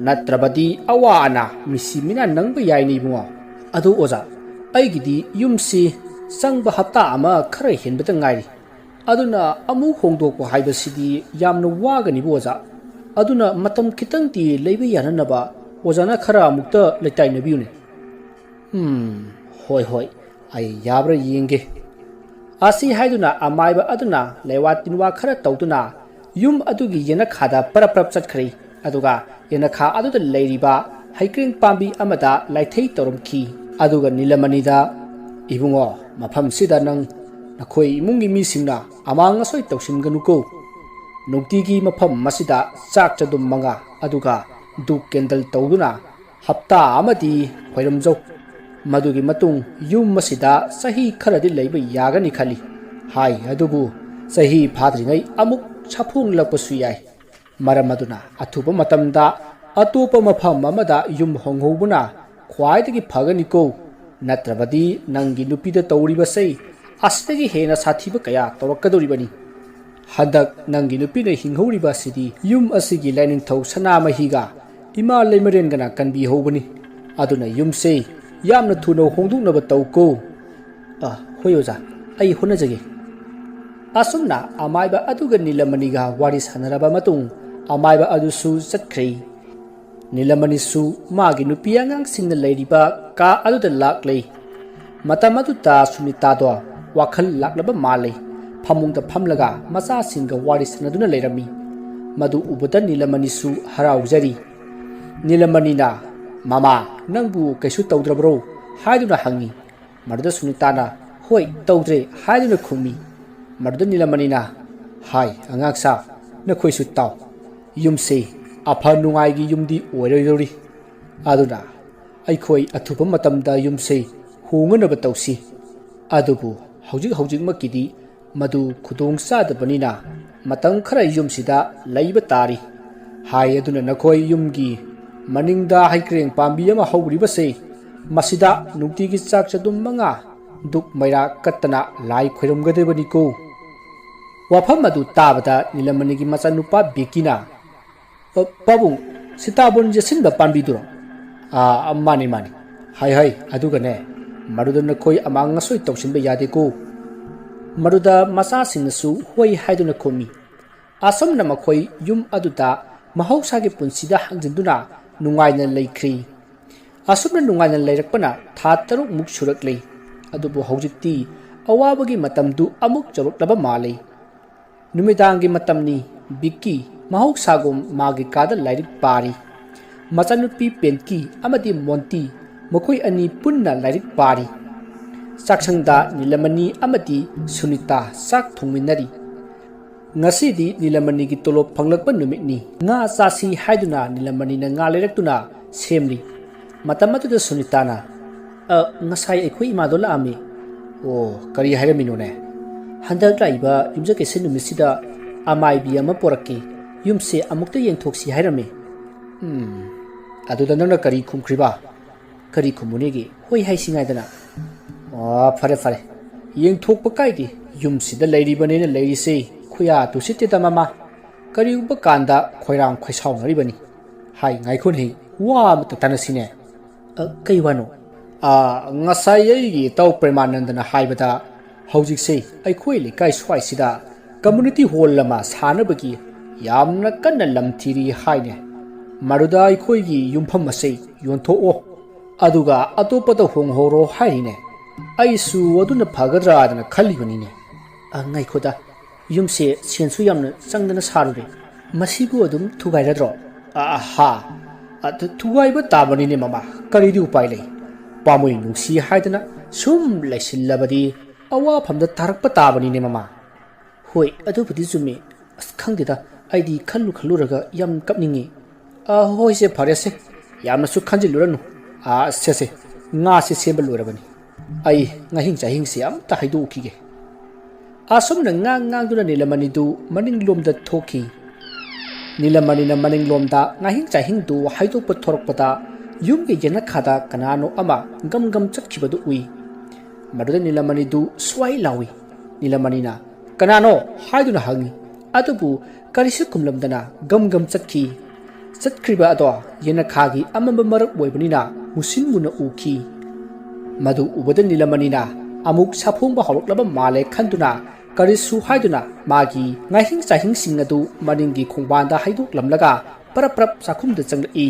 ꯅꯠꯇ꯭ꯔꯕꯗꯤ ꯑꯋꯥ ꯑꯅꯥ ꯃꯤꯁꯤ ꯃꯤꯅꯥ ꯅꯪꯕ ꯌꯥꯏꯅꯦ ꯏꯕꯨꯡꯉꯣ꯫ ꯑꯗꯨ ꯑꯣꯖꯥ, ꯑꯩꯒꯤꯗꯤ ꯌꯨꯝꯁꯤ ꯆꯪꯕ ꯍꯞꯇꯥ ꯑꯃ ꯈꯔ ꯍꯦꯟꯕꯇ ꯉꯥꯏꯔꯤ꯫ ꯑꯗꯨꯅ ꯑꯃꯨꯛ ꯍꯣꯡꯗꯣꯛꯄ ꯍꯥꯏꯕꯁꯤꯗꯤ ꯌꯥꯝꯅ ꯋꯥꯒꯅꯤꯕꯨ ꯑꯣꯖꯥ꯫ ꯑꯗꯨꯅ ꯃꯇꯝ ꯈꯤꯇꯪꯗꯤ ꯂꯩꯕ ꯌꯥꯅꯅꯕ ꯑꯣꯖꯥꯅ ꯈꯔ ꯑꯃꯨꯛꯇ ꯂꯩꯇꯥꯏꯅꯕꯤꯌꯨꯅꯦ"꯫ "ꯎꯝ, ꯍꯣꯏ, ꯍꯣꯏ, ꯑꯩ ꯌꯥꯕ꯭ꯔꯥ ꯌꯦꯡꯒꯦ"꯫ ꯑꯁꯤ ꯍꯥꯏꯗꯨꯅ ꯑꯃꯥꯏꯕ ꯑꯗꯨꯅ ꯂꯩꯋꯥ ꯇꯤꯟꯋꯥ ꯈꯔ ꯇꯧꯗꯨꯅ ꯌꯨꯝ ꯑꯗꯨꯒꯤ ꯌꯦꯅꯈꯥꯗ ꯄꯔꯞ ꯄꯔꯞ ꯆꯠꯈ꯭ꯔꯦ꯫ ꯑꯗꯨꯒ ꯌꯦꯅꯈꯥ ꯑꯗꯨꯗ ꯂꯩꯔꯤꯕ ꯍꯩꯀ꯭ꯔꯦꯡ ꯄꯥꯝꯕꯤ ꯑꯃꯗ ꯂꯥꯏꯊꯩ ꯇꯧꯔꯝꯈꯤ꯫ ꯑꯗꯨꯒ ꯅꯤꯂꯃꯅꯤꯗ, "ꯏꯕꯨꯡꯉꯣ, ꯃꯐꯝꯁꯤꯗ ꯅꯪ, ꯅꯈꯣꯏ ꯏꯃꯨꯡꯒꯤ ꯃꯤꯁꯤꯡꯅ ꯑꯃꯥꯡ ꯑꯁꯣꯏ ꯇꯧꯁꯤꯟꯒꯅꯨꯀꯣ꯫ ꯅꯨꯡꯇꯤꯒꯤ ꯃꯐꯝ ꯑꯁꯤꯗ ꯆꯥꯛ ꯆꯗꯨꯝ ꯃꯉꯥ, ꯑꯗꯨꯒ ꯙꯨꯞ ꯀꯦꯟꯗꯜ ꯇꯧꯗꯨꯅ ꯍꯞꯇꯥ ꯑꯃꯗꯤ ꯈꯣꯏꯔꯝꯖꯧ꯫ ꯃꯗꯨꯒꯤ ꯃꯇꯨꯡ ꯌꯨꯝ ꯑꯁꯤꯗ ꯆꯍꯤ ꯈꯔꯗꯤ ꯂꯩꯕ ꯌꯥꯒꯅꯤ ꯈꯜꯂꯤ꯫ ꯍꯥꯏ ꯑꯗꯨꯕꯨ ꯆꯍꯤ ꯐꯥꯗ꯭ꯔꯤꯉꯩ ꯑꯃꯨꯛ ꯁꯥꯐꯣꯡꯂꯛꯄꯁꯨ ꯌꯥꯏ"꯫ ꯃꯔꯝ ꯑꯗꯨꯅ ꯑꯊꯨꯕ ꯃꯇꯝꯗ ꯑꯇꯣꯞꯄ ꯃꯐꯝ ꯑꯃꯗ ꯌꯨꯝ ꯍꯣꯡꯍꯧꯕꯅ ꯈ꯭ꯋꯥꯏꯗꯒꯤ ꯐꯒꯅꯤꯀꯣ꯫ ꯅꯠꯇ꯭ꯔꯕꯗꯤ ꯅꯪꯒꯤ ꯅꯨꯄꯤꯗ ꯇꯧꯔꯤꯕꯁꯤ ꯑꯁꯤꯗꯒꯤ ꯍꯦꯟꯅ ꯁꯥꯊꯤꯕ ꯀꯌꯥ ꯇꯧꯔꯛꯀꯗꯧꯔꯤꯕꯅꯤ꯫ ꯍꯟꯗꯛ ꯅꯪꯒꯤ ꯅꯨꯄꯤꯅ ꯍꯤꯡꯍꯧꯔꯤꯕ ꯑꯁꯤꯗꯤ ꯌꯨꯝ ꯑꯁꯤꯒꯤ ꯂꯥꯏꯅꯤꯡꯊꯧ ꯁꯅꯥꯃꯍꯤꯒ ꯏꯃꯥ ꯂꯩꯃꯔꯦꯟꯒꯅ ꯀꯟꯕꯤꯍꯧꯕꯅꯤ꯫ ꯑꯗꯨꯅ ꯌꯨꯝꯁꯦ ꯌꯥꯝꯅ ꯊꯨꯅ ꯍꯣꯡꯗꯣꯛꯅꯕ ꯇꯧꯀꯣ꯫ ꯑ, ꯍꯣꯏ ꯑꯣꯖꯥ, ꯑꯩ ꯍꯣꯠꯅꯖꯒꯦ꯫ ꯑꯁꯨꯝꯅ ꯑꯃꯥꯏꯕ ꯑꯗꯨꯒ ꯅꯤꯂꯃꯅꯤꯒ ꯋꯥꯔꯤ ꯁꯥꯟꯅꯔꯕ ꯃꯇꯨꯡ ꯑꯃꯥꯏꯕ ꯑꯗꯨꯁꯨ ꯆꯠꯈ꯭ꯔꯦ꯫ ꯅꯤꯂꯃꯅꯤꯁꯨ ꯃꯥꯒꯤ ꯅꯨꯄꯤ ꯑꯉꯥꯡꯁꯤꯡꯅ ꯂꯩꯔꯤꯕ ꯀꯥ ꯑꯗꯨꯗ ꯂꯥꯛꯂꯦ꯫ ꯃꯇꯝ ꯑꯗꯨꯗ ꯁꯨꯅꯤꯇꯥꯗꯣ ꯋꯥꯈꯜ ꯂꯥꯛꯂꯕ ꯃꯥꯜꯂꯦ꯫ ꯐꯃꯨꯡꯗ ꯐꯝꯂꯒ ꯃꯆꯥꯁꯤꯡꯒ ꯋꯥꯔꯤ ꯁꯥꯟꯅꯗꯨꯅ ꯂꯩꯔꯝꯃꯤ꯫ ꯃꯗꯨ ꯎꯕꯗ ꯅꯤꯂꯃꯅꯤꯁꯨ ꯍꯔꯥꯎꯖꯔꯤ꯫ ꯅꯤꯂꯃꯅꯤꯅ, "ꯃꯃꯥ, ꯅꯪꯕꯨ ꯀꯩꯁꯨ ꯇꯧꯗ꯭ꯔꯕ꯭ꯔꯣ?" ꯍꯥꯏꯗꯨꯅ ꯍꯪꯉꯤ꯫ ꯃꯗꯨꯗ ꯁꯨꯅꯤꯇꯥꯅ, "ꯍꯣꯏ, ꯇꯧꯗ꯭ꯔꯦ" ꯍꯥꯏꯗꯨꯅ ꯈꯨꯝꯃꯤ꯫ ꯃꯗꯨꯗ ꯅꯤꯂꯃꯅꯤꯅ, "ꯍꯥꯏ ꯑꯉꯥꯡꯁꯥ, ꯅꯈꯣꯏꯁꯨ ꯇꯥꯎ꯫ ꯌꯨꯝꯁꯦ ꯑꯐ ꯅꯨꯡꯉꯥꯏꯒꯤ ꯌꯨꯝꯗꯤ ꯑꯣꯏꯔꯣꯏꯗꯧꯔꯤ꯫ ꯑꯗꯨꯅ ꯑꯩꯈꯣꯏ ꯑꯊꯨꯕ ꯃꯇꯝꯗ ꯌꯨꯝꯁꯦ ꯍꯣꯡꯅꯅꯕ ꯇꯧꯁꯤ꯫ ꯑꯗꯨꯕꯨ ꯍꯧꯖꯤꯛ ꯍꯧꯖꯤꯛꯃꯛꯀꯤꯗꯤ ꯃꯗꯨ ꯈꯨꯗꯣꯡ ꯆꯥꯗꯕꯅꯤꯅ ꯃꯇꯝ ꯈꯔ ꯌꯨꯝꯁꯤꯗ ꯂꯩꯕ ꯇꯥꯔꯤ" ꯍꯥꯏ꯫ ꯑꯗꯨꯅ ꯅꯈꯣꯏ ꯌꯨꯝꯒꯤ ꯃꯅꯤꯡꯗ ꯍꯩꯀ꯭ꯔꯦꯡ ꯄꯥꯝꯕꯤ ꯑꯃ ꯍꯧꯔꯤꯕꯁꯦ, ꯃꯁꯤꯗ ꯅꯨꯡꯇꯤꯒꯤ ꯆꯥꯛ ꯆꯗꯨꯝ ꯃꯉꯥ ꯗꯨꯛ ꯃꯩꯔꯥ ꯀꯠꯇꯅ ꯂꯥꯏ ꯈꯣꯏꯔꯝꯒꯗꯕꯅꯤꯀꯣ꯫ ꯋꯥꯐꯝ ꯑꯗꯨ ꯇꯥꯕꯗ ꯅꯤꯂꯃꯅꯤꯒꯤ ꯃꯆꯥꯅꯨꯄꯥ ꯕꯤꯀꯤꯅ, "ꯑ, ꯄꯥꯕꯨꯡ, ꯁꯤꯇꯥꯕꯣꯟ ꯌꯦꯠꯁꯤꯟꯕ ꯄꯥꯝꯕꯤꯗꯨꯔꯣ?" "ꯑꯥ, ꯃꯥꯅꯤ, ꯃꯥꯅꯤ꯫ ꯍꯥꯏ, ꯍꯥꯏ, ꯑꯗꯨꯒꯅꯦ, ꯃꯗꯨꯗ ꯅꯈꯣꯏ ꯑꯃꯥꯡ ꯑꯁꯣꯏ ꯇꯧꯁꯤꯟꯕ ꯌꯥꯗꯦꯀꯣ꯫ ꯃꯗꯨꯗ ꯃꯆꯥꯁꯤꯡꯅꯁꯨ ꯍꯣꯏ ꯍꯥꯏꯗꯨꯅ ꯈꯨꯝꯃꯤ꯫ ꯑꯁꯨꯝꯅ ꯃꯈꯣꯏ ꯌꯨꯝ ꯑꯗꯨꯗ ꯃꯍꯧꯁꯥꯒꯤ ꯄꯨꯟꯁꯤꯗ ꯍꯥꯡꯖꯤꯟꯗꯨꯅ ꯅꯨꯡꯉꯥꯏꯅ ꯂꯩꯈ꯭ꯔꯤ꯫ ꯑꯁꯨꯝꯅ ꯅꯨꯡꯉꯥꯏꯅ ꯂꯩꯔꯛꯄꯅ ꯊꯥ ꯇꯔꯨꯛꯃꯨꯛ ꯁꯨꯔꯛꯂꯤ꯫ ꯑꯗꯨꯕꯨ ꯍꯧꯖꯤꯛꯇꯤ ꯑꯋꯥꯕꯒꯤ ꯃꯇꯝꯗꯨ ꯑꯃꯨꯛ ꯌꯧꯔꯛꯂꯕ ꯃꯥꯜꯂꯤ꯫ ꯅꯨꯃꯤꯗꯥꯡꯒꯤ ꯃꯇꯝꯅꯤ꯫ ꯕꯤꯛꯀꯤ ꯃꯍꯧꯁꯥꯒꯨꯝ ꯃꯥꯒꯤ ꯀꯥꯗ ꯂꯥꯏꯔꯤꯛ ꯄꯥꯔꯤ꯫ ꯃꯆꯥꯅꯨꯄꯤ ꯄꯦꯟꯀꯤ ꯑꯃꯗꯤ ꯃꯣꯟꯇꯤ, ꯃꯈꯣꯏ ꯑꯅꯤ ꯄꯨꯟꯅ ꯂꯥꯏꯔꯤꯛ ꯄꯥꯔꯤ꯫ ꯆꯥꯛꯁꯪꯗ ꯅꯤꯂꯃꯅꯤ ꯑꯃꯗꯤ ꯁꯨꯅꯤꯇꯥ ꯆꯥꯛ ꯊꯣꯡꯃꯤꯟꯅꯔꯤ꯫ ꯉꯁꯤꯗꯤ ꯅꯤꯂꯃꯅꯤꯒꯤ ꯇꯣꯂꯣꯞ ꯐꯪꯂꯛꯄ ꯅꯨꯃꯤꯠꯅꯤ꯫ ꯉꯥ ꯆꯥꯁꯤ ꯍꯥꯏꯗꯨꯅ ꯅꯤꯂꯃꯅꯤꯅ ꯉꯥ ꯂꯩꯔꯛꯇꯨꯅ ꯁꯦꯝꯂꯤ꯫ ꯃꯇꯝ ꯑꯗꯨꯗ ꯁꯨꯅꯤꯇꯥꯅ, "ꯑ, ꯉꯁꯥꯏ ꯑꯩꯈꯣꯏ ꯏꯃꯥꯗꯣ ꯂꯥꯛꯑꯝꯃꯤ꯫" "ꯑꯣ, ꯀꯔꯤ ꯍꯥꯏꯔꯝꯃꯤꯅꯣꯅꯦ?" "ꯍꯟꯗꯛ ꯂꯥꯛꯏꯕ ꯌꯨꯝꯖꯀꯩꯁ ꯅꯨꯃꯤꯠꯁꯤꯗ ꯑꯃꯥꯏꯕꯤ ꯑꯃ ꯄꯣꯔꯛꯀꯦ, ꯌꯨꯝꯁꯦ ꯑꯃꯨꯛꯇ ꯌꯦꯡꯊꯣꯛꯁꯤ ꯍꯥꯏꯔꯝꯃꯤ꯫ ꯎꯝ, ꯑꯗꯨꯗ ꯅꯪꯅ ꯀꯔꯤ ꯈꯨꯝꯈ꯭ꯔꯤꯕ? ꯀꯔꯤ ꯈꯨꯝꯃꯨꯅꯤꯒꯤ? ꯍꯣꯏ ꯍꯥꯏꯁꯤ ꯉꯥꯏꯗꯅ꯫ ꯑꯣ, ꯐꯔꯦ ꯐꯔꯦ, ꯌꯦꯡꯊꯣꯛꯄ ꯀꯥꯏꯗꯦ꯫ ꯌꯨꯝꯁꯤꯗ ꯂꯩꯔꯤꯕꯅꯦꯅ ꯂꯩꯔꯤꯁꯦ ꯈꯨꯌꯥ ꯇꯨꯁꯤꯠꯇꯦꯗ ꯃꯃꯥ꯫ ꯀꯔꯤꯒꯨꯝꯕ ꯀꯥꯟꯗ ꯈꯣꯏꯔꯥꯡ ꯈꯣꯏꯁꯥꯎꯅꯔꯤꯕꯅꯤ꯫ ꯍꯥꯏ, ꯉꯥꯏꯈꯣꯅꯦ, ꯋꯥ ꯑꯃꯇ ꯇꯥꯟꯅꯁꯤꯅꯦ꯫ "ꯑ, ꯀꯩ ꯋꯥꯅꯣ?" "ꯑ, ꯉꯁꯥꯏ ꯑꯩꯒꯤ ꯏꯇꯥꯎ ꯄ꯭ꯔꯦꯃꯥꯅꯟꯗꯅ ꯍꯥꯏꯕꯗ ꯍꯧꯖꯤꯛꯁꯦ ꯑꯩꯈꯣꯏ ꯂꯩꯀꯥꯏ ꯁ꯭ꯋꯥꯏꯁꯤꯗ ꯀꯝꯃ꯭ꯌꯨꯅꯤꯇꯤ ꯍꯣꯜ ꯑꯃ ꯁꯥꯅꯕꯒꯤ ꯌꯥꯝꯅ ꯀꯟꯅ ꯂꯝ ꯊꯤꯔꯤ ꯍꯥꯏꯅꯦ꯫ ꯃꯗꯨꯗ ꯑꯩꯈꯣꯏꯒꯤ ꯌꯨꯝꯐꯝ ꯑꯁꯤ ꯌꯣꯟꯊꯣꯛꯑꯣ, ꯑꯗꯨꯒ ꯑꯇꯣꯞꯄꯗ ꯍꯣꯡꯍꯧꯔꯣ ꯍꯥꯏꯔꯤꯅꯦ꯫ ꯑꯩꯁꯨ ꯑꯗꯨꯅ ꯐꯒꯗ꯭ꯔꯥꯗꯅ ꯈꯜꯂꯤꯕꯅꯤꯅꯦ꯫" "ꯑ, ꯉꯥꯏꯈꯣꯗ, ꯌꯨꯝꯁꯦ ꯁꯦꯟꯁꯨ ꯌꯥꯝꯅ ꯆꯪꯗꯅ ꯁꯥꯔꯨꯔꯦ, ꯃꯁꯤꯕꯨ ꯑꯗꯨꯝ ꯊꯨꯒꯥꯏꯔꯗ꯭ꯔꯣ?" "ꯑꯍꯥ, ꯑꯗꯨ ꯊꯨꯒꯥꯏꯕ ꯇꯥꯕꯅꯤꯅꯦ ꯃꯃꯥ, ꯀꯔꯤꯗꯤ ꯎꯄꯥꯏ ꯂꯩ? ꯄꯥꯝꯃꯨꯏ ꯅꯨꯡꯁꯤ ꯍꯥꯏꯗꯅ ꯁꯨꯝ ꯂꯩꯁꯤꯜꯂꯕꯗꯤ ꯑꯋꯥꯐꯝꯗ ꯇꯥꯔꯛꯄ ꯇꯥꯕꯅꯤꯅꯦ ꯃꯃꯥ꯫" "ꯍꯣꯏ, ꯑꯗꯨꯕꯨꯗꯤ ꯆꯨꯝꯃꯤ꯫ ꯑꯁ, ꯈꯪꯗꯦꯗ, ꯑꯩꯗꯤ ꯈꯜꯂꯨ ꯈꯜꯂꯨꯔꯒ ꯌꯥꯝ ꯀꯞꯅꯤꯡꯉꯤ꯫" "ꯑ, ꯍꯣꯏꯁꯦ, ꯐꯔꯦꯁꯦ, ꯌꯥꯝꯅꯁꯨ ꯈꯟꯖꯤꯜꯂꯨꯔꯅꯨ꯫ ꯑ, ꯁꯦꯁꯦ, ꯉꯥꯁꯦ ꯁꯦꯝꯕ ꯂꯣꯏꯔꯕꯅꯤ꯫ ꯑꯩ ꯉꯥꯍꯤꯡ ꯆꯥꯍꯤꯡꯁꯦ ꯑꯝꯇ ꯍꯩꯗꯣꯛꯈꯤꯒꯦ꯫" ꯑꯁꯨꯝꯅ ꯉꯥꯡ ꯉꯥꯡꯗꯨꯅ ꯅꯤꯂꯃꯅꯤꯗꯨ ꯃꯅꯤꯡꯂꯣꯝꯗ ꯊꯣꯛꯈꯤ꯫ ꯅꯤꯂꯃꯅꯤꯅ ꯃꯅꯤꯡꯂꯣꯝꯗ ꯉꯥꯍꯤꯡ ꯆꯥꯍꯤꯡꯗꯨ ꯍꯩꯗꯣꯛꯄ ꯊꯣꯔꯛꯄꯗ ꯌꯨꯝꯒꯤ ꯌꯦꯅꯈꯥꯗ ꯀꯅꯥꯅꯣ ꯑꯃ ꯒꯝ ꯒꯝ ꯆꯠꯈꯤꯕꯗꯨ ꯎꯏ꯫ ꯃꯗꯨꯗ ꯅꯤꯂꯃꯅꯤꯗꯨ ꯁ꯭ꯋꯥꯏ ꯂꯥꯎꯏ꯫ ꯅꯤꯂꯃꯅꯤꯅ "ꯀꯅꯥꯅꯣ?" ꯍꯥꯏꯗꯨꯅ ꯍꯪꯉꯤ꯫ ꯑꯗꯨꯕꯨ ꯀꯔꯤꯁꯨ ꯈꯨꯝꯂꯝꯗꯅ ꯒꯝ ꯒꯝ ꯆꯠꯈꯤ꯫ ꯆꯠꯈ꯭ꯔꯤꯕ ꯑꯗꯣ ꯌꯦꯅꯈꯥꯒꯤ ꯑꯃꯝꯕ ꯃꯔꯛ ꯑꯣꯏꯕꯅꯤꯅ ꯃꯨꯁꯤꯟ ꯃꯨꯅ ꯎꯈꯤ꯫ ꯃꯗꯨ ꯎꯕꯗ ꯅꯤꯂꯃꯅꯤꯅ ꯑꯃꯨꯛ ꯁꯥꯐꯣꯡꯕ ꯍꯧꯔꯛꯂꯕ ꯃꯥꯜꯂꯦ ꯈꯟꯗꯨꯅ ꯀꯔꯤꯁꯨ ꯍꯥꯏꯗꯨꯅ ꯃꯥꯒꯤ ꯉꯥꯍꯤꯡ ꯆꯥꯍꯤꯡꯁꯤꯡ ꯑꯗꯨ ꯃꯅꯤꯡꯒꯤ ꯈꯣꯡꯕꯥꯟꯗ ꯍꯩꯗꯣꯛꯂꯝꯂꯒ ꯄꯔꯞ ꯄꯔꯞ ꯆꯥꯛꯈꯨꯝꯗ ꯆꯪꯂꯛꯏ꯫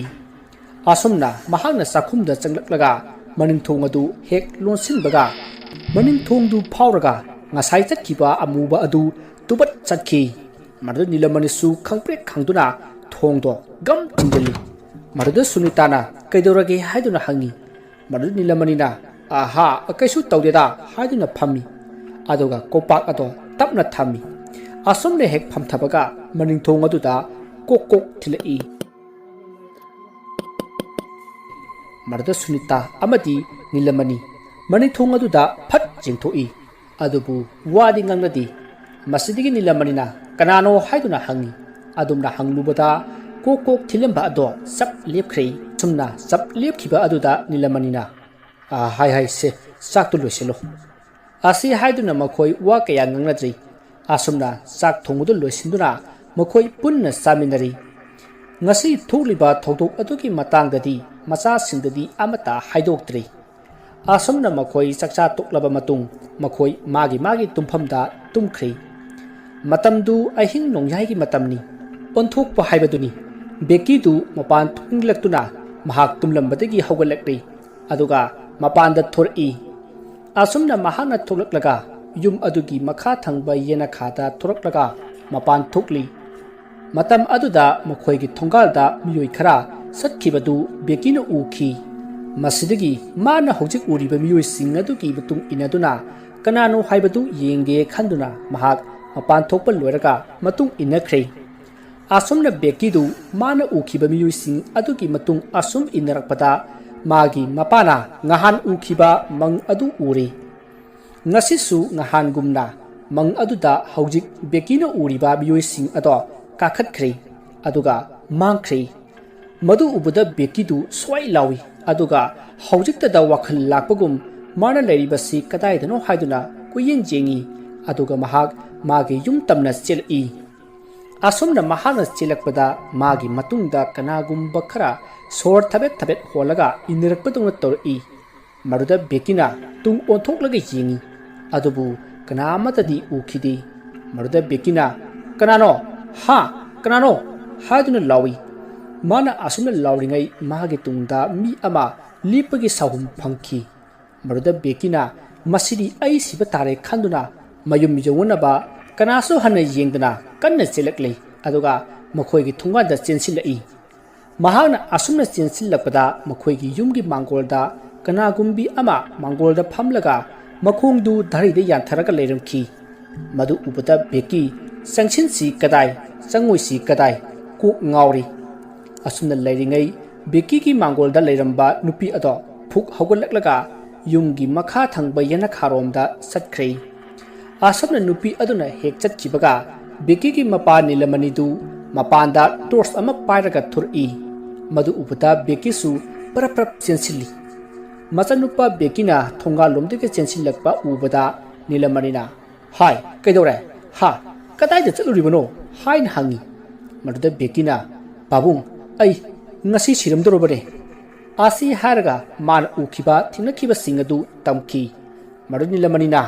ꯑꯁꯨꯝꯅ ꯃꯍꯥꯛꯅ ꯆꯥꯛꯈꯨꯝꯗ ꯆꯪꯂꯛꯂꯒ ꯃꯅꯤꯡꯊꯣꯡ ꯑꯗꯨ ꯍꯦꯛ ꯂꯣꯟꯁꯤꯟꯕꯒ, ꯃꯅꯤꯡꯊꯣꯡꯗꯨ ꯐꯥꯎꯔꯒ ꯉꯁꯥꯏ ꯆꯠꯈꯤꯕ ꯑꯃꯨꯕ ꯑꯗꯨ ꯇꯨꯕꯠ ꯆꯠꯈꯤ꯫ ꯃꯗꯨꯗ ꯅꯤꯂꯃꯅꯤꯁꯨ ꯈꯪꯄ꯭ꯔꯦꯛ ꯈꯪꯗꯨꯅ ꯊꯣꯡꯗꯣ ꯒꯝ ꯊꯤꯡꯖꯤꯜꯂꯤ꯫ ꯃꯗꯨꯗ ꯁꯨꯅꯤꯇꯥꯅ "ꯀꯩꯗꯧꯔꯒꯦ?" ꯍꯥꯏꯗꯨꯅ ꯍꯪꯉꯤ꯫ ꯃꯗꯨꯗ ꯅꯤꯂꯃꯅꯤꯅ "ꯑꯍꯥ, ꯀꯩꯁꯨ ꯇꯧꯗꯦꯗ" ꯍꯥꯏꯗꯨꯅ ꯐꯝꯃꯤ꯫ ꯑꯗꯨꯒ ꯀꯣꯝꯄꯥꯛ ꯑꯗꯣ ꯇꯞꯅ ꯊꯝꯃꯤ꯫ ꯑꯁꯨꯝꯅ ꯍꯦꯛ ꯐꯝꯊꯕꯒ ꯃꯅꯤꯡꯊꯣꯡ ꯑꯗꯨꯗ ꯀꯣꯛ ꯀꯣꯛ ꯊꯤꯜꯂꯛꯏ꯫ ꯃꯗꯨꯗ ꯁꯨꯅꯤꯇꯥ ꯑꯃꯗꯤ ꯅꯤꯂꯃꯅꯤ ꯃꯅꯤꯡꯊꯣꯡ ꯑꯗꯨꯗ ꯐꯠ ꯆꯦꯟꯊꯣꯛꯏ꯫ ꯑꯗꯨꯕꯨ ꯋꯥꯗꯤ ꯉꯥꯡꯅꯗꯦ꯫ ꯃꯁꯤꯗꯒꯤ ꯅꯤꯂꯃꯅꯤꯅ "ꯀꯅꯥꯅꯣ?" ꯍꯥꯏꯗꯨꯅ ꯍꯪꯉꯤ꯫ ꯑꯗꯨꯝꯅ ꯍꯪꯂꯨꯕꯗ ꯀꯣꯛ ꯀꯣꯛ ꯊꯤꯜꯂꯝꯕ ꯑꯗꯣ ꯆꯞ ꯂꯦꯞꯈ꯭ꯔꯦ꯫ ꯑꯁꯨꯝꯅ ꯆꯞ ꯂꯦꯞꯈꯤꯕ ꯑꯗꯨꯗ ꯅꯤꯂꯃꯅꯤꯅ, "ꯑꯥ, ꯍꯥꯏ ꯍꯥꯏ, ꯁꯦ, ꯆꯥꯛꯇꯨ ꯂꯣꯏꯁꯤꯜꯂꯨ"꯫ ꯑꯁꯤ ꯍꯥꯏꯗꯨꯅ ꯃꯈꯣꯏ ꯋꯥ ꯀꯌꯥ ꯉꯥꯡꯅꯗ꯭ꯔꯤ꯫ ꯑꯁꯨꯝꯅ ꯆꯥꯛ ꯊꯣꯡꯕꯗꯨ ꯂꯣꯏꯁꯤꯟꯗꯨꯅ ꯃꯈꯣꯏ ꯄꯨꯟꯅ ꯆꯥꯃꯤꯟꯅꯔꯤ꯫ ꯉꯁꯤ ꯊꯣꯛꯂꯤꯕ ꯊꯧꯗꯣꯛ ꯑꯗꯨꯒꯤ ꯃꯇꯥꯡꯗꯗꯤ ꯃꯆꯥꯁꯤꯡꯗꯗꯤ ꯑꯃꯠꯇ ꯍꯥꯏꯗꯣꯛꯇ꯭ꯔꯤ꯫ ꯑꯁꯨꯝꯅ ꯃꯈꯣꯏ ꯆꯥꯛꯆꯥ ꯇꯣꯛꯂꯕ ꯃꯇꯨꯡ ꯃꯈꯣꯏ ꯃꯥꯒꯤ ꯃꯥꯒꯤ ꯇꯨꯝꯐꯝꯗ ꯇꯨꯝꯈ꯭ꯔꯤ꯫ ꯃꯇꯝꯗꯨ ꯑꯍꯤꯡ ꯅꯣꯡꯌꯥꯏꯒꯤ ꯃꯇꯝꯅꯤ꯫ ꯑꯣꯟꯊꯣꯛꯄ ꯍꯥꯏꯕꯗꯨꯅꯤ꯫ ꯕꯦꯀꯤꯗꯨ ꯃꯄꯥꯟ ꯊꯣꯛꯅꯤꯡꯂꯛꯇꯨꯅ ꯃꯍꯥꯛ ꯇꯨꯝꯂꯝꯕꯗꯒꯤ ꯍꯧꯒꯠꯂꯛꯂꯤ꯫ ꯑꯗꯨꯒ ꯃꯄꯥꯟꯗ ꯊꯣꯔꯛꯏ꯫ ꯑꯁꯨꯝꯅ ꯃꯍꯥꯛꯅ ꯊꯣꯛꯂꯛꯂꯒ ꯌꯨꯝ ꯑꯗꯨꯒꯤ ꯃꯈꯥ ꯊꯪꯕ ꯌꯦꯅꯈꯥꯗ ꯊꯣꯔꯛꯂꯒ ꯃꯄꯥꯟ ꯊꯣꯛꯂꯤ꯫ ꯃꯇꯝ ꯑꯗꯨꯗ ꯃꯈꯣꯏꯒꯤ ꯊꯣꯡꯒꯥꯜꯗ ꯃꯤꯑꯣꯏ ꯈꯔ ꯆꯠꯈꯤꯕꯗꯨ ꯕꯦꯀꯤꯅ ꯎꯈꯤ꯫ ꯃꯁꯤꯗꯒꯤ ꯃꯥꯅ ꯍꯧꯖꯤꯛ ꯎꯔꯤꯕ ꯃꯤꯑꯣꯏꯁꯤꯡ ꯑꯗꯨꯒꯤ ꯃꯇꯨꯡ ꯏꯟꯅꯗꯨꯅ ꯀꯅꯥꯅꯣ ꯍꯥꯏꯕꯗꯨ ꯌꯦꯡꯒꯦ ꯈꯟꯗꯨꯅ ꯃꯍꯥꯛ ꯃꯄꯥꯟ ꯊꯣꯛꯄ ꯂꯣꯏꯔꯒ ꯃꯇꯨꯡ ꯏꯟꯅꯈ꯭ꯔꯦ꯫ ꯑꯁꯨꯝꯅ ꯕꯦꯀꯤꯗꯨ ꯃꯥꯅ ꯎꯈꯤꯕ ꯃꯤꯑꯣꯏꯁꯤꯡ ꯑꯗꯨꯒꯤ ꯃꯇꯨꯡ ꯑꯁꯨꯝ ꯏꯟꯅꯔꯛꯄꯗ ꯃꯥꯒꯤ ꯃꯄꯥꯅ ꯉꯍꯥꯟ ꯎꯈꯤꯕ ꯃꯪ ꯑꯗꯨ ꯎꯔꯦ꯫ ꯉꯁꯤꯁꯨ ꯉꯍꯥꯟꯒꯨꯝꯅ ꯃꯪ ꯑꯗꯨꯗ ꯍꯧꯖꯤꯛ ꯕꯦꯀꯤꯅ ꯎꯔꯤꯕ ꯃꯤꯑꯣꯏꯁꯤꯡ ꯑꯗꯣ ꯀꯥꯈꯠꯈ꯭ꯔꯦ, ꯑꯗꯨꯒ ꯃꯥꯡꯈ꯭ꯔꯦ꯫ ꯃꯗꯨ ꯎꯕꯗ ꯕꯦꯀꯤꯗꯨ ꯁ꯭ꯋꯥꯏ ꯂꯥꯎꯏ, ꯑꯗꯨꯒ ꯍꯧꯖꯤꯛꯇꯗ ꯋꯥꯈꯜ ꯂꯥꯛꯄꯒꯨꯝ ꯃꯥꯅ ꯂꯩꯔꯤꯕꯁꯤ ꯀꯗꯥꯏꯗꯅꯣ ꯍꯥꯏꯗꯨꯅ ꯀꯣꯏꯌꯦꯡ ꯌꯦꯡꯏ, ꯑꯗꯨꯒ ꯃꯍꯥꯛ ꯃꯥꯒꯤ ꯌꯨꯝ ꯇꯝꯅ ꯆꯦꯜꯂꯛꯏ꯫ ꯑꯁꯨꯝꯅ ꯃꯍꯥꯛꯅ ꯆꯦꯜꯂꯛꯄꯗ ꯃꯥꯒꯤ ꯃꯇꯨꯡꯗ ꯀꯅꯥꯒꯨꯝꯕ ꯈꯔ ꯁꯣꯔ ꯊꯕꯦꯠ ꯊꯕꯦꯠ ꯍꯣꯜꯂꯒ ꯏꯟꯅꯔꯛꯄꯗꯧꯅ ꯇꯧꯔꯛꯏ꯫ ꯃꯗꯨꯗ ꯕꯦꯀꯤꯅ ꯇꯨꯡ ꯑꯣꯟꯊꯣꯛꯂꯒ ꯌꯦꯡꯏ꯫ ꯑꯗꯨꯕꯨ ꯀꯅꯥ ꯑꯃꯠꯇꯗꯤ ꯎꯈꯤꯗꯦ꯫ ꯃꯗꯨꯗ ꯕꯦꯀꯤꯅ, "ꯀꯅꯥꯅꯣ? ꯍꯥ? ꯀꯅꯥꯅꯣ?" ꯍꯥꯏꯗꯨꯅ ꯂꯥꯎꯏ꯫ ꯃꯥꯅ ꯑꯁꯨꯝꯅ ꯂꯥꯎꯔꯤꯉꯩ ꯃꯥꯒꯤ ꯇꯨꯡꯗ ꯃꯤ ꯑꯃ ꯂꯦꯞꯄꯒꯤ ꯁꯥꯍꯨꯝ ꯐꯪꯈꯤ꯫ ꯃꯗꯨꯗ ꯕꯦꯀꯤꯅ, "ꯃꯁꯤꯗꯤ ꯑꯩ ꯁꯤꯕ ꯇꯥꯔꯦ" ꯈꯟꯗꯨꯅ ꯃꯌꯨꯝ ꯌꯧꯅꯅꯕ ꯀꯅꯥꯁꯨ ꯍꯟꯅ ꯌꯦꯡꯗꯅ ꯀꯟꯅ ꯆꯦꯜꯂꯛꯂꯤ꯫ ꯑꯗꯨꯒ ꯃꯈꯣꯏꯒꯤ ꯊꯣꯡꯒꯥꯟꯗ ꯆꯦꯟꯁꯤꯜꯂꯛꯏ꯫ ꯃꯍꯥꯛꯅ ꯑꯁꯨꯝꯅ ꯆꯦꯟꯁꯤꯜꯂꯛꯄꯗ ꯃꯈꯣꯏꯒꯤ ꯌꯨꯝꯒꯤ ꯃꯥꯡꯒꯣꯜꯗ ꯀꯅꯥꯒꯨꯝꯕꯤ ꯑꯃ ꯃꯥꯡꯒꯣꯜꯗ ꯐꯝꯂꯒ ꯃꯈꯣꯡꯗꯨ ꯙꯔꯤꯗ ꯌꯥꯟꯊꯔꯒ ꯂꯩꯔꯝꯈꯤ꯫ ꯃꯗꯨ ꯎꯕꯗ ꯕꯦꯀꯤ, "ꯆꯪꯁꯤꯟꯁꯤ ꯀꯗꯥꯏ, ꯆꯪꯉꯣꯏꯁꯤ ꯀꯗꯥꯏ?" ꯀꯣꯛ ꯉꯥꯎꯔꯤ꯫ ꯑꯁꯨꯝꯅ ꯂꯩꯔꯤꯉꯩ ꯕꯦꯀꯤꯒꯤ ꯃꯥꯡꯒꯣꯜꯗ ꯂꯩꯔꯝꯕ ꯅꯨꯄꯤ ꯑꯗꯣ ꯐꯨꯛ ꯍꯧꯒꯠꯂꯛꯂꯒ ꯌꯨꯝꯒꯤ ꯃꯈꯥ ꯊꯪꯕ ꯌꯦꯅꯈꯥꯔꯣꯝꯗ ꯆꯠꯈ꯭ꯔꯦ꯫ ꯑꯁꯨꯝꯅ ꯅꯨꯄꯤ ꯑꯗꯨꯅ ꯍꯦꯛ ꯆꯠꯈꯤꯕꯒ ꯕꯦꯀꯤꯒꯤ ꯃꯄꯥ ꯅꯤꯂꯃꯅꯤꯗꯨ ꯃꯄꯥꯟꯗ ꯇꯣꯔꯆ ꯑꯃ ꯄꯥꯏꯔꯒ ꯊꯣꯔꯛꯏ꯫ ꯃꯗꯨ ꯎꯕꯗ ꯕꯦꯀꯤꯁꯨ ꯄꯔꯞ ꯄꯔꯞ ꯆꯦꯟꯁꯤꯜꯂꯤ꯫ ꯃꯆꯥꯅꯨꯄꯥ ꯕꯦꯀꯤꯅ ꯊꯣꯡꯒꯥꯜꯂꯣꯝꯗꯒꯤ ꯆꯦꯟꯁꯤꯜꯂꯛꯄ ꯎꯕꯗ ꯅꯤꯂꯃꯅꯤꯅ, "ꯍꯥꯏ, ꯀꯩꯗꯧꯔꯦ? ꯍꯥ? ꯀꯗꯥꯏꯗ ꯆꯠꯂꯨꯔꯤꯕꯅꯣ?" ꯍꯥꯏꯅ ꯍꯪꯉꯤ꯫ ꯃꯗꯨꯗ ꯕꯦꯀꯤꯅ, "ꯄꯥꯕꯨꯡ, ꯑꯩ ꯉꯁꯤ ꯁꯤꯔꯝꯗꯧꯔꯕꯅꯦ꯫" ꯑꯁꯤ ꯍꯥꯏꯔꯒ ꯃꯥꯅ ꯎꯈꯤꯕ ꯊꯦꯡꯅꯈꯤꯕꯁꯤꯡ ꯑꯗꯨ ꯇꯝꯈꯤ꯫ ꯃꯗꯨ ꯅꯤꯂꯃꯅꯤꯅ,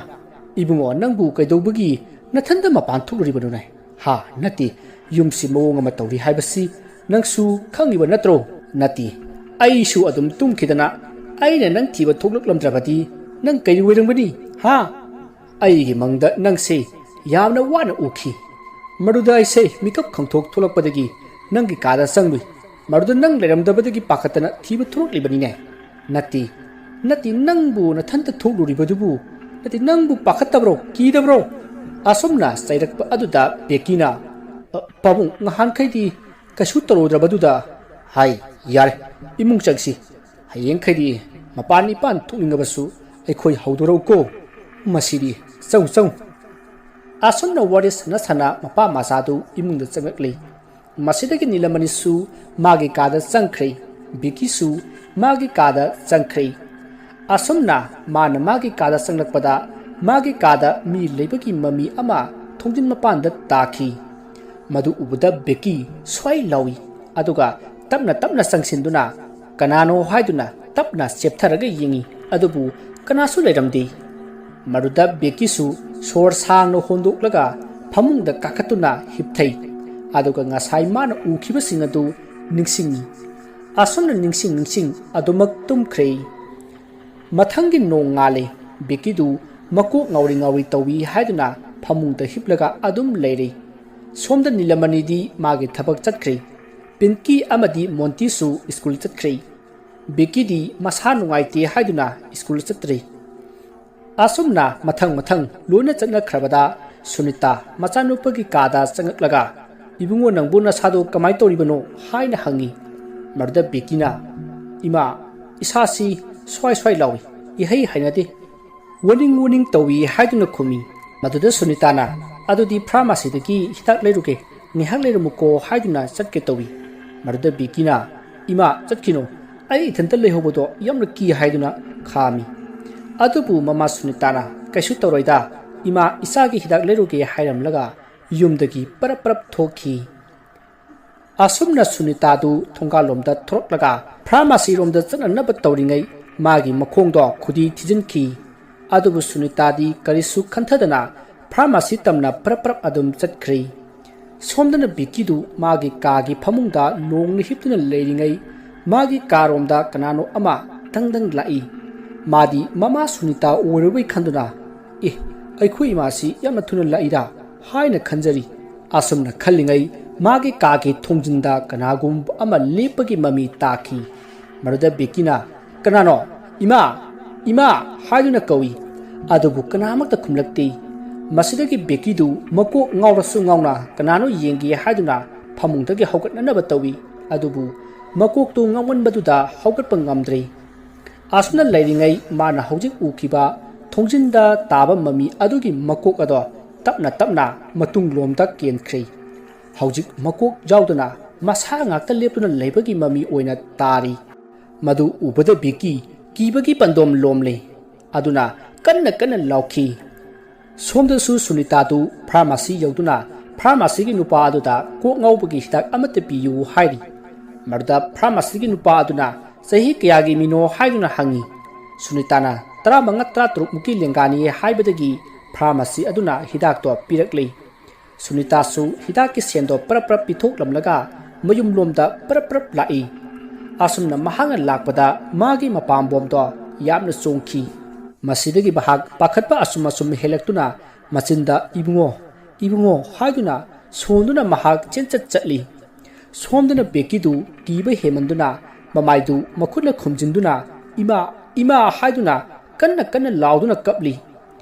"ꯏꯕꯨꯡꯉꯣ, ꯅꯪꯕꯨ ꯀꯩꯗꯧꯕꯒꯤ ꯅꯊꯟꯗ ꯃꯄꯥꯟ ꯊꯣꯛꯂꯨꯔꯤꯕꯅꯣꯅꯦ? ꯍꯥ? ꯅꯠꯇꯦ, ꯌꯨꯝꯁꯤ ꯃꯑꯣꯡ ꯑꯃ ꯇꯧꯔꯤ ꯍꯥꯏꯕꯁꯤ ꯅꯪꯁꯨ ꯈꯪꯉꯤꯕ ꯅꯠꯇ꯭ꯔꯣ? ꯅꯠꯇꯦ, ꯑꯩꯁꯨ ꯑꯗꯨꯝ ꯇꯨꯝꯈꯤꯗꯅ ꯑꯩꯅ ꯅꯪ ꯊꯤꯕ ꯊꯣꯛꯂꯛꯂꯝꯗ꯭ꯔꯕꯗꯤ ꯅꯪ ꯀꯩ ꯑꯣꯏꯔꯝꯒꯅꯤ? ꯍꯥ? ꯑꯩꯒꯤ ꯃꯪꯗ ꯅꯪꯁꯦ ꯌꯥꯝꯅ ꯋꯥꯅ ꯎꯈꯤ꯫ ꯃꯗꯨꯗ ꯑꯩꯁꯦ ꯃꯤꯀꯞ ꯈꯪꯊꯣꯛ ꯊꯣꯛꯂꯛꯄꯗꯒꯤ ꯅꯪꯒꯤ ꯀꯥꯗ ꯆꯪꯂꯨꯏ꯫ ꯃꯗꯨꯗ ꯅꯪ ꯂꯩꯔꯝꯗꯕꯗꯒꯤ ꯄꯥꯈꯠꯇꯅ ꯊꯤꯕ ꯊꯣꯛꯂꯛꯂꯤꯕꯅꯤꯅꯦ꯫" "ꯅꯠꯇꯦ, ꯅꯠꯇꯦ, ꯅꯪꯕꯨ ꯅꯊꯟꯇ ꯊꯣꯛꯂꯨꯔꯤꯕꯗꯨꯕꯨ, ꯅꯠꯇꯦ, ꯅꯪꯕꯨ ꯄꯥꯈꯠꯇꯕ꯭ꯔꯣ, ꯀꯤꯗꯕ꯭ꯔꯣ?" ꯑꯁꯨꯝꯅ ꯆꯩꯔꯛꯄ ꯑꯗꯨꯗ ꯕꯦꯀꯤꯅ, "ꯑ, ꯄꯥꯕꯨꯡ, ꯉꯍꯥꯟꯈꯩꯗꯤ ꯀꯩꯁꯨ ꯇꯧꯔꯨꯗ꯭ꯔꯕꯗꯨꯗ꯫" "ꯍꯥꯏ, ꯌꯥꯔꯦ, ꯏꯃꯨꯡ ꯆꯪꯁꯤ꯫ ꯍꯌꯦꯡꯈꯩꯗꯤ ꯃꯄꯥꯟ ꯏꯄꯥꯟ ꯊꯣꯛꯅꯤꯡꯉꯕꯁꯨ ꯑꯩꯈꯣꯏ ꯍꯧꯗꯣꯔꯛꯎꯀꯣ꯫ ꯃꯁꯤꯗꯤ, ꯆꯪ, ꯆꯪ꯫" ꯑꯁꯨꯝꯅ ꯋꯥꯔꯤ ꯁꯥꯟꯅ ꯁꯥꯟꯅ ꯃꯄꯥ ꯃꯆꯥꯗꯨ ꯏꯃꯨꯡꯗ ꯆꯪꯂꯛꯂꯤ꯫ ꯃꯁꯤꯗꯒꯤ ꯅꯤꯂꯃꯅꯤꯁꯨ ꯃꯥꯒꯤ ꯀꯥꯗ ꯆꯪꯈ꯭ꯔꯦ꯫ ꯕꯤꯀꯤꯁꯨ ꯃꯥꯒꯤ ꯀꯥꯗ ꯆꯪꯈ꯭ꯔꯦ꯫ ꯑꯁꯨꯝꯅ ꯃꯥꯅ ꯃꯥꯒꯤ ꯀꯥꯗ ꯆꯪꯂꯛꯄꯗ, ꯃꯥꯒꯤ ꯀꯥꯗ ꯃꯤ ꯂꯩꯕꯒꯤ ꯃꯃꯤ ꯑꯃ ꯊꯣꯡꯖꯤꯟ ꯃꯄꯥꯟꯗ ꯇꯥꯈꯤ꯫ ꯃꯗꯨ ꯎꯕꯗ ꯕꯦꯀꯤ ꯁ꯭ꯋꯥꯏ ꯂꯥꯎꯏ, ꯑꯗꯨꯒ ꯇꯞꯅ ꯇꯞꯅ ꯆꯪꯁꯤꯟꯗꯨꯅ ꯀꯅꯥꯅꯣ ꯍꯥꯏꯗꯨꯅ ꯇꯞꯅ ꯆꯦꯞꯊꯔꯒ ꯌꯦꯡꯏ, ꯑꯗꯨꯕꯨ ꯀꯅꯥꯁꯨ ꯂꯩꯔꯝꯗꯦ꯫ ꯃꯗꯨꯗ ꯕꯦꯀꯤꯁꯨ ꯁꯣꯔ ꯁꯥꯡꯅ ꯍꯣꯟꯗꯣꯛꯂꯒ ꯐꯃꯨꯡꯗ ꯀꯥꯈꯠꯇꯨꯅ ꯍꯤꯞꯊꯩ, ꯑꯗꯨꯒ ꯉꯁꯥꯏ ꯃꯥꯅ ꯎꯈꯤꯕꯁꯤꯡ ꯑꯗꯨ ꯅꯤꯡꯁꯤꯡꯏ꯫ ꯑꯁꯨꯝꯅ ꯅꯤꯡꯁꯤꯡ ꯅꯤꯡꯁꯤꯡ ꯑꯗꯨꯃꯛ ꯇꯨꯝꯈ꯭ꯔꯦ꯫ ꯃꯊꯪꯒꯤ ꯅꯣꯡꯉꯥꯜꯂꯦ꯫ ꯕꯦꯀꯤꯗꯨ ꯃꯀꯣꯛ ꯉꯥꯎꯔꯤ ꯉꯥꯎꯔꯤ ꯇꯧꯏ ꯍꯥꯏꯗꯨꯅ ꯐꯃꯨꯡꯗ ꯍꯤꯞꯂꯒ ꯑꯗꯨꯝ ꯂꯩꯔꯦ꯫ ꯁꯣꯝꯗ ꯅꯤꯂꯃꯅꯤꯗꯤ ꯃꯥꯒꯤ ꯊꯕꯛ ꯆꯠꯈ꯭ꯔꯦ꯫ ꯄꯤꯟꯀꯤ ꯑꯃꯗꯤ ꯃꯣꯟꯇꯤꯁꯨ ꯁ꯭ꯀꯨꯜ ꯆꯠꯈ꯭ꯔꯦ꯫ ꯕꯦꯀꯤꯗꯤ ꯃꯁꯥ ꯅꯨꯡꯉꯥꯏꯇꯦ ꯍꯥꯏꯗꯨꯅ ꯁ꯭ꯀꯨꯜ ꯆꯠꯇ꯭ꯔꯦ꯫ ꯑꯁꯨꯝꯅ ꯃꯊꯪ ꯃꯊꯪ ꯂꯣꯏꯅ ꯆꯠꯅꯈ꯭ꯔꯕꯗ ꯁꯨꯅꯤꯇꯥ ꯃꯆꯥꯅꯨꯄꯥꯒꯤ ꯀꯥꯗ ꯆꯪꯂꯛꯂꯒ, "ꯏꯕꯨꯡꯉꯣ, ꯅꯪꯕꯨ ꯅꯁꯥꯗꯣ ꯀꯃꯥꯏ ꯇꯧꯔꯤꯕꯅꯣ?" ꯍꯥꯏꯅ ꯍꯪꯉꯤ꯫ ꯃꯗꯨꯗ ꯕꯦꯀꯤꯅ, "ꯏꯃꯥ, ꯏꯁꯥꯁꯤ ꯁ꯭ꯋꯥꯏ ꯁ꯭ꯋꯥꯏ ꯂꯥꯎꯏ, ꯏꯍꯩ ꯍꯩꯅꯗꯦ, ꯋꯥꯅꯤꯡ ꯋꯥꯅꯤꯡ ꯇꯧꯏ" ꯍꯥꯏꯗꯨꯅ ꯈꯨꯝꯃꯤ꯫ ꯃꯗꯨꯗ ꯁꯨꯅꯤꯇꯥꯅ, "ꯑꯗꯨꯗꯤ ꯐꯥꯔꯃꯥꯁꯤꯗꯒꯤ ꯍꯤꯗꯥꯛ ꯂꯩꯔꯨꯒꯦ, "ꯉꯥꯏꯍꯥꯛ ꯂꯩꯔꯝꯃꯨꯀꯣ" ꯍꯥꯏꯗꯨꯅ ꯆꯠꯀꯦ ꯇꯧꯏ꯫ ꯃꯗꯨꯗ ꯕꯦꯀꯤꯅ, "ꯏꯃꯥ, ꯆꯠꯈꯤꯅꯨ, ꯑꯩ ꯏꯊꯟꯇ ꯂꯩꯍꯧꯕꯗꯣ ꯌꯥꯝꯅ ꯀꯤ" ꯍꯥꯏꯗꯨꯅ ꯈꯥꯝꯃꯤ꯫ ꯑꯗꯨꯕꯨ ꯃꯃꯥ ꯁꯨꯅꯤꯇꯥꯅ, "ꯀꯩꯁꯨ ꯇꯧꯔꯣꯏꯗ, ꯏꯃꯥ ꯏꯆꯥꯒꯤ ꯍꯤꯗꯥꯛ ꯂꯩꯔꯨꯒꯦ" ꯍꯥꯏꯔꯝꯂꯒ ꯌꯨꯝꯗꯒꯤ ꯄꯔꯞ ꯄꯔꯞ ꯊꯣꯛꯈꯤ꯫ ꯑꯁꯨꯝꯅ ꯁꯨꯅꯤꯇꯥꯗꯨ ꯊꯣꯡꯒꯥꯜꯂꯣꯝꯗ ꯊꯣꯔꯛꯂꯒ ꯐꯥꯔꯃꯥꯁꯤꯔꯣꯝꯗ ꯆꯠꯅꯅꯕ ꯇꯧꯔꯤꯉꯩ ꯃꯥꯒꯤ ꯃꯈꯣꯡꯗꯣ ꯈꯨꯗꯤ ꯊꯤꯖꯤꯟꯈꯤ꯫ ꯑꯗꯨꯕꯨ ꯁꯨꯅꯤꯇꯥꯗꯤ ꯀꯔꯤꯁꯨ ꯈꯟꯊꯗꯅ ꯐꯥꯔꯃꯥꯁꯤ ꯇꯝꯅ ꯄ꯭ꯔꯞ ꯄ꯭ꯔꯞ ꯑꯗꯨꯝ ꯆꯠꯈ꯭ꯔꯦ꯫ ꯁꯣꯝꯗꯅ ꯕꯤꯀꯤꯗꯨ ꯃꯥꯒꯤ ꯀꯥꯒꯤ ꯐꯃꯨꯡꯗ ꯂꯣꯡꯅ ꯍꯤꯞꯇꯨꯅ ꯂꯩꯔꯤꯉꯩ ꯃꯥꯒꯤ ꯀꯥꯔꯣꯝꯗ ꯀꯅꯥꯅꯣ ꯑꯃ ꯗꯪ ꯗꯪ ꯂꯥꯛꯏ꯫ ꯃꯥꯗꯤ ꯃꯃꯥ ꯁꯨꯅꯤꯇꯥ ꯑꯣꯏꯔꯕꯣꯏ ꯈꯟꯗꯨꯅ, "ꯑꯦ, ꯑꯩꯈꯣꯏ ꯏꯃꯥꯁꯤ ꯌꯥꯝꯅ ꯊꯨꯅ ꯂꯥꯛꯏꯗ" ꯍꯥꯏꯅ ꯈꯟꯖꯔꯤ꯫ ꯑꯁꯨꯝꯅ ꯈꯜꯂꯤꯉꯩ ꯃꯥꯒꯤ ꯀꯥꯒꯤ ꯊꯣꯡꯖꯤꯟꯗ ꯀꯅꯥꯒꯨꯝꯕ ꯑꯃ ꯂꯦꯞꯄꯒꯤ ꯃꯃꯤ ꯇꯥꯈꯤ꯫ ꯃꯗꯨꯗ ꯕꯦꯀꯤꯅ, "ꯀꯅꯥꯅꯣ? ꯏꯃꯥ! ꯏꯃꯥ!" ꯍꯥꯏꯗꯨꯅ ꯀꯧꯏ꯫ ꯑꯗꯨꯕꯨ ꯀꯅꯥꯃꯠꯇ ꯈꯨꯝꯂꯛꯇꯦ꯫ ꯃꯁꯤꯗꯒꯤ ꯕꯦꯀꯤꯗꯨ ꯃꯀꯣꯛ ꯉꯥꯎꯔꯁꯨ ꯉꯥꯎꯅ ꯀꯅꯥꯅꯣ ꯌꯦꯡꯒꯦ ꯍꯥꯏꯗꯨꯅ ꯐꯃꯨꯡꯗꯒꯤ ꯍꯧꯒꯠꯅꯅꯕ ꯇꯧꯏ꯫ ꯑꯗꯨꯕꯨ ꯃꯀꯣꯛꯇꯨ ꯉꯥꯎꯃꯟꯕꯗꯨꯗ ꯍꯧꯒꯠꯄ ꯉꯝꯗ꯭ꯔꯦ꯫ ꯑꯁꯨꯝꯅ ꯂꯩꯔꯤꯉꯩ ꯃꯥꯅ ꯍꯧꯖꯤꯛ ꯎꯈꯤꯕ ꯊꯣꯡꯖꯤꯟꯗ ꯇꯥꯕ ꯃꯃꯤ ꯑꯗꯨꯒꯤ ꯃꯀꯣꯛ ꯑꯗꯣ ꯇꯞꯅ ꯇꯞꯅ ꯃꯇꯨꯡꯂꯣꯝꯗ ꯀꯦꯟꯈ꯭ꯔꯦ꯫ ꯍꯧꯖꯤꯛ ꯃꯀꯣꯛ ꯌꯥꯎꯗꯅ ꯃꯁꯥ ꯉꯥꯛꯇ ꯂꯦꯞꯇꯨꯅ ꯂꯩꯕꯒꯤ ꯃꯃꯤ ꯑꯣꯏꯅ ꯇꯥꯔꯤ꯫ ꯃꯗꯨ ꯎꯕꯗ ꯕꯤꯀꯤ ꯀꯤꯕꯒꯤ ꯄꯟꯗꯣꯝ ꯂꯣꯝꯂꯦ꯫ ꯑꯗꯨꯅ ꯀꯟꯅ ꯀꯟꯅ ꯂꯥꯎꯈꯤ꯫ ꯁꯣꯝꯗꯁꯨ ꯁꯨꯅꯤꯇꯥꯗꯨ ꯐꯥꯔꯃꯥꯁꯤ ꯌꯧꯗꯨꯅ ꯐꯥꯔꯃꯥꯁꯤꯒꯤ ꯅꯨꯄꯥ ꯑꯗꯨꯗ ꯀꯣꯛ ꯉꯥꯎꯕꯒꯤ ꯍꯤꯗꯥꯛ ꯑꯃꯠꯇ ꯄꯤꯌꯨ ꯍꯥꯏꯔꯤ꯫ ꯃꯗꯨꯗ ꯐꯥꯔꯃꯥꯁꯤꯒꯤ ꯅꯨꯄꯥ ꯑꯗꯨꯅ ꯆꯍꯤ ꯀꯌꯥꯒꯤ ꯃꯤꯅꯣ ꯍꯥꯏꯗꯨꯅ ꯍꯪꯉꯤ꯫ ꯁꯨꯅꯤꯇꯥꯅ ꯇꯔꯥꯃꯉꯥ ꯇꯔꯥꯇꯔꯨꯛ ꯃꯨꯛꯀꯤ ꯂꯦꯡꯒꯥꯅꯤ ꯍꯥꯏꯕꯗꯒꯤ ꯐꯥꯔꯃꯥꯁꯤ ꯑꯗꯨꯅ ꯍꯤꯗꯥꯛꯇꯣ ꯄꯤꯔꯛꯂꯤ꯫ ꯁꯨꯅꯤꯇꯥꯁꯨ ꯍꯤꯗꯥꯛꯀꯤ ꯁꯦꯟꯗꯣ ꯄꯔꯞ ꯄꯔꯞ ꯄꯤꯊꯣꯛꯂꯝꯂꯒ ꯃꯌꯨꯝꯂꯣꯝꯗ ꯄꯔꯞ ꯄꯔꯞ ꯂꯥꯛꯏ꯫ ꯑꯁꯨꯝꯅ ꯃꯍꯥꯛꯅ ꯂꯥꯛꯄꯗ ꯃꯥꯒꯤ ꯃꯄꯥꯝꯕꯣꯝꯗꯣ ꯌꯥꯝꯅ ꯆꯣꯡꯈꯤ꯫ ꯃꯁꯤꯗꯒꯤ ꯃꯍꯥꯛ ꯄꯥꯈꯠꯄ ꯑꯁꯨꯝ ꯑꯁꯨꯝ ꯍꯦꯜꯂꯛꯇꯨꯅ ꯃꯆꯤꯟꯗ "ꯏꯕꯨꯡꯉꯣ, ꯏꯕꯨꯡꯉꯣ" ꯍꯥꯏꯗꯨꯅ ꯁꯣꯟꯗꯨꯅ ꯃꯍꯥꯛ ꯆꯦꯟꯆꯠ ꯆꯠꯂꯤ꯫ ꯁꯣꯝꯗꯅ ꯕꯦꯀꯤꯗꯨ ꯀꯤꯕ ꯍꯦꯟꯃꯟꯗꯨꯅ ꯃꯃꯥꯏꯗꯨ ꯃꯈꯨꯠꯅ ꯈꯨꯝꯖꯤꯟꯗꯨꯅ "ꯏꯃꯥ, ꯏꯃꯥ" ꯍꯥꯏꯗꯨꯅ ꯀꯟꯅ ꯀꯟꯅ ꯂꯥꯎꯗꯨꯅ ꯀꯞꯂꯤ꯫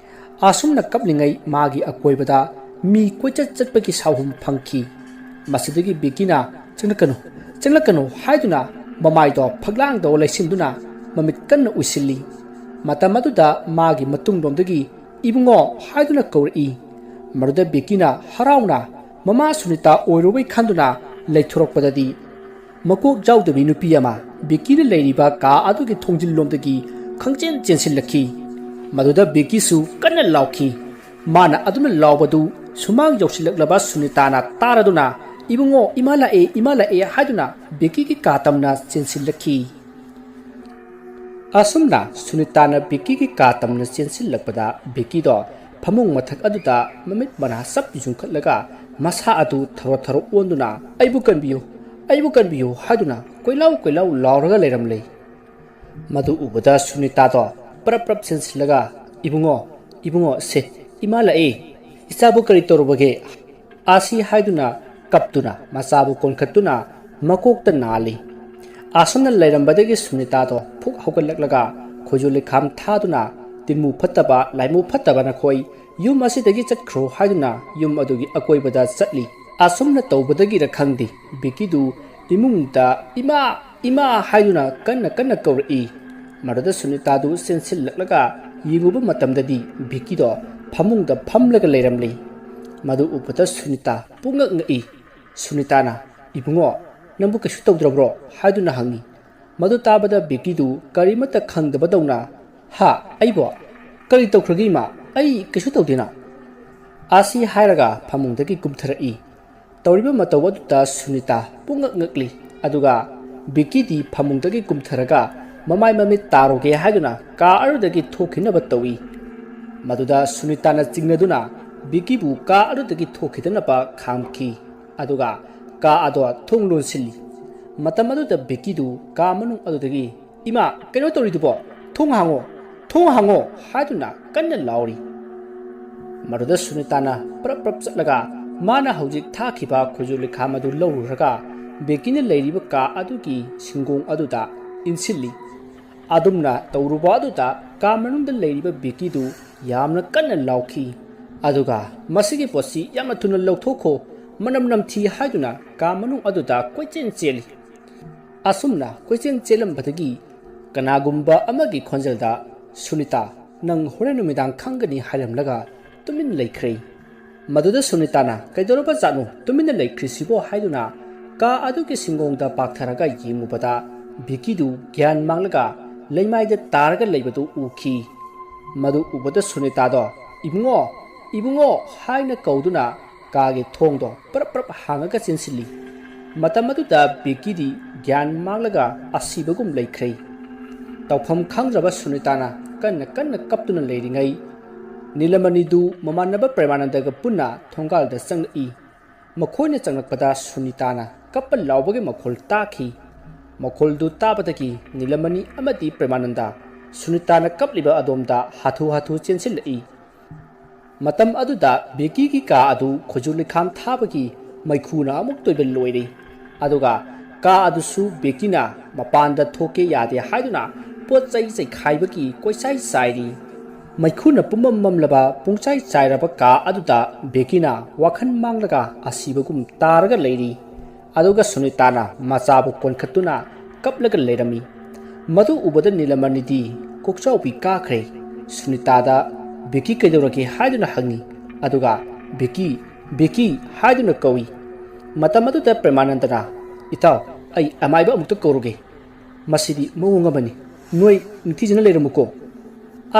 ꯑꯁꯨꯝꯅ ꯀꯞꯂꯤꯉꯩ ꯃꯥꯒꯤ ꯑꯀꯣꯏꯕꯗ ꯃꯤ ꯀꯣꯏꯆꯠ ꯆꯠꯄꯒꯤ ꯁꯥꯎꯍꯨꯝ ꯐꯪꯈꯤ꯫ ꯃꯁꯤꯗꯒꯤ ꯕꯦꯀꯤꯅ "ꯆꯪꯂꯛꯀꯅꯨ, ꯆꯪꯂꯛꯀꯅꯨ" ꯍꯥꯏꯗꯨꯅ ꯃꯃꯥꯏꯗꯣ ꯐꯛꯂꯥꯡꯗ ꯂꯩꯁꯤꯟꯗꯨꯅ ꯃꯃꯤꯠ ꯀꯟꯅ ꯎꯏꯁꯤꯜꯂꯤ꯫ ꯃꯇꯝ ꯑꯗꯨꯗ ꯃꯥꯒꯤ ꯃꯇꯨꯡꯂꯣꯝꯗꯒꯤ "ꯏꯕꯨꯡꯉꯣ" ꯍꯥꯏꯗꯨꯅ ꯀꯧꯔꯛꯏ꯫ ꯃꯗꯨꯗ ꯕꯦꯀꯤꯅ ꯍꯔꯥꯎꯅ ꯃꯃꯥ ꯁꯨꯅꯤꯇꯥ ꯑꯣꯏꯔꯨꯕꯩ ꯈꯟꯗꯨꯅ ꯂꯩꯊꯣꯔꯛꯄꯗꯗꯤ, ꯃꯀꯣꯛ ꯌꯥꯎꯗꯕꯤ ꯅꯨꯄꯤ ꯑꯃ ꯕꯤꯀꯤꯅ ꯂꯩꯔꯤꯕ ꯀꯥ ꯑꯗꯨꯒꯤ ꯊꯣꯡꯖꯤꯜꯂꯣꯝꯗꯒꯤ ꯈꯪꯆꯦꯟ ꯆꯦꯟꯁꯤꯜꯂꯛꯈꯤ꯫ ꯃꯗꯨꯗ ꯕꯤꯀꯤꯁꯨ ꯀꯟꯅ ꯂꯥꯎꯈꯤ꯫ ꯃꯥꯅ ꯑꯗꯨꯅ ꯂꯥꯎꯕꯗꯨ ꯁꯨꯃꯥꯡ ꯌꯧꯁꯤꯜꯂꯛꯂꯕ ꯁꯨꯅꯤꯇꯥꯅ ꯇꯥꯔꯗꯨꯅ, "ꯏꯕꯨꯡꯉꯣ, ꯏꯃꯥ ꯂꯥꯛꯑꯦ, ꯏꯃꯥ ꯂꯥꯛꯑꯦ" ꯍꯥꯏꯗꯨꯅ ꯕꯤꯀꯤꯒꯤ ꯀꯥ ꯇꯝꯅ ꯆꯦꯟꯁꯤꯜꯂꯛꯈꯤ꯫ ꯑꯁꯨꯝꯅ ꯁꯨꯅꯤꯇꯥꯅ ꯕꯤꯀꯤꯒꯤ ꯀꯥ ꯇꯝꯅ ꯆꯦꯟꯁꯤꯜꯂꯛꯄꯗ, ꯕꯤꯀꯤꯗꯣ ꯐꯃꯨꯡ ꯃꯊꯛ ꯑꯗꯨꯗ ꯃꯃꯤꯠ ꯃꯅꯥ ꯆꯞ ꯌꯨꯡꯈꯠꯂꯒ ꯃꯁꯥ ꯑꯗꯨ ꯊꯔꯣ ꯊꯔꯣ ꯑꯣꯟꯗꯨꯅ, "ꯑꯩꯕꯨ ꯀꯟꯕꯤꯌꯨ, ꯑꯩꯕꯨ ꯀꯟꯕꯤꯌꯨ" ꯍꯥꯏꯗꯨꯅ ꯀꯣꯏꯂꯥꯎ ꯀꯣꯏꯂꯥꯎ ꯂꯥꯎꯔꯒ ꯂꯩꯔꯝꯂꯦ꯫ ꯃꯗꯨ ꯎꯕꯗ ꯁꯨꯅꯤꯇꯥꯗꯣ ꯄ꯭ꯔꯞ ꯄ꯭ꯔꯞ ꯆꯦꯟꯁꯤꯜꯂꯒ, "ꯏꯕꯨꯡꯉꯣ, ꯏꯕꯨꯡꯉꯣ, ꯁꯦ, ꯏꯃꯥ ꯂꯥꯛꯑꯦ, ꯏꯆꯥꯕꯨ ꯀꯔꯤ ꯇꯧꯔꯨꯕꯒꯦ?" ꯑꯥꯁꯤ ꯍꯥꯏꯗꯨꯅ ꯀꯞꯇꯨꯅ ꯃꯆꯥꯕꯨ ꯀꯣꯟꯈꯠꯇꯨꯅ ꯃꯀꯣꯛꯇ ꯅꯥꯜꯂꯤ꯫ ꯑꯁꯨꯝꯅ ꯂꯩꯔꯝꯕꯗꯒꯤ ꯁꯨꯅꯤꯇꯥꯗꯣ ꯐꯨꯛ ꯍꯧꯒꯠꯂꯛꯂꯒ ꯈꯣꯏꯖꯨ ꯂꯩꯈꯥꯝ ꯊꯥꯗꯨꯅ, "ꯇꯤꯟꯃꯨ ꯐꯠꯇꯕ, ꯂꯥꯏꯃꯨ ꯐꯠꯇꯕ ꯅꯈꯣꯏ, ꯌꯨꯝ ꯑꯁꯤꯗꯒꯤ ꯆꯠꯈ꯭ꯔꯣ" ꯍꯥꯏꯗꯨꯅ ꯌꯨꯝ ꯑꯗꯨꯒꯤ ꯑꯀꯣꯏꯕꯗ ꯆꯠꯂꯤ꯫ ꯑꯁꯨꯝꯅ ꯇꯧꯕꯗꯒꯤꯔ ꯈꯪꯗꯦ, ꯕꯤꯀꯤꯗꯨ ꯏꯃꯨꯡꯗ "ꯏꯃꯥ, ꯏꯃꯥ" ꯍꯥꯏꯗꯨꯅ ꯀꯟꯅ ꯀꯟꯅ ꯀꯧꯔꯛꯏ꯫ ꯃꯗꯨꯗ ꯁꯨꯅꯤꯇꯥꯗꯨ ꯆꯦꯟꯁꯤꯜꯂꯛꯂꯒ ꯌꯦꯡꯉꯨꯕ ꯃꯇꯝꯗꯗꯤ ꯕꯤꯀꯤꯗꯣ ꯐꯃꯨꯡꯗ ꯐꯝꯂꯒ ꯂꯩꯔꯝꯂꯤ꯫ ꯃꯗꯨ ꯎꯕꯗ ꯁꯨꯅꯤꯇꯥ ꯄꯨꯡꯉꯛ ꯉꯛꯏ꯫ ꯁꯨꯅꯤꯇꯥꯅ, "ꯏꯕꯨꯡꯉꯣ, ꯅꯪꯕꯨ ꯀꯩꯁꯨ ꯇꯧꯗ꯭ꯔꯕ꯭ꯔꯣ?" ꯍꯥꯏꯗꯨꯅ ꯍꯪꯉꯤ꯫ ꯃꯗꯨ ꯇꯥꯕꯗ ꯕꯤꯀꯤꯗꯨ ꯀꯔꯤꯃꯠꯇ ꯈꯪꯗꯕꯗꯧꯅ, "ꯍꯥ? ꯑꯩꯕꯣ? ꯀꯔꯤ ꯇꯧꯈ꯭ꯔꯒꯦ ꯏꯃꯥ? ꯑꯩ ꯀꯩꯁꯨ ꯇꯧꯗꯦꯅ" ꯑꯁꯤ ꯍꯥꯏꯔꯒ ꯐꯃꯨꯡꯗꯒꯤ ꯀꯨꯝꯊꯔꯛꯏ꯫ ꯇꯧꯔꯤꯕ ꯃꯇꯧ ꯑꯗꯨꯗ ꯁꯨꯅꯤꯇꯥ ꯄꯨꯡꯉꯛ ꯉꯛꯂꯤ꯫ ꯑꯗꯨꯒ ꯕꯤꯀꯤꯗꯤ ꯐꯃꯨꯡꯗꯒꯤ ꯀꯨꯝꯊꯔꯒ ꯃꯃꯥꯏ ꯃꯃꯤꯠ ꯇꯥꯔꯨꯒꯦ ꯍꯥꯏꯗꯨꯅ ꯀꯥ ꯑꯗꯨꯗꯒꯤ ꯊꯣꯛꯈꯤꯅꯕ ꯇꯧꯏ꯫ ꯃꯗꯨꯗ ꯁꯨꯅꯤꯇꯥꯅ ꯆꯤꯡꯅꯗꯨꯅ ꯕꯤꯀꯤꯕꯨ ꯀꯥ ꯑꯗꯨꯗꯒꯤ ꯊꯣꯛꯈꯤꯗꯅꯕ ꯈꯥꯝꯈꯤ꯫ ꯑꯗꯨꯒ ꯀꯥ ꯑꯗꯣ ꯊꯣꯡ ꯂꯣꯟꯁꯤꯜꯂꯤ꯫ ꯃꯇꯝ ꯑꯗꯨꯗ ꯕꯤꯀꯤꯗꯨ ꯀꯥ ꯃꯅꯨꯡ ꯑꯗꯨꯗꯒꯤ, "ꯏꯃꯥ, ꯀꯩꯅꯣ ꯇꯧꯔꯤꯗꯨꯕꯣ? ꯊꯣꯡ ꯍꯥꯡꯉꯣ! ꯊꯣꯡ ꯍꯥꯡꯉꯣ!" ꯍꯥꯏꯗꯨꯅ ꯀꯟꯅ ꯂꯥꯎꯔꯤ꯫ ꯃꯗꯨꯗ ꯁꯨꯅꯤꯇꯥꯅ ꯄ꯭ꯔꯞ ꯄ꯭ꯔꯞ ꯆꯠꯂꯒ ꯃꯥꯅ ꯍꯧꯖꯤꯛ ꯊꯥꯈꯤꯕ ꯈꯨꯖꯨ ꯂꯤꯈꯥꯝ ꯑꯗꯨ ꯂꯧꯔꯨꯔꯒ ꯕꯤꯀꯤꯅ ꯂꯩꯔꯤꯕ ꯀꯥ ꯑꯗꯨꯒꯤ ꯁꯤꯡꯒꯣꯡ ꯑꯗꯨꯗ ꯏꯟꯁꯤꯜꯂꯤ꯫ ꯑꯗꯨꯝꯅ ꯇꯧꯔꯨꯕ ꯑꯗꯨꯗ ꯀꯥ ꯃꯅꯨꯡꯗ ꯂꯩꯔꯤꯕ ꯕꯤꯀꯤꯗꯨ ꯌꯥꯝꯅ ꯀꯟꯅ ꯂꯥꯎꯈꯤ꯫ ꯑꯗꯨꯒ, "ꯃꯁꯤꯒꯤ ꯄꯣꯠꯁꯤ ꯌꯥꯝꯅ ꯊꯨꯅ ꯂꯧꯊꯣꯛꯈꯣ, ꯃꯅꯝ ꯅꯝꯊꯤ" ꯍꯥꯏꯗꯨꯅ ꯀꯥ ꯃꯅꯨꯡ ꯑꯗꯨꯗ ꯀꯣꯏꯆꯦꯟ ꯆꯦꯜꯂꯤ꯫ ꯑꯁꯨꯝꯅ ꯀꯣꯏꯆꯦꯟ ꯆꯦꯜꯂꯝꯕꯗꯒꯤ ꯀꯅꯥꯒꯨꯝꯕ ꯑꯃꯒꯤ ꯈꯣꯟꯖꯦꯜꯗ, "ꯁꯨꯅꯤꯇꯥ, ꯅꯪ ꯍꯣꯔꯦꯟ ꯅꯨꯃꯤꯗꯥꯡ ꯈꯪꯒꯅꯤ" ꯍꯥꯏꯔꯝꯂꯒ ꯇꯨꯃꯤꯟ ꯂꯩꯈ꯭ꯔꯦ꯫ ꯃꯗꯨꯗ ꯁꯨꯅꯤꯇꯥꯅ "ꯀꯩꯗꯧꯔꯕ ꯖꯥꯠꯅꯣ ꯇꯨꯃꯤꯟꯅ ꯂꯩꯈ꯭ꯔꯤꯁꯤꯕꯣ?" ꯍꯥꯏꯗꯨꯅ ꯀꯥ ꯑꯗꯨꯒꯤ ꯁꯤꯡꯒꯣꯡꯗ ꯄꯥꯛꯊꯔꯒ ꯌꯦꯡꯉꯨꯕꯗ ꯕꯤꯀꯤꯗꯨ ꯒ꯭ꯌꯥꯟ ꯃꯥꯡꯂꯒ ꯂꯩꯃꯥꯏꯗ ꯇꯥꯔꯒ ꯂꯩꯕꯗꯨ ꯎꯈꯤ꯫ ꯃꯗꯨ ꯎꯕꯗ ꯁꯨꯅꯤꯇꯥꯗꯣ "ꯏꯕꯨꯡꯉꯣ, ꯏꯕꯨꯡꯉꯣ" ꯍꯥꯏꯅ ꯀꯧꯗꯨꯅ ꯀꯥꯒꯤ ꯊꯣꯡꯗꯣ ꯄ꯭ꯔꯞ ꯄ꯭ꯔꯞ ꯍꯥꯡꯉꯒ ꯆꯦꯟꯁꯤꯜꯂꯤ꯫ ꯃꯇꯝ ꯑꯗꯨꯗ ꯕꯤꯀꯤꯗꯤ ꯒ꯭ꯌꯥꯟ ꯃꯥꯡꯂꯒ ꯑꯁꯤꯕꯒꯨꯝ ꯂꯩꯈ꯭ꯔꯦ꯫ ꯇꯧꯐꯝ ꯈꯪꯗ꯭ꯔꯕ ꯁꯨꯅꯤꯇꯥꯅ ꯀꯟꯅ ꯀꯟꯅ ꯀꯞꯇꯨꯅ ꯂꯩꯔꯤꯉꯩ, ꯅꯤꯂꯃꯅꯤꯗꯨ ꯃꯃꯥꯟꯅꯕ ꯄ꯭ꯔꯦꯃꯥꯅꯟꯗꯒ ꯄꯨꯟꯅ ꯊꯣꯡꯒꯥꯜꯗ ꯆꯪꯂꯛꯏ꯫ ꯃꯈꯣꯏꯅ ꯆꯪꯂꯛꯄꯗ ꯁꯨꯅꯤꯇꯥꯅ ꯀꯞꯄ ꯂꯥꯎꯕꯒꯤ ꯃꯈꯣꯜ ꯇꯥꯈꯤ꯫ ꯃꯈꯣꯜꯗꯨ ꯇꯥꯕꯗꯒꯤ ꯅꯤꯂꯃꯅꯤ ꯑꯃꯗꯤ ꯄ꯭ꯔꯦꯃꯥꯅꯟꯗ ꯁꯨꯅꯤꯇꯥꯅ ꯀꯞꯂꯤꯕ ꯑꯗꯣꯝꯗ ꯍꯥꯊꯨ ꯍꯥꯊꯨ ꯆꯦꯟꯁꯤꯜꯂꯛꯏ꯫ ꯃꯇꯝ ꯑꯗꯨꯗ ꯕꯦꯀꯤꯒꯤ ꯀꯥ ꯑꯗꯨ ꯈꯨꯖꯨ ꯂꯩꯈꯥꯝ ꯊꯥꯕꯒꯤ ꯃꯩꯈꯨꯅ ꯑꯃꯨꯛꯇ ꯑꯣꯏꯕ ꯂꯣꯏꯔꯦ꯫ ꯑꯗꯨꯒ ꯀꯥ ꯑꯗꯨꯁꯨ ꯕꯦꯀꯤꯅ ꯃꯄꯥꯟꯗ ꯊꯣꯛꯀꯦ ꯌꯥꯗꯦ ꯍꯥꯏꯗꯨꯅ ꯄꯣꯠ ꯆꯩ ꯆꯩꯈꯥꯏꯕꯒꯤ ꯀꯣꯏꯆꯥꯏ ꯆꯥꯏꯔꯤ꯫ ꯃꯩꯈꯨꯅ ꯄꯨꯝꯃꯝ ꯃꯝꯂꯕ ꯄꯨꯡꯆꯥꯏ ꯆꯥꯏꯔꯕ ꯀꯥ ꯑꯗꯨꯗ ꯕꯦꯀꯤꯅ ꯋꯥꯈꯜ ꯃꯥꯡꯂꯒ ꯑꯁꯤꯕꯒꯨꯝ ꯇꯥꯔꯒ ꯂꯩꯔꯤ꯫ ꯑꯗꯨꯒ ꯁꯨꯅꯤꯇꯥꯅ ꯃꯆꯥꯕꯨ ꯀꯣꯟꯈꯠꯇꯨꯅ ꯀꯞꯂꯒ ꯂꯩꯔꯝꯃꯤ꯫ ꯃꯗꯨ ꯎꯕꯗ ꯅꯤꯂꯃꯅꯤꯗꯤ ꯀꯣꯛꯆꯥꯎꯕꯤ ꯀꯥꯈ꯭ꯔꯦ꯫ ꯁꯨꯅꯤꯇꯥꯗ "ꯕꯤꯀꯤ ꯀꯩꯗꯧꯔꯒꯦ?" ꯍꯥꯏꯗꯨꯅ ꯍꯪꯉꯤ꯫ ꯑꯗꯨꯒ "ꯕꯤꯀꯤ, ꯕꯤꯀꯤ" ꯍꯥꯏꯗꯨꯅ ꯀꯧꯏ꯫ ꯃꯇꯝ ꯑꯗꯨꯗ ꯄ꯭ꯔꯦꯃꯥꯅꯟꯗꯅ, "ꯏꯇꯥꯎ, ꯑꯩ ꯑꯃꯥꯏꯕ ꯑꯃꯨꯛꯇ ꯀꯧꯔꯨꯒꯦ꯫ ꯃꯁꯤꯗꯤ ꯃꯑꯣꯡ ꯑꯃꯅꯤ꯫ ꯅꯣꯏ ꯅꯤꯡꯊꯤꯖꯅ ꯂꯩꯔꯝꯃꯨꯀꯣ"꯫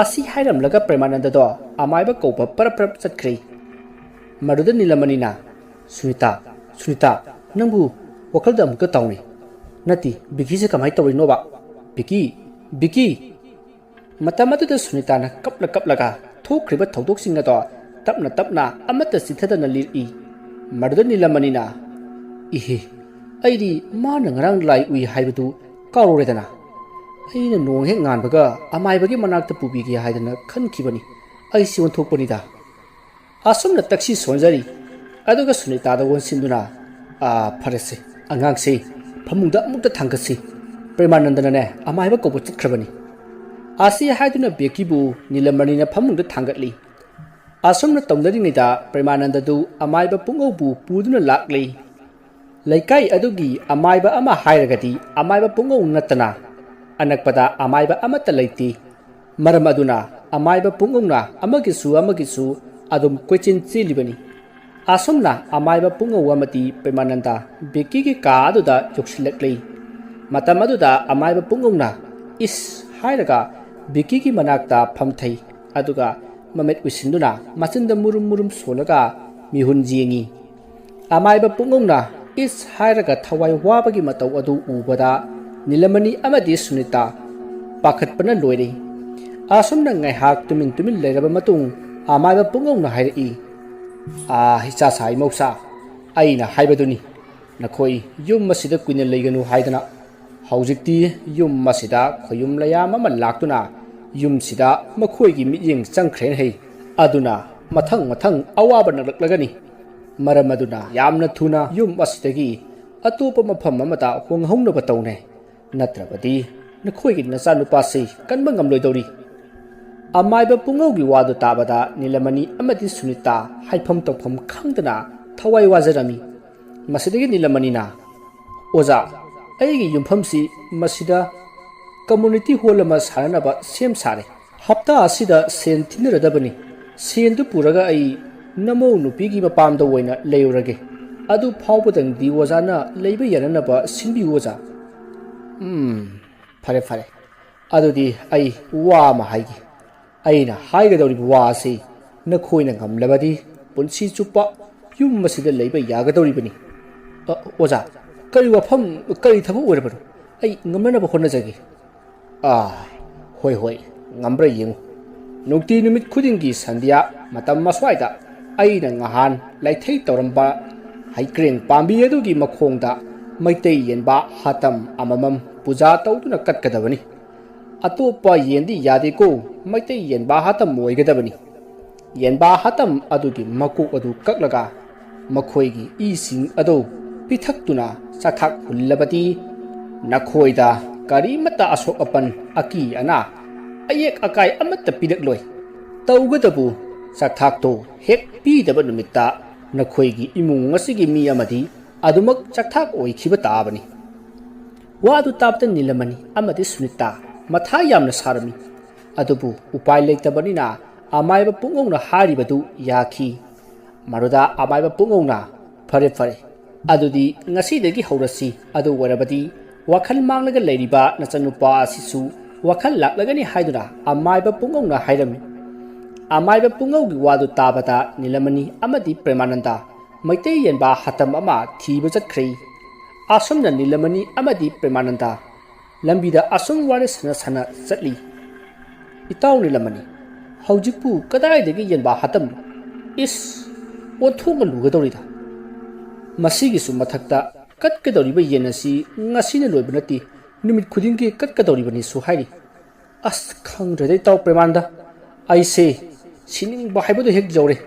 ꯑꯁꯤ ꯍꯥꯏꯔꯝꯂꯒ ꯄ꯭ꯔꯦꯃꯥꯅꯟꯗꯗꯣ ꯑꯃꯥꯏꯕ ꯀꯧꯕ ꯄꯔꯞ ꯄꯔꯞ ꯆꯠꯈ꯭ꯔꯦ꯫ ꯃꯗꯨꯗ ꯅꯤꯂꯃꯅꯤꯅ, "ꯁꯨꯅꯤꯇꯥ, ꯁꯨꯅꯤꯇꯥ, ꯅꯪꯕꯨ ꯋꯥꯈꯜꯗ ꯑꯃꯨꯛꯇ ꯇꯥꯎꯅꯦ꯫ ꯅꯠꯇꯦ, ꯕꯤꯀꯤꯁꯦ ꯀꯃꯥꯏꯅ ꯇꯧꯔꯤꯅꯣꯕ? ꯕꯤꯀꯤ, ꯕꯤꯀꯤ!" ꯃꯇꯝ ꯑꯗꯨꯗ ꯁꯨꯅꯤꯇꯥꯅ ꯀꯞꯂ ꯀꯞꯂꯒ ꯊꯣꯛꯈ꯭ꯔꯤꯕ ꯊꯧꯗꯣꯛꯁꯤꯡ ꯑꯗꯣ ꯇꯞꯅ ꯇꯞꯅ ꯑꯃꯠꯇ ꯆꯤꯊꯗꯅ ꯂꯤꯔꯛꯏ꯫ ꯃꯗꯨꯗ ꯅꯤꯂꯃꯅꯤꯅ, "ꯏꯍꯦ, ꯑꯩꯗꯤ ꯃꯥꯅ ꯉꯔꯥꯡ ꯂꯥꯏ ꯎꯏ ꯍꯥꯏꯕꯗꯨ ꯀꯥꯎꯔꯨꯔꯦꯗꯅ꯫ ꯑꯩꯅ ꯅꯣꯡ ꯍꯦꯛ ꯉꯥꯟꯕꯒ ꯑꯃꯥꯏꯕꯒꯤ ꯃꯅꯥꯛꯇ ꯄꯨꯕꯤꯒꯦ ꯍꯥꯏꯗꯅ ꯈꯟꯈꯤꯕꯅꯤ꯫ ꯑꯩꯁꯤ ꯑꯣꯟꯊꯣꯛꯄꯅꯤꯗ"꯫ ꯑꯁꯨꯝꯅ ꯇꯛꯁꯤ ꯁꯣꯟꯖꯔꯤ꯫ ꯑꯗꯨꯒ ꯁꯨꯅꯤꯇꯥꯗ ꯑꯣꯟꯁꯤꯟꯗꯨꯅ, "ꯑꯥ, ꯐꯔꯦꯁꯦ, ꯑꯉꯥꯡꯁꯦ ꯐꯃꯨꯡꯗ ꯑꯃꯨꯛꯇ ꯊꯥꯡꯒꯠꯁꯤ꯫ ꯄ꯭ꯔꯦꯃꯥꯅꯟꯗꯅꯅꯦ ꯑꯃꯥꯏꯕ ꯀꯧꯕ ꯆꯠꯈ꯭ꯔꯕꯅꯤ"꯫ ꯑꯁꯤ ꯍꯥꯏꯗꯨꯅ ꯕꯦꯀꯤꯕꯨ ꯅꯤꯂꯃꯅꯤꯅ ꯐꯃꯨꯡꯗ ꯊꯥꯡꯒꯠꯂꯤ꯫ ꯑꯁꯨꯝꯅ ꯇꯧꯅꯔꯤꯉꯩꯗ ꯄ꯭ꯔꯦꯃꯥꯅꯟꯗꯗꯨ ꯑꯃꯥꯏꯕ ꯄꯨꯡꯉꯧꯕꯨ ꯄꯨꯗꯨꯅ ꯂꯥꯛꯂꯤ꯫ ꯂꯩꯀꯥꯏ ꯑꯗꯨꯒꯤ ꯑꯃꯥꯏꯕ ꯑꯃ ꯍꯥꯏꯔꯒꯗꯤ ꯑꯃꯥꯏꯕ ꯄꯨꯡꯉꯧ ꯅꯠꯇꯅ ꯑꯅꯛꯄꯗ ꯑꯃꯥꯏꯕ ꯑꯃꯠꯇ ꯂꯩꯇꯦ꯫ ꯃꯔꯝ ꯑꯗꯨꯅ ꯑꯃꯥꯏꯕ ꯄꯨꯡꯉꯧꯅ ꯑꯃꯒꯤꯁꯨ ꯑꯃꯒꯤꯁꯨ ꯑꯗꯨꯝ ꯀꯣꯏꯆꯦꯟ ꯆꯦꯜꯂꯤꯕꯅꯤ꯫ ꯑꯁꯨꯝꯅ ꯑꯃꯥꯏꯕ ꯄꯨꯡꯉꯧ ꯑꯃꯗꯤ ꯄ꯭ꯔꯦꯃꯥꯅꯟꯗ ꯕꯤꯀꯤꯒꯤ ꯀꯥ ꯑꯗꯨꯗ ꯌꯧꯁꯤꯜꯂꯛꯂꯤ꯫ ꯃꯇꯝ ꯑꯗꯨꯗ ꯑꯃꯥꯏꯕ ꯄꯨꯡꯉꯧꯅ "ꯏꯁ" ꯍꯥꯏꯔꯒ ꯕꯤꯀꯤꯒꯤ ꯃꯅꯥꯛꯇ ꯐꯝꯊꯩ꯫ ꯑꯗꯨꯒ ꯃꯃꯤꯠ ꯎꯏꯁꯤꯟꯗꯨꯅ ꯃꯆꯤꯟꯗ ꯃꯨꯔꯨꯝ ꯃꯨꯔꯨꯝ ꯁꯣꯜꯂꯒ ꯃꯤꯍꯨꯟ ꯌꯦꯡꯉꯤ꯫ ꯑꯃꯥꯏꯕ ꯄꯨꯡꯉꯧꯅ "ꯏꯁ" ꯍꯥꯏꯔꯒ ꯊꯋꯥꯏ ꯋꯥꯕꯒꯤ ꯃꯇꯧ ꯑꯗꯨ ꯎꯕꯗ ꯅꯤꯂꯃꯅꯤ ꯑꯃꯗꯤ ꯁꯨꯅꯤꯇꯥ ꯄꯥꯈꯠꯄꯅ ꯂꯣꯏꯔꯦ꯫ ꯑꯁꯨꯝꯅ ꯉꯥꯏꯍꯥꯛ ꯇꯨꯃꯤꯟ ꯇꯨꯃꯤꯟ ꯂꯩꯔꯕ ꯃꯇꯨꯡ ꯑꯃꯥꯏꯕ ꯄꯨꯡꯉꯧꯅ ꯍꯥꯏꯔꯛꯏ, "ꯑꯥ, ꯏꯆꯥ ꯁꯥ ꯏꯃꯧꯁꯥ, ꯑꯩꯅ ꯍꯥꯏꯕꯗꯨꯅꯤ, ꯅꯈꯣꯏ ꯌꯨꯝ ꯑꯁꯤꯗ ꯀꯨꯏꯅ ꯂꯩꯒꯅꯨ ꯍꯥꯏꯗꯅ꯫ ꯍꯧꯖꯤꯛꯇꯤ ꯌꯨꯝ ꯑꯁꯤꯗ ꯈꯣꯌꯨꯝ ꯂꯌꯥꯝ ꯑꯃ ꯂꯥꯛꯇꯨꯅ ꯌꯨꯝꯁꯤꯗ ꯃꯈꯣꯏꯒꯤ ꯃꯤꯠꯌꯦꯡ ꯆꯪꯈ꯭ꯔꯦꯅ ꯍꯩ꯫ ꯑꯗꯨꯅ ꯃꯊꯪ ꯃꯊꯪ ꯑꯋꯥꯕ ꯅꯪꯂꯛꯂꯒꯅꯤ꯫ ꯃꯔꯝ ꯑꯗꯨꯅ ꯌꯥꯝꯅ ꯊꯨꯅ ꯌꯨꯝ ꯑꯁꯤꯗꯒꯤ ꯑꯇꯣꯞꯄ ꯃꯐꯝ ꯑꯃꯗ ꯍꯣꯡꯍꯧꯅꯕ ꯇꯧꯅꯦ꯫ ꯅꯠꯇ꯭ꯔꯕꯗꯤ ꯅꯈꯣꯏꯒꯤ ꯅꯆꯥꯅꯨꯄꯥꯁꯤ ꯀꯟꯕ ꯉꯝꯂꯣꯏꯗꯧꯔꯤ"꯫ ꯑꯃꯥꯏꯕ ꯄꯨꯡꯉꯧꯒꯤ ꯋꯥꯗꯨ ꯇꯥꯕꯗ ꯅꯤꯂꯃꯅꯤ ꯑꯃꯗꯤ ꯁꯨꯅꯤꯇꯥ ꯍꯥꯏꯐꯝ ꯇꯧꯐꯝ ꯈꯪꯗꯅ ꯊꯋꯥꯏ ꯋꯥꯖꯔꯝꯃꯤ꯫ ꯃꯁꯤꯗꯒꯤ ꯅꯤꯂꯃꯅꯤꯅ, "ꯑꯣꯖꯥ, ꯑꯩꯒꯤ ꯌꯨꯝꯐꯝꯁꯤ ꯃꯁꯤꯗ ꯀꯝꯃ꯭ꯌꯨꯅꯤꯇꯤ ꯍꯣꯜ ꯑꯃ ꯁꯥꯅꯅꯕ ꯁꯦꯝ ꯁꯥꯔꯦ꯫ ꯍꯞꯇꯥ ꯑꯁꯤꯗ ꯁꯦꯟ ꯊꯤꯟꯅꯔꯗꯕꯅꯤ꯫ ꯁꯦꯟꯗꯨ ꯄꯨꯔꯒ ꯑꯩ ꯅꯃꯧ ꯅꯨꯄꯤꯒꯤ ꯃꯄꯥꯝꯗ ꯑꯣꯏꯅ ꯂꯩꯔꯨꯔꯒꯦ꯫ ꯑꯗꯨ ꯐꯥꯎꯕꯗꯪꯗꯤ ꯑꯣꯖꯥꯅ ꯂꯩꯕ ꯌꯥꯅꯅꯕ ꯁꯤꯟꯕꯤꯌꯨ ꯑꯣꯖꯥ"꯫ "ꯎꯝ, ꯐꯔꯦ ꯐꯔꯦ꯫ ꯑꯗꯨꯗꯤ ꯑꯩ ꯋꯥ ꯑꯃ ꯍꯥꯏꯒꯦ꯫ ꯑꯩꯅ ꯍꯥꯏꯒꯗꯧꯔꯤꯕ ꯋꯥ ꯑꯁꯤ ꯅꯈꯣꯏꯅ ꯉꯝꯂꯕꯗꯤ ꯄꯨꯟꯁꯤ ꯆꯨꯞꯄ ꯌꯨꯝ ꯑꯁꯤꯗ ꯂꯩꯕ ꯌꯥꯒꯗꯧꯔꯤꯕꯅꯤ"꯫ "ꯑ, ꯑꯣꯖꯥ, ꯀꯔꯤ ꯋꯥꯐꯝ, ꯀꯔꯤ ꯊꯕꯛ ꯑꯣꯏꯔꯕꯅꯣ? ꯑꯩ ꯉꯝꯅꯅꯕ ꯍꯣꯠꯅꯖꯒꯦ"꯫ "ꯑꯥ, ꯍꯣꯏ ꯍꯣꯏ, ꯉꯝꯕ꯭ꯔꯥ ꯌꯦꯡꯉꯨ꯫ ꯅꯨꯡꯇꯤ ꯅꯨꯃꯤꯠ ꯈꯨꯗꯤꯡꯒꯤ ꯁꯟꯙ꯭ꯌꯥ ꯃꯇꯝ ꯑꯁ꯭ꯋꯥꯏꯗ ꯑꯩꯅ ꯉꯍꯥꯟ ꯂꯩꯊꯩ ꯇꯧꯔꯝꯕ ꯍꯩꯀ꯭ꯔꯦꯡ ꯄꯥꯝꯕꯤ ꯑꯗꯨꯒꯤ ꯃꯈꯣꯡꯗ ꯃꯩꯇꯩ ꯌꯦꯟꯕꯥ ꯍꯥꯇꯝ ꯑꯃꯃꯝ ꯄꯨꯖꯥ ꯇꯧꯗꯨꯅ ꯀꯠꯀꯗꯕꯅꯤ꯫ ꯑꯇꯣꯞꯄ ꯌꯦꯟꯗꯤ ꯌꯥꯗꯦꯀꯣ, ꯃꯩꯇꯩ ꯌꯦꯟꯕꯥ ꯍꯥꯇꯝ ꯑꯣꯏꯒꯗꯕꯅꯤ꯫ ꯌꯦꯟꯕꯥ ꯍꯥꯇꯝ ꯑꯗꯨꯒꯤ ꯃꯀꯣꯛ ꯑꯗꯨ ꯀꯛꯂꯒ ꯃꯈꯣꯏꯒꯤ ꯏꯁꯤꯡ ꯑꯗꯨ ꯄꯤꯊꯛꯇꯨꯅ ꯆꯥꯛꯊꯥꯛ ꯍꯨꯜꯂꯕꯗꯤ ꯅꯈꯣꯏꯗ ꯀꯔꯤꯃꯠꯇ ꯑꯁꯣꯛ ꯑꯄꯟ, ꯑꯀꯤ ꯑꯅꯥ, ꯑꯌꯦꯛ ꯑꯀꯥꯏ ꯑꯃꯠꯇ ꯄꯤꯔꯛꯂꯣꯏ꯫ ꯇꯧꯒꯗꯕꯨ ꯆꯥꯛꯊꯥꯛꯇꯨ ꯍꯦꯛ ꯄꯤꯗꯕ ꯅꯨꯃꯤꯠꯇ ꯅꯈꯣꯏꯒꯤ ꯏꯃꯨꯡ ꯑꯁꯤꯒꯤ ꯃꯤ ꯑꯃꯗꯤ ꯑꯗꯨꯃꯛ ꯆꯥꯛꯊꯥꯛ ꯑꯣꯏꯈꯤꯕ ꯇꯥꯕꯅꯤ"꯫ ꯋꯥ ꯑꯗꯨ ꯇꯥꯕꯗ ꯅꯤꯂꯃꯅꯤ ꯑꯃꯗꯤ ꯁꯨꯅꯤꯇꯥ ꯃꯊꯥ ꯌꯥꯝꯅ ꯁꯥꯔꯝꯃꯤ꯫ ꯑꯗꯨꯕꯨ ꯎꯄꯥꯏ ꯂꯩꯇꯕꯅꯤꯅ ꯑꯃꯥꯏꯕ ꯄꯨꯡꯉꯧꯅ ꯍꯥꯏꯔꯤꯕꯗꯨ ꯌꯥꯈꯤ꯫ ꯃꯗꯨꯗ ꯑꯃꯥꯏꯕ ꯄꯨꯡꯉꯧꯅ, "ꯐꯔꯦ, ꯐꯔꯦ, ꯑꯗꯨꯗꯤ ꯉꯁꯤꯗꯒꯤ ꯍꯧꯔꯁꯤ꯫ ꯑꯗꯨ ꯑꯣꯏꯔꯕꯗꯤ ꯋꯥꯈꯜ ꯃꯥꯡꯂꯒ ꯂꯩꯔꯤꯕ ꯅꯆꯟꯅꯨꯄꯥ ꯑꯁꯤꯁꯨ ꯋꯥꯈꯜ ꯂꯥꯛꯂꯒꯅꯤ" ꯍꯥꯏꯗꯨꯅ ꯑꯃꯥꯏꯕ ꯄꯨꯡꯉꯧꯅ ꯍꯥꯏꯔꯝꯃꯤ꯫ ꯑꯃꯥꯏꯕ ꯄꯨꯡꯉꯧꯒꯤ ꯋꯥꯗꯨ ꯇꯥꯕꯗ ꯅꯤꯂꯃꯅꯤ ꯑꯃꯗꯤ ꯄ꯭ꯔꯦꯃꯥꯅꯟꯗ ꯃꯩꯇꯩ ꯌꯦꯟꯕ ꯍꯥꯇꯝ ꯑꯃ ꯊꯤꯕ ꯆꯠꯈ꯭ꯔꯦ꯫ ꯑꯁꯨꯝꯅ ꯅꯤꯂꯃꯅꯤ ꯑꯃꯗꯤ ꯄ꯭ꯔꯦꯃꯥꯅꯟꯗ ꯂꯝꯕꯤꯗ ꯑꯁꯨꯝ ꯋꯥꯔꯤ ꯁꯥꯟꯅ ꯁꯥꯟꯅ ꯆꯠꯂꯤ꯫ "ꯏꯇꯥꯎ ꯅꯤꯂꯃꯅꯤ, ꯍꯧꯖꯤꯛꯄꯨ ꯀꯗꯥꯏꯗꯒꯤ ꯌꯦꯟꯕ ꯍꯥꯇꯝꯅꯣ? ꯏꯁ, ꯑꯣꯟꯊꯣꯛꯅ ꯂꯨꯒꯗꯧꯔꯤꯗ꯫ ꯃꯁꯤꯒꯤꯁꯨ ꯃꯊꯛꯇ ꯀꯠꯀꯗꯧꯔꯤꯕ ꯌꯦꯟ ꯑꯁꯤ ꯉꯁꯤꯅ ꯂꯣꯏꯕ ꯅꯠꯇꯦ, ꯅꯨꯃꯤꯠ ꯈꯨꯗꯤꯡꯒꯤ ꯀꯠꯀꯗꯧꯔꯤꯕꯅꯤꯁꯨ ꯍꯥꯏꯔꯤ꯫ ꯑꯁ, ꯈꯪꯗ꯭ꯔꯦꯗ ꯏꯇꯥꯎ ꯄ꯭ꯔꯦꯃꯥꯅꯟꯗ, ꯑꯩꯁꯦ ꯁꯤꯅꯤꯡꯕ ꯍꯥꯏꯕꯗꯨ ꯍꯦꯛ ꯌꯧꯔꯦ꯫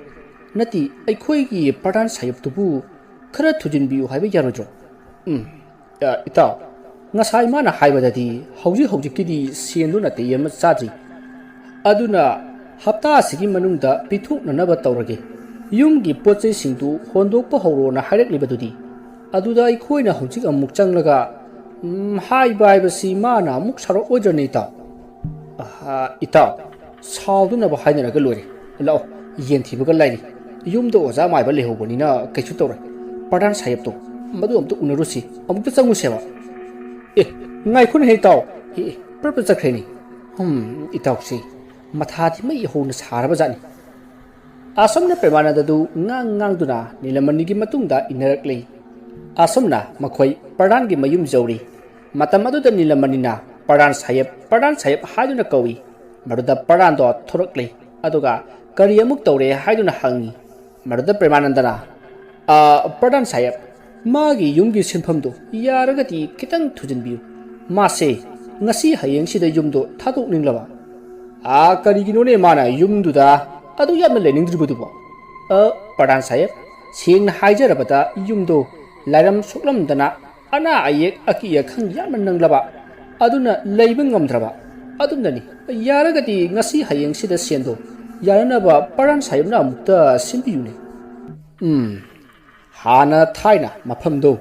ꯅꯠꯇꯦ, ꯑꯩꯈꯣꯏꯒꯤ ꯄ꯭ꯔꯙꯥꯟ ꯁꯥꯍꯦꯕꯇꯨꯕꯨ ꯈꯔ ꯊꯨꯖꯤꯟꯕꯤꯌꯨ ꯍꯥꯏꯕ ꯌꯥꯔꯣꯏꯗ꯭ꯔꯣ?" "ꯎꯝ, ꯑ, ꯏꯇꯥꯎ, ꯉꯁꯥꯏ ꯃꯥꯅ ꯍꯥꯏꯕꯗꯗꯤ ꯍꯧꯖꯤꯛ ꯍꯧꯖꯤꯛꯀꯤꯗꯤ ꯁꯦꯟꯗꯨ ꯅꯥꯇꯩ ꯑꯃ ꯆꯥꯗ꯭ꯔꯤ꯫ ꯑꯗꯨꯅ ꯍꯞꯇꯥ ꯑꯁꯤꯒꯤ ꯃꯅꯨꯡꯗ ꯄꯤꯊꯣꯛꯅꯅꯕ ꯇꯧꯔꯒꯦ꯫ ꯌꯨꯝꯒꯤ ꯄꯣꯠ ꯆꯩꯁꯤꯡꯗꯨ ꯍꯣꯟꯗꯣꯛꯄ ꯍꯧꯔꯣꯅ ꯍꯥꯏꯔꯛꯂꯤꯕꯗꯨꯗꯤ꯫ ꯑꯗꯨꯗ ꯑꯩꯈꯣꯏꯅ ꯍꯧꯖꯤꯛ ꯑꯃꯨꯛ ꯆꯪꯂꯒ, ꯎꯝ, ꯍꯥꯏꯕ ꯍꯥꯏꯕꯁꯤ ꯃꯥꯅ ꯑꯃꯨꯛ ꯁꯥꯎꯔꯛꯑꯣꯏꯗ꯭ꯔꯅꯦ ꯏꯇꯥꯎ?" "ꯑꯍꯥ, ꯏꯇꯥꯎ, ꯁꯥꯎꯗꯅꯕ ꯍꯥꯏꯅꯔꯒ ꯂꯣꯏꯔꯦ꯫ ꯂꯥꯛꯑꯣ, ꯌꯦꯟ ꯊꯤꯕꯒ ꯂꯥꯏꯔꯤ꯫ ꯌꯨꯝꯗ ꯑꯣꯖꯥ ꯃꯥꯏꯕ ꯂꯩꯍꯧꯕꯅꯤꯅ ꯀꯩꯁꯨ ꯇꯧꯔꯣꯏ꯫ ꯄ꯭ꯔꯙꯥꯟ ꯁꯥꯍꯦꯕꯇꯣ, ꯃꯗꯨ ꯑꯝꯇ ꯎꯅꯔꯨꯁꯤ, ꯑꯃꯨꯛꯇ ꯆꯪꯉꯨꯁꯦꯕ꯫" "ꯑꯦ, ꯉꯥꯏꯈꯣꯅꯦ ꯍꯦ ꯏꯇꯥꯎ꯫ ꯑꯦ, ꯑꯦ, ꯄ꯭ꯔꯞ ꯄ꯭ꯔꯞ ꯆꯠꯈ꯭ꯔꯦꯅꯦ꯫ ꯍꯝ, ꯏꯇꯥꯎꯁꯤ ꯃꯊꯥꯗꯤ ꯃꯩ ꯍꯧꯅ ꯁꯥꯔꯕ ꯖꯥꯠꯅꯤ꯫" ꯑꯁꯨꯝꯅ ꯄ꯭ꯔꯦꯃꯥꯅꯟꯗꯗꯨ ꯉꯥꯡ ꯉꯥꯡꯗꯨꯅ ꯅꯤꯂꯃꯅꯤꯒꯤ ꯃꯇꯨꯡꯗ ꯏꯟꯅꯔꯛꯂꯤ꯫ ꯑꯁꯨꯝꯅ ꯃꯈꯣꯏ ꯄ꯭ꯔꯙꯥꯟꯒꯤ ꯃꯌꯨꯝ ꯌꯧꯔꯤ꯫ ꯃꯇꯝ ꯑꯗꯨꯗ ꯅꯤꯂꯃꯅꯤꯅ, "ꯄ꯭ꯔꯙꯥꯟ ꯁꯥꯍꯦꯕ, ꯄ꯭ꯔꯙꯥꯟ ꯁꯥꯍꯦꯕ" ꯍꯥꯏꯗꯨꯅ ꯀꯧꯏ꯫ ꯃꯗꯨꯗ ꯄ꯭ꯔꯙꯥꯟꯗꯣ ꯊꯣꯔꯛꯂꯦ, ꯑꯗꯨꯒ "ꯀꯔꯤ ꯑꯃꯨꯛ ꯇꯧꯔꯦ?" ꯍꯥꯏꯗꯨꯅ ꯍꯪꯉꯤ꯫ ꯃꯗꯨꯗ ꯄ꯭ꯔꯦꯃꯥꯅꯟꯗꯅ, "ꯑ, ꯄ꯭ꯔꯙꯥꯟ ꯁꯥꯍꯦꯕ, ꯃꯥꯒꯤ ꯌꯨꯝꯒꯤ ꯁꯤꯟꯐꯝꯗꯣ ꯌꯥꯔꯒꯗꯤ ꯈꯤꯇꯪ ꯊꯨꯖꯤꯟꯕꯤꯌꯨ꯫ ꯃꯥꯁꯦ ꯉꯁꯤ ꯍꯌꯦꯡꯁꯤꯗ ꯌꯨꯝꯗꯣ ꯊꯥꯗꯣꯛꯅꯤꯡꯂꯕ꯫" "ꯑ, ꯀꯔꯤꯒꯤꯅꯣꯅꯦ ꯃꯥꯅ ꯌꯨꯝꯗꯨꯗ ꯑꯗꯨ ꯌꯥꯝꯅ ꯂꯩꯅꯤꯡꯗ꯭ꯔꯤꯕꯗꯨꯕꯣ?" "ꯑ, ꯄ꯭ꯔꯙꯥꯟ ꯁꯥꯍꯦꯕ, ꯁꯦꯡꯅ ꯍꯥꯏꯖꯔꯕꯗ ꯌꯨꯝꯗꯣ ꯂꯥꯏꯔꯝ ꯁꯣꯛꯂꯝꯗꯅ ꯑꯅꯥ ꯑꯌꯦꯛ ꯑꯀꯤ ꯑꯈꯪ ꯌꯥꯝꯅ ꯅꯪꯂꯕ, ꯑꯗꯨꯅ ꯂꯩꯕ ꯉꯝꯗ꯭ꯔꯕ꯫ ꯑꯗꯨꯝꯅꯅꯤ꯫ ꯌꯥꯔꯒꯗꯤ ꯉꯁꯤ ꯍꯌꯦꯡꯁꯤꯗ ꯁꯦꯟꯗꯣ ꯌꯥꯅꯅꯕ ꯄ꯭ꯔꯙꯥꯟ ꯁꯥꯍꯦꯕꯅ ꯑꯃꯨꯛꯇ ꯁꯤꯟꯕꯤꯌꯨꯅꯦ꯫" ꯎꯝ, ꯍꯥꯟꯅ ꯊꯥꯏꯅ ꯃꯐꯝꯗꯨ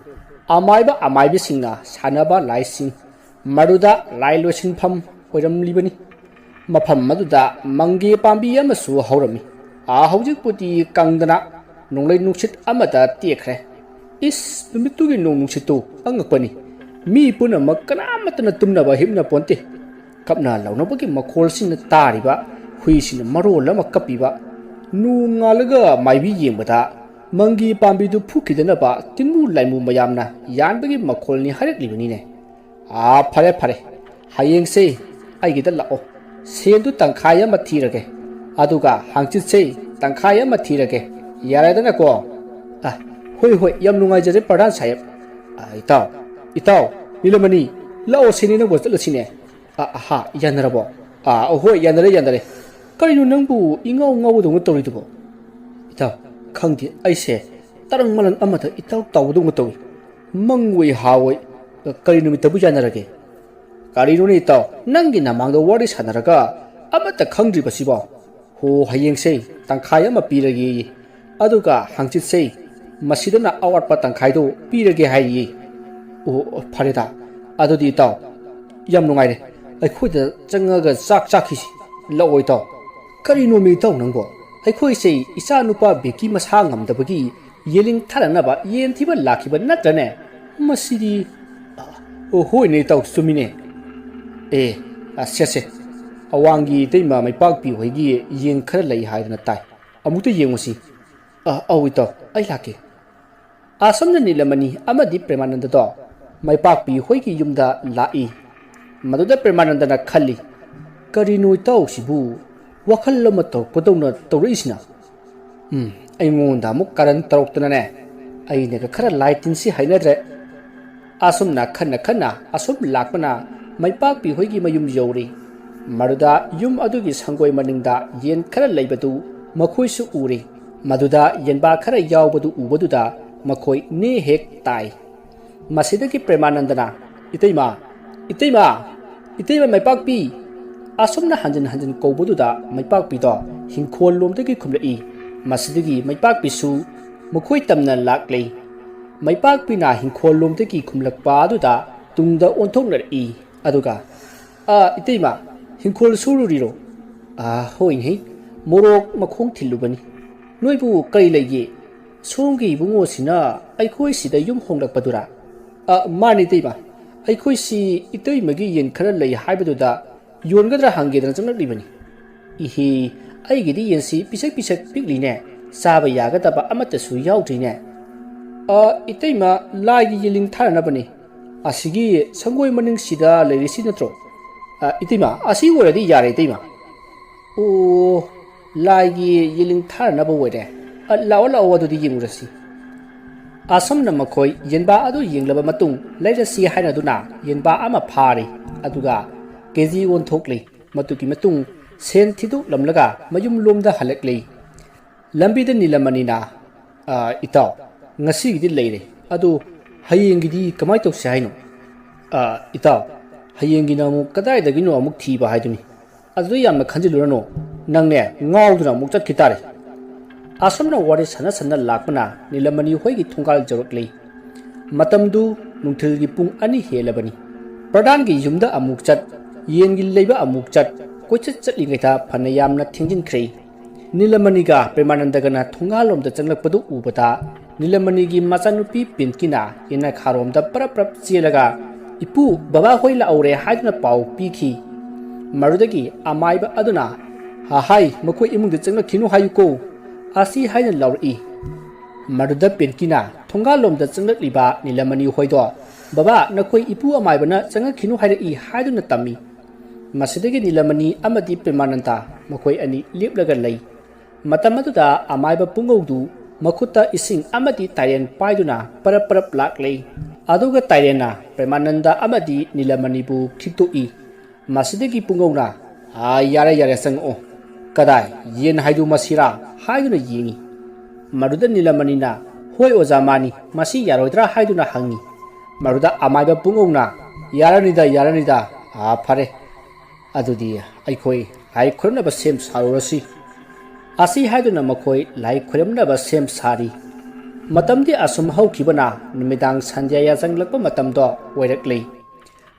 ꯑꯃꯥꯏꯕ ꯑꯃꯥꯏꯕꯤꯁꯤꯡꯅ ꯁꯥꯟꯅꯕ ꯂꯥꯏꯁꯤꯡ, ꯃꯗꯨꯗ ꯂꯥꯏ ꯂꯣꯏꯁꯤꯟꯐꯝ ꯑꯣꯏꯔꯝꯂꯤꯕꯅꯤ꯫ ꯃꯐꯝ ꯑꯗꯨꯗ ꯃꯪꯒꯦ ꯄꯥꯝꯕꯤ ꯑꯃꯁꯨ ꯍꯧꯔꯝꯃꯤ꯫ ꯑꯥ, ꯍꯧꯖꯤꯛꯄꯨꯗꯤ ꯀꯪꯗꯅ ꯅꯣꯡꯂꯩ ꯅꯨꯡꯁꯤꯠ ꯑꯃꯗ ꯇꯦꯛꯈ꯭ꯔꯦ꯫ ꯏꯁ, ꯅꯨꯃꯤꯠꯇꯨꯒꯤ ꯅꯣꯡ ꯅꯨꯡꯁꯤꯠꯇꯨ ꯑꯉꯛꯄꯅꯤ꯫ ꯃꯤ ꯄꯨꯝꯅꯃꯛ ꯀꯅꯥꯃꯠꯇꯅ ꯇꯨꯝꯅꯕ ꯍꯤꯞꯅ ꯄꯣꯟꯇꯦ꯫ ꯀꯞꯅ ꯂꯥꯎꯅꯕꯒꯤ ꯃꯈꯣꯜꯁꯤꯡꯅ ꯇꯥꯔꯤꯕ, ꯍꯨꯏꯁꯤꯡꯅ ꯃꯔꯣꯜ ꯑꯃ ꯀꯞꯄꯤꯕ, ꯅꯣꯡꯉꯥꯜꯂꯒ ꯃꯥꯏꯕꯤ ꯌꯦꯡꯕꯗ ꯃꯪꯒꯤ ꯄꯥꯝꯕꯤꯗꯨ ꯐꯨꯈꯤꯗꯅꯕ ꯇꯤꯟꯃꯨ ꯂꯥꯏꯃꯨ ꯃꯌꯥꯝꯅ ꯌꯥꯟꯕꯒꯤ ꯃꯈꯣꯜꯅꯤ ꯍꯥꯏꯔꯛꯂꯤꯕꯅꯤꯅꯦ꯫ ꯑꯥ, ꯐꯔꯦ, ꯐꯔꯦ꯫ ꯍꯌꯦꯡꯁꯦ ꯑꯩꯒꯤꯗ ꯂꯥꯛꯑꯣ꯫ ꯁꯦꯟꯗꯨ ꯇꯪꯈꯥꯏ ꯑꯃ ꯊꯤꯔꯒꯦ꯫ ꯑꯗꯨꯒ ꯍꯥꯡꯆꯤꯠꯁꯦ ꯇꯪꯈꯥꯏ ꯑꯃ ꯊꯤꯔꯒꯦ꯫ ꯌꯥꯔꯦꯗꯅꯀꯣ? ꯑ, ꯍꯣꯏ, ꯍꯣꯏ, ꯌꯥꯝ ꯅꯨꯡꯉꯥꯏꯖꯔꯦ, ꯄ꯭ꯔꯙꯥꯟ ꯁꯥꯍꯦꯕ꯫ ꯑ, ꯏꯇꯥꯎ, ꯏꯇꯥꯎ, ꯅꯤꯂꯃꯅꯤ, ꯂꯥꯛꯑꯣ ꯁꯤꯅꯦ, ꯅꯪꯕꯨ ꯆꯠꯂꯁꯤꯅꯦ꯫ ꯑ, ꯑꯍꯥ, ꯌꯥꯅꯔꯕꯣ? ꯑ, ꯍꯣꯏ, ꯌꯥꯅꯔꯦ, ꯌꯥꯅꯔꯦ꯫ ꯀꯔꯤꯅꯣ ꯅꯪꯕꯨ ꯏꯉꯥꯎ ꯉꯥꯎꯕꯗꯧꯅ ꯇꯧꯔꯤꯗꯨꯕꯣ? ꯏꯇꯥꯎ, ꯈꯪꯗꯦ, ꯑꯩꯁꯦ ꯇꯔꯪ ꯃꯂꯪ ꯑꯃꯗ ꯏꯇꯥꯎ ꯇꯥꯎꯕꯗꯧꯅ ꯇꯧꯏ꯫ ꯃꯪꯑꯣꯏ ꯍꯥꯑꯣꯏ꯫ ꯀꯔꯤ ꯅꯨꯃꯤꯠꯇꯕꯨ ꯌꯥꯅꯔꯒꯦ? ꯀꯔꯤꯅꯣꯅꯦ ꯏꯇꯥꯎ, ꯅꯪꯒꯤ ꯅꯃꯥꯡꯗ ꯋꯥꯔꯤ ꯁꯥꯟꯅꯔꯒ ꯑꯃꯠꯇ ꯈꯪꯗ꯭ꯔꯤꯕꯁꯤꯕꯣ? ꯍꯣ, ꯍꯌꯦꯡꯁꯦ ꯇꯪꯈꯥꯏ ꯑꯃ ꯄꯤꯔꯒꯦꯌꯦ꯫ ꯑꯗꯨꯒ ꯍꯪꯆꯤꯠꯁꯦ ꯃꯁꯤꯗꯅ ꯑꯋꯥꯠꯄ ꯇꯪꯈꯥꯏꯗꯣ ꯄꯤꯔꯒꯦ ꯍꯥꯏꯔꯤꯌꯦ꯫ ꯑꯣ, ꯐꯔꯦꯗ꯫ ꯑꯗꯨꯗꯤ ꯏꯇꯥꯎ, ꯌꯥꯝ ꯅꯨꯡꯉꯥꯏꯔꯦ꯫ ꯑꯩꯈꯣꯏꯗ ꯆꯪꯉꯒ ꯆꯥꯛ ꯆꯥꯈꯤꯁꯤ꯫ ꯂꯥꯛꯑꯣ ꯏꯇꯥꯎ꯫ ꯀꯔꯤꯅꯣꯃꯤ ꯏꯇꯥꯎ ꯅꯪꯕꯣ? ꯑꯩꯈꯣꯏꯁꯦ ꯏꯆꯥ ꯅꯨꯄꯥ ꯕꯦꯀꯤ ꯃꯁꯥ ꯉꯝꯗꯕꯒꯤ ꯌꯦꯂꯤꯡ ꯊꯥꯔꯛꯅꯕ ꯌꯦꯟ ꯊꯤꯕ ꯂꯥꯛꯈꯤꯕ ꯅꯠꯇ꯭ꯔꯅꯦ? ꯃꯁꯤꯗꯤ, ꯑ, ꯑꯣ, ꯍꯣꯏꯅꯦ ꯏꯇꯥꯎ, ꯆꯨꯝꯃꯤꯅꯦ꯫ ꯑꯦ, ꯑ, ꯁꯦ, ꯁꯦ, ꯑꯋꯥꯡꯒꯤ ꯏꯇꯩꯃ ꯃꯩꯄꯥꯛꯄꯤ ꯍꯣꯏꯒꯤ ꯌꯦꯟ ꯈꯔ ꯂꯩ ꯍꯥꯏꯗꯅ ꯇꯥꯏ꯫ ꯑꯃꯨꯛꯇ ꯌꯦꯡꯉꯨꯁꯤ꯫ ꯑ, ꯑꯧ ꯏꯇꯥꯎ, ꯑꯩ ꯂꯥꯛꯀꯦ꯫ ꯑꯁꯨꯝꯅ ꯅꯤꯂꯃꯅꯤ ꯑꯃꯗꯤ ꯄ꯭ꯔꯦꯃꯥꯅꯟꯗꯗꯣ ꯃꯩꯄꯥꯛꯄꯤ ꯍꯣꯏꯒꯤ ꯌꯨꯝꯗ ꯂꯥꯛꯏ꯫ ꯃꯗꯨꯗ ꯄ꯭ꯔꯦꯃꯥꯅꯟꯗꯅ ꯈꯜꯂꯤ, "ꯀꯔꯤꯅꯣ ꯏꯇꯥꯎꯁꯤꯕꯨ ꯋꯥꯈꯜ ꯑꯃ ꯇꯧꯔꯛꯄꯗꯧꯅ ꯇꯧꯔꯛꯏꯁꯤꯅ? ꯎꯝ, ꯑꯩꯉꯣꯟꯗ ꯑꯃꯨꯛ ꯀꯥꯔꯟ ꯇꯧꯔꯛꯇꯅꯅꯦ, ꯑꯩꯅꯒ ꯈꯔ ꯂꯥꯏ ꯇꯤꯟꯁꯤ ꯍꯥꯏꯅꯗ꯭ꯔꯦ꯫" ꯑꯁꯨꯝꯅ ꯈꯟꯅ ꯈꯟꯅ ꯑꯁꯨꯝ ꯂꯥꯛꯄꯅ ꯃꯩꯄꯥꯛꯄꯤ ꯍꯣꯏꯒꯤ ꯃꯌꯨꯝ ꯌꯧꯔꯦ꯫ ꯃꯗꯨꯗ ꯌꯨꯝ ꯑꯗꯨꯒꯤ ꯁꯪꯒꯣꯏ ꯃꯅꯤꯡꯗ ꯌꯦꯟ ꯈꯔ ꯂꯩꯕꯗꯨ ꯃꯈꯣꯏꯁꯨ ꯎꯔꯦ꯫ ꯃꯗꯨꯗ ꯌꯦꯟꯕꯥ ꯈꯔ ꯌꯥꯎꯕꯗꯨ ꯎꯕꯗꯨꯗ ꯃꯈꯣꯏ ꯅꯦ ꯍꯦꯛ ꯇꯥꯏ꯫ ꯃꯁꯤꯗꯒꯤ ꯄ꯭ꯔꯦꯃꯥꯅꯟꯗꯅ, "ꯏꯇꯩꯃ, ꯏꯇꯩꯃ, ꯏꯇꯩꯃ ꯃꯩꯄꯥꯛꯄꯤ!" ꯑꯁꯨꯝꯅ ꯍꯟꯖꯤꯟ ꯍꯟꯖꯤꯟ ꯀꯧꯕꯗꯨꯗ ꯃꯩꯄꯥꯛꯄꯤꯗꯣ ꯍꯤꯡꯈꯣꯜ ꯂꯣꯝꯗꯒꯤ ꯈꯨꯝꯂꯛꯏ꯫ ꯃꯁꯤꯗꯒꯤ ꯃꯩꯄꯥꯛꯄꯤꯁꯨ ꯃꯈꯣꯏ ꯇꯝꯅ ꯂꯥꯛꯂꯦ꯫ ꯃꯩꯄꯥꯛꯄꯤꯅ ꯍꯤꯡꯈꯣꯜ ꯂꯣꯝꯗꯒꯤ ꯈꯨꯝꯂꯛꯄ ꯑꯗꯨꯗ ꯇꯨꯡꯗ ꯑꯣꯟꯊꯣꯛꯅꯔꯛꯏ꯫ ꯑꯗꯨꯒ, "ꯑ, ꯏꯇꯩꯃ, "ꯍꯤꯡꯈꯣꯜ ꯁꯨꯔꯨꯔꯤꯔꯣ?" "ꯑꯥ, ꯍꯣꯏꯅꯦ, ꯃꯣꯔꯣꯛ ꯃꯈꯣꯡ ꯊꯤꯜꯂꯨꯕꯅꯤ꯫ ꯅꯣꯏꯕꯨ ꯀꯔꯤ ꯂꯩꯒꯦ? ꯁꯣꯝꯒꯤ ꯏꯕꯨꯡꯉꯣꯁꯤꯅ ꯑꯩꯈꯣꯏ ꯁꯤꯗ ꯌꯨꯝ ꯍꯣꯡꯂꯛꯄꯗꯨꯔꯥ?" "ꯑ, ꯃꯥꯅꯤ ꯏꯇꯩꯃ꯫ ꯑꯩꯈꯣꯏꯁꯤ ꯏꯇꯩꯃꯒꯤ ꯌꯦꯟ ꯈꯔ ꯂꯩ ꯍꯥꯏꯕꯗꯨꯗ ꯌꯣꯟꯒꯗ꯭ꯔꯥ ꯍꯪꯒꯦꯗꯅ ꯆꯪꯂꯛꯂꯤꯕꯅꯤ꯫" "ꯏꯍꯦ, ꯑꯩꯒꯤꯗꯤ ꯌꯦꯟꯁꯤ ꯄꯤꯁꯛ ꯄꯤꯁꯛ ꯄꯤꯛꯂꯤꯅꯦ, ꯆꯥꯕ ꯌꯥꯒꯗꯕ ꯑꯃꯠꯇꯁꯨ ꯌꯥꯎꯗ꯭ꯔꯤꯅꯦ꯫" "ꯑ, ꯏꯇꯩꯃ, ꯂꯥꯏꯒꯤ ꯌꯦꯟꯂꯤꯡ ꯊꯥꯅꯅꯕꯅꯤ꯫ ꯑꯁꯤꯒꯤ ꯁꯪꯒꯣꯏ ꯃꯅꯤꯡꯁꯤꯗ ꯂꯩꯔꯤꯁꯤ ꯅꯠꯇ꯭ꯔꯣ?" "ꯑ, ꯏꯇꯩꯃ, ꯑꯁꯤ ꯑꯣꯏꯔꯗꯤ ꯌꯥꯔꯦ ꯏꯇꯩꯃ꯫" "ꯑꯣ, ꯂꯥꯏꯒꯤ ꯌꯦꯟꯂꯤꯡ ꯊꯥꯅꯅꯕ ꯑꯣꯏꯔꯦ꯫ ꯑ, ꯂꯥꯛꯑꯣ, ꯂꯥꯛꯑꯣ, ꯑꯗꯨꯗꯤ ꯌꯦꯡꯉꯨꯔꯁꯤ꯫" ꯑꯁꯨꯝꯅ ꯃꯈꯣꯏ ꯌꯦꯟꯕꯥ ꯑꯗꯨ ꯌꯦꯡꯂꯕ ꯃꯇꯨꯡ ꯂꯩꯔꯁꯤ ꯍꯥꯏꯅꯗꯨꯅ ꯌꯦꯟꯕꯥ ꯑꯃ ꯐꯥꯔꯦ, ꯑꯗꯨꯒ ꯀꯦ ꯖꯤ ꯑꯣꯟꯊꯣꯛꯂꯦ꯫ ꯃꯗꯨꯒꯤ ꯃꯇꯨꯡ ꯁꯦꯟ ꯊꯤꯗꯣꯛꯂꯝꯂꯒ ꯃꯌꯨꯝꯂꯣꯝꯗ ꯍꯜꯂꯛꯂꯦ꯫ ꯂꯝꯕꯤꯗ ꯅꯤꯂꯃꯅꯤꯅ, "ꯑ, ꯏꯇꯥꯎ, ꯉꯁꯤꯒꯤꯗꯤ ꯂꯩꯔꯦ, ꯑꯗꯨ ꯍꯌꯦꯡꯒꯤꯗꯤ ꯀꯃꯥꯏ ꯇꯧꯁꯤ ꯍꯥꯏꯅꯣ?" "ꯑ, ꯏꯇꯥꯎ, ꯍꯌꯦꯡꯒꯤꯅ ꯑꯃꯨꯛ ꯀꯗꯥꯏꯗꯒꯤꯅꯣ ꯑꯃꯨꯛ ꯊꯤꯕ ꯍꯥꯏꯗꯨꯅꯤ꯫ ꯑꯗꯨꯗ ꯌꯥꯝꯅ ꯈꯟꯖꯤꯜꯂꯨꯔꯅꯨ, ꯅꯪꯅꯦ ꯉꯥꯎꯗꯨꯅ ꯑꯃꯨꯛ ꯆꯠꯈꯤ ꯇꯥꯔꯦ꯫" ꯑꯁꯨꯝꯅ ꯋꯥꯔꯤ ꯁꯥꯟꯅ ꯁꯥꯟꯅ ꯂꯥꯛꯄꯅ ꯅꯤꯂꯃꯅꯤ ꯍꯣꯏꯒꯤ ꯊꯣꯡꯒꯥꯜ ꯌꯧꯔꯛꯂꯦ꯫ ꯃꯇꯝꯗꯨ ꯅꯨꯡꯊꯤꯜꯒꯤ ꯄꯨꯡ ꯑꯅꯤ ꯍꯦꯜꯂꯕꯅꯤ꯫ ꯄ꯭ꯔꯙꯥꯟꯒꯤ ꯌꯨꯝꯗ ꯑꯃꯨꯛ ꯆꯠ, ꯌꯦꯟꯒꯤ ꯂꯩꯕ ꯑꯃꯨꯛ ꯆꯠ, ꯀꯣꯏꯆꯠ ꯆꯠꯂꯤꯉꯩꯗ ꯐꯅ ꯌꯥꯝꯅ ꯊꯦꯡꯖꯤꯟꯈ꯭ꯔꯦ꯫ ꯅꯤꯂꯃꯅꯤꯒ ꯄ꯭ꯔꯦꯃꯥꯅꯟꯗꯒꯅ ꯊꯣꯡꯒꯥꯜꯂꯣꯝꯗ ꯆꯪꯂꯛꯄꯗꯨ ꯎꯕꯗ ꯅꯤꯂꯃꯅꯤꯒꯤ ꯃꯆꯥꯅꯨꯄꯤ ꯄꯤꯟꯀꯤꯅ ꯌꯦꯅꯈꯥꯔꯣꯝꯗ ꯄꯔꯞ ꯄꯔꯞ ꯆꯦꯜꯂꯒ, "ꯏꯄꯨ, ꯕꯕꯥ ꯍꯣꯏ ꯂꯥꯛꯍꯧꯔꯦ" ꯍꯥꯏꯗꯨꯅ ꯄꯥꯎ ꯄꯤꯈꯤ꯫ ꯃꯗꯨꯗꯒꯤ ꯑꯃꯥꯏꯕ ꯑꯗꯨꯅ, "ꯍꯥꯍꯥꯏ, ꯃꯈꯣꯏ ꯏꯃꯨꯡꯗ ꯆꯪꯂꯛꯈꯤꯅꯨ ꯍꯥꯏꯌꯨꯀꯣ" ꯑꯁꯤ ꯍꯥꯏꯅ ꯂꯥꯎꯔꯛꯏ꯫ ꯃꯗꯨꯗ ꯄꯤꯟꯀꯤꯅ ꯊꯣꯡꯒꯥꯜꯂꯣꯝꯗ ꯆꯪꯂꯛꯂꯤꯕ ꯅꯤꯂꯃꯅꯤ ꯍꯣꯏꯗꯣ, "ꯕꯕꯥ, ꯅꯈꯣꯏ ꯏꯄꯨ ꯑꯃꯥꯏꯕꯅ ꯆꯪꯉꯛꯈꯤꯅꯨ ꯍꯥꯏꯔꯛꯏ" ꯍꯥꯏꯗꯨꯅ ꯇꯝꯃꯤ꯫ ꯃꯁꯤꯗꯒꯤ ꯅꯤꯂꯃꯅꯤ ꯑꯃꯗꯤ ꯄ꯭ꯔꯦꯃꯥꯅꯟꯗ ꯃꯈꯣꯏ ꯑꯅꯤ ꯂꯦꯞꯂꯒ ꯂꯩ꯫ ꯃꯇꯝ ꯑꯗꯨꯗ ꯑꯃꯥꯏꯕ ꯄꯨꯡꯉꯧꯗꯨ ꯃꯈꯨꯠꯇ ꯏꯁꯤꯡ ꯑꯃꯗꯤ ꯇꯥꯏꯔꯦꯟ ꯄꯥꯏꯗꯨꯅ ꯄꯔꯞ ꯄꯔꯞ ꯂꯥꯛꯂꯦ꯫ ꯑꯗꯨꯒ ꯇꯥꯏꯔꯦꯟꯅ ꯄ꯭ꯔꯦꯃꯥꯅꯟꯗ ꯑꯃꯗꯤ ꯅꯤꯂꯃꯅꯤꯕꯨ ꯈꯤꯛꯇꯣꯛꯏ꯫ ꯃꯁꯤꯗꯒꯤ ꯄꯨꯡꯉꯧꯅ, "ꯑꯥ, ꯌꯥꯔꯦ, ꯌꯥꯔꯦ, ꯆꯪꯉꯛꯑꯣ꯫ ꯀꯗꯥꯏ, ꯌꯦꯟ ꯍꯥꯏꯗꯨ ꯃꯁꯤꯔꯥ?" ꯍꯥꯏꯗꯨꯅ ꯌꯦꯡꯉꯤ꯫ ꯃꯗꯨꯗ ꯅꯤꯂꯃꯅꯤꯅ, "ꯍꯣꯏ ꯑꯣꯖꯥ, ꯃꯥꯅꯤ, ꯃꯁꯤ ꯌꯥꯔꯣꯏꯗ꯭ꯔꯥ?" ꯍꯥꯏꯗꯨꯅ ꯍꯪꯉꯤ꯫ ꯃꯗꯨꯗ ꯑꯃꯥꯏꯕ ꯄꯨꯡꯉꯧꯅ, "ꯌꯥꯔꯅꯤꯗ, ꯌꯥꯔꯅꯤꯗ, ꯑꯥ, ꯐꯔꯦ, ꯑꯗꯨꯗꯤ ꯑꯩꯈꯣꯏ ꯂꯥꯏ ꯈꯨꯔꯨꯝꯅꯕ ꯁꯦꯝ ꯁꯥꯔꯨꯔꯁꯤ" ꯑꯁꯤ ꯍꯥꯏꯗꯨꯅ ꯃꯈꯣꯏ ꯂꯥꯏ ꯈꯨꯔꯨꯝꯅꯕ ꯁꯦꯝ ꯁꯥꯔꯤ꯫ ꯃꯇꯝꯗꯤ ꯑꯁꯨꯝ ꯍꯧꯈꯤꯕꯅ ꯅꯨꯃꯤꯗꯥꯡ ꯁꯟꯙ꯭ꯌꯥ ꯌꯥꯆꯪꯂꯛꯄ ꯃꯇꯝꯗꯣ ꯑꯣꯏꯔꯛꯂꯦ꯫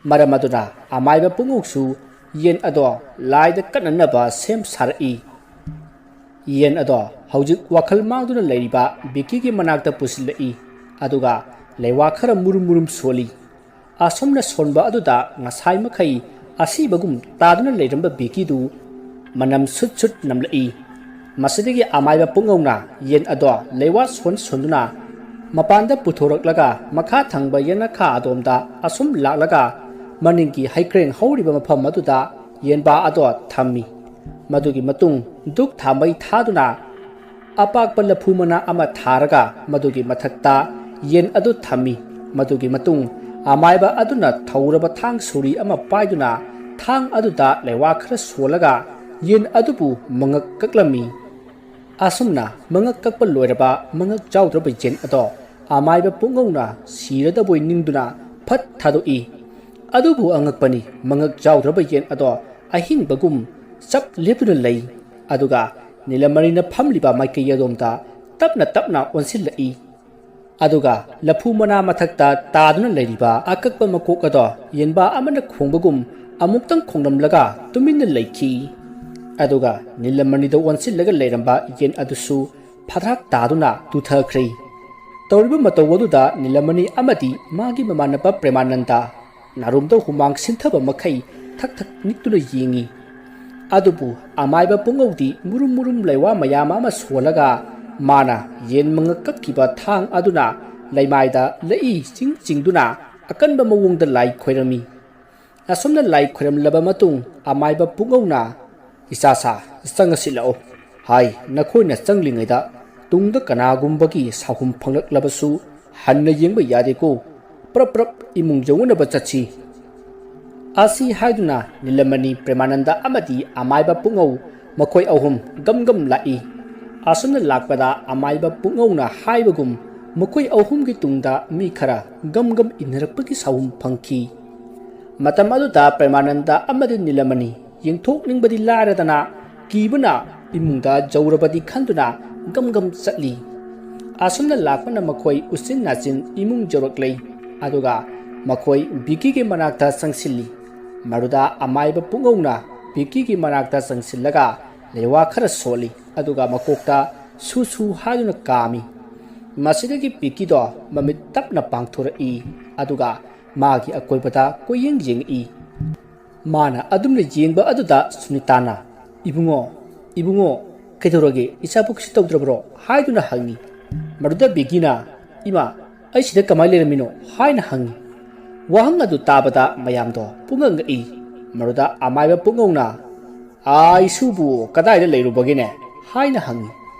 ꯃꯔꯝ ꯑꯗꯨꯅ ꯑꯃꯥꯏꯕ ꯄꯨꯡꯉꯧꯁꯨ ꯌꯦꯟ ꯑꯗꯣ ꯂꯥꯏꯗ ꯀꯠꯅꯅꯕ ꯁꯦꯝ ꯁꯥꯔꯛꯏ꯫ ꯌꯦꯟ ꯑꯗꯣ ꯍꯧꯖꯤꯛ ꯋꯥꯈꯜ ꯃꯥꯡꯗꯨꯅ ꯂꯩꯔꯤꯕ ꯕꯤꯀꯤꯒꯤ ꯃꯅꯥꯛꯇ ꯄꯨꯁꯤꯜꯂꯛꯏ, ꯑꯗꯨꯒ ꯂꯩꯋꯥ ꯈꯔ ꯃꯨꯔꯨꯝ ꯃꯨꯔꯨꯝ ꯁꯣꯜꯂꯤ꯫ ꯑꯁꯨꯝꯅ ꯁꯣꯟꯕ ꯑꯗꯨꯗ ꯉꯁꯥꯏ ꯃꯈꯩ ꯑꯁꯤꯕꯒꯨꯝ ꯇꯥꯗꯨꯅ ꯂꯩꯔꯝꯕ ꯕꯤꯀꯤꯗꯨ ꯃꯅꯝ ꯁꯨꯠ ꯁꯨꯠ ꯅꯝꯂꯛꯏ꯫ ꯃꯁꯤꯗꯒꯤ ꯑꯃꯥꯏꯕ ꯄꯨꯡꯉꯧꯅ ꯌꯦꯟ ꯑꯗꯣ ꯂꯩꯋꯥ ꯁꯣꯟ ꯁꯣꯟꯗꯨꯅ ꯃꯄꯥꯟꯗ ꯄꯨꯊꯣꯔꯛꯂꯒ ꯃꯈꯥ ꯊꯪꯕ ꯌꯦꯅꯈꯥ ꯑꯗꯣꯝꯗ ꯑꯁꯨꯝ ꯂꯥꯛꯂꯒ ꯃꯅꯤꯡꯒꯤ ꯍꯩꯀ꯭ꯔꯦꯡ ꯍꯧꯔꯤꯕ ꯃꯐꯝ ꯑꯗꯨꯗ ꯌꯦꯟꯕꯥ ꯑꯗꯣ ꯊꯝꯃꯤ꯫ ꯃꯗꯨꯒꯤ ꯃꯇꯨꯡ ꯙꯨꯛ ꯊꯥꯃꯩ ꯊꯥꯗꯨꯅ ꯑꯄꯥꯛꯄ ꯂꯐꯨ ꯃꯅꯥ ꯑꯃ ꯊꯥꯔꯒ ꯃꯗꯨꯒꯤ ꯃꯊꯛꯇ ꯌꯦꯟ ꯑꯗꯨ ꯊꯝꯃꯤ꯫ ꯃꯗꯨꯒꯤ ꯃꯇꯨꯡ ꯑꯃꯥꯏꯕ ꯑꯗꯨꯅ ꯊꯧꯔꯕ ꯊꯥꯡ ꯁꯣꯔꯤ ꯑꯃ ꯄꯥꯏꯗꯨꯅ ꯊꯥꯡ ꯑꯗꯨꯗ ꯂꯩꯋꯥ ꯈꯔ ꯁꯣꯜꯂꯒ ꯌꯦꯟ ꯑꯗꯨꯕꯨ ꯃꯉꯛ ꯀꯛꯂꯝꯃꯤ꯫ ꯑꯁꯨꯝꯅ ꯃꯉꯛ ꯀꯛꯄ ꯂꯣꯏꯔꯕ ꯃꯉꯛ ꯆꯥꯎꯗ꯭ꯔꯕ ꯌꯦꯟ ꯑꯗꯣ ꯑꯃꯥꯏꯕ ꯄꯨꯡꯉꯧꯅ ꯁꯤꯔꯗꯕꯣꯏ ꯅꯤꯡꯗꯨꯅ ꯐꯠ ꯊꯥꯗꯣꯛꯏ꯫ ꯑꯗꯨꯕꯨ ꯑꯉꯛꯄꯅꯤ, ꯃꯉꯛ ꯆꯥꯎꯗ꯭ꯔꯕ ꯌꯦꯟ ꯑꯗꯣ ꯑꯍꯤꯡꯕꯒꯨꯝ ꯆꯞ ꯂꯦꯞꯇꯨꯅ ꯂꯩ꯫ ꯑꯗꯨꯒ ꯅꯤꯂꯃꯅꯤꯅ ꯐꯝꯂꯤꯕ ꯃꯥꯏꯀꯩ ꯑꯗꯣꯝꯗ ꯇꯞꯅ ꯇꯞꯅ ꯑꯣꯟꯁꯤꯜꯂꯛꯏ꯫ ꯑꯗꯨꯒ ꯂꯐꯨ ꯃꯅꯥ ꯃꯊꯛꯇ ꯇꯥꯗꯨꯅ ꯂꯩꯔꯤꯕ ꯑꯀꯛꯄ ꯃꯀꯣꯛ ꯑꯗꯣ ꯌꯦꯟꯕꯥ ꯑꯃꯅ ꯈꯣꯡꯕꯒꯨꯝ ꯑꯃꯨꯛꯇꯪ ꯈꯣꯡꯂꯝꯂꯒ ꯇꯨꯃꯤꯟꯅ ꯂꯩꯈꯤ꯫ ꯑꯗꯨꯒ ꯅꯤꯂꯃꯅꯤꯗ ꯑꯣꯟꯁꯤꯜꯂꯒ ꯂꯩꯔꯝꯕ ꯌꯦꯟ ꯑꯗꯨꯁꯨ ꯐꯥꯗ꯭ꯔꯥꯛ ꯇꯥꯗꯨꯅ ꯇꯨꯊꯈ꯭ꯔꯦ꯫ ꯇꯧꯔꯤꯕ ꯃꯇꯧ ꯑꯗꯨꯗ ꯅꯤꯂꯃꯅꯤ ꯑꯃꯗꯤ ꯃꯥꯒꯤ ꯃꯃꯥꯟꯅꯕ ꯄ꯭ꯔꯦꯃꯥꯅꯟꯗ ꯅꯥꯔꯨꯝꯗ ꯍꯨꯃꯥꯡ ꯁꯤꯟꯊꯕ ꯃꯈꯩ ꯊꯛ ꯊꯛ ꯅꯤꯛꯇꯨꯅ ꯌꯦꯡꯉꯤ꯫ ꯑꯗꯨꯕꯨ ꯑꯃꯥꯏꯕ ꯄꯨꯡꯉꯧꯗꯤ ꯃꯨꯔꯨꯝ ꯃꯨꯔꯨꯝ ꯂꯩꯋꯥ ꯃꯌꯥꯝ ꯑꯃ ꯁꯣꯜꯂꯒ ꯃꯥꯅ ꯌꯦꯟ ꯃꯉꯛ ꯀꯛꯈꯤꯕ ꯊꯥꯡ ꯑꯗꯨꯅ ꯂꯩꯃꯥꯏꯗ ꯂꯩꯏ ꯆꯤꯡ ꯆꯤꯡꯗꯨꯅ ꯑꯀꯟꯕ ꯃꯑꯣꯡꯗ ꯂꯥꯏ ꯈꯣꯏꯔꯝꯃꯤ꯫ ꯑꯁꯨꯝꯅ ꯂꯥꯏ ꯈꯣꯏꯔꯝꯂꯕ ꯃꯇꯨꯡ ꯑꯃꯥꯏꯕ ꯄꯨꯡꯉꯧꯅ, "ꯏꯆꯥꯁꯥ, ꯆꯪꯉꯁꯤ ꯂꯥꯛꯑꯣ꯫ ꯍꯥꯏ, ꯅꯈꯣꯏꯅ ꯆꯪꯂꯤꯉꯩꯗ ꯇꯨꯡꯗ ꯀꯅꯥꯒꯨꯝꯕꯒꯤ ꯁꯥꯍꯨꯝ ꯐꯪꯂꯛꯂꯕꯁꯨ ꯍꯟꯅ ꯌꯦꯡꯕ ꯌꯥꯗꯦꯀꯣ꯫ ꯄ꯭ꯔꯞ ꯄ꯭ꯔꯞ ꯏꯃꯨꯡ ꯌꯧꯅꯅꯕ ꯆꯠꯁꯤ꯫" ꯑꯁꯤ ꯍꯥꯏꯗꯨꯅ ꯅꯤꯂꯃꯅꯤ, ꯄ꯭ꯔꯦꯃꯥꯅꯟꯗ ꯑꯃꯗꯤ ꯑꯃꯥꯏꯕ ꯄꯨꯡꯉꯧ ꯃꯈꯣꯏ ꯑꯍꯨꯝ ꯒꯝ ꯒꯝ ꯂꯥꯛꯏ꯫ ꯑꯁꯨꯝꯅ ꯂꯥꯛꯄꯗ ꯑꯃꯥꯏꯕ ꯄꯨꯡꯉꯧꯅ ꯍꯥꯏꯕꯒꯨꯝ ꯃꯈꯣꯏ ꯑꯍꯨꯝꯒꯤ ꯇꯨꯡꯗ ꯃꯤ ꯈꯔ ꯒꯝ ꯒꯝ ꯏꯟꯅꯔꯛꯄꯒꯤ ꯁꯥꯍꯨꯝ ꯐꯪꯈꯤ꯫ ꯃꯇꯝ ꯑꯗꯨꯗ ꯄ꯭ꯔꯦꯃꯥꯅꯟꯗ ꯑꯃꯗꯤ ꯅꯤꯂꯃꯅꯤ ꯌꯦꯡꯊꯣꯛꯅꯤꯡꯕꯗꯤ ꯂꯥꯏꯔꯗꯅ ꯀꯤꯕꯅ ꯏꯃꯨꯡꯗ ꯌꯧꯔꯕꯗꯤ ꯈꯟꯗꯨꯅ ꯒꯝ ꯒꯝ ꯆꯠꯂꯤ꯫ ꯑꯁꯨꯝꯅ ꯂꯥꯛꯄꯅ ꯃꯈꯣꯏ ꯎꯆꯤꯟ ꯅꯥꯆꯤꯟ ꯏꯃꯨꯡ ꯌꯧꯔꯛꯂꯦ꯫ ꯑꯗꯨꯒ ꯃꯈꯣꯏ ꯕꯤꯀꯤꯒꯤ ꯃꯅꯥꯛꯇ ꯆꯪꯁꯤꯜꯂꯤ꯫ ꯃꯗꯨꯗ ꯑꯃꯥꯏꯕ ꯄꯨꯡꯉꯧꯅ ꯕꯤꯀꯤꯒꯤ ꯃꯅꯥꯛꯇ ꯆꯪꯁꯤꯜꯂꯒ ꯂꯩꯋꯥ ꯈꯔ ꯁꯣꯠꯂꯤ, ꯑꯗꯨꯒ ꯃꯀꯣꯛꯇ ꯁꯨ ꯁꯨ ꯍꯥꯏꯗꯨꯅ ꯀꯥꯝꯃꯤ꯫ ꯃꯁꯤꯗꯒꯤ ꯕꯤꯀꯤꯗꯣ ꯃꯃꯤꯠ ꯇꯞꯅ ꯄꯥꯡꯊꯣꯔꯛꯏ, ꯑꯗꯨꯒ ꯃꯥꯒꯤ ꯑꯀꯣꯏꯕꯗ ꯀꯣꯏꯌꯦꯡ ꯌꯦꯡꯉꯛꯏ꯫ ꯃꯥꯅ ꯑꯗꯨꯝꯅ ꯌꯦꯡꯕ ꯑꯗꯨꯗ ꯁꯨꯅꯤꯇꯥꯅ, "ꯏꯕꯨꯡꯉꯣ, ꯏꯕꯨꯡꯉꯣ, ꯀꯩꯗꯧꯔꯒꯦ? ꯏꯆꯥꯕꯨ ꯀꯩꯁꯨ ꯇꯧꯗ꯭ꯔꯕ꯭ꯔꯣ?" ꯍꯥꯏꯗꯨꯅ ꯍꯪꯉꯤ꯫ ꯃꯗꯨꯗ ꯕꯤꯀꯤꯅ, "ꯏꯃꯥ, ꯑꯩ ꯁꯤꯗ ꯀꯃꯥꯏꯅ ꯂꯩꯔꯝꯃꯤꯅꯣ?" ꯍꯥꯏꯅ ꯍꯪꯉꯤ꯫ ꯋꯥꯍꯪ ꯑꯗꯨ ꯇꯥꯕꯗ ꯃꯌꯥꯝꯗꯣ ꯄꯨꯡꯉꯛ ꯉꯛꯏ꯫ ꯃꯗꯨꯗ ꯑꯃꯥꯏꯕ ꯄꯨꯡꯉꯧꯅ, "ꯑꯥ, ꯏꯁꯨꯕꯨ ꯀꯗꯥꯏꯗ ꯂꯩꯔꯨꯕꯒꯦꯅꯦ?" ꯍꯥꯏꯅ ꯍꯪꯉꯤ꯫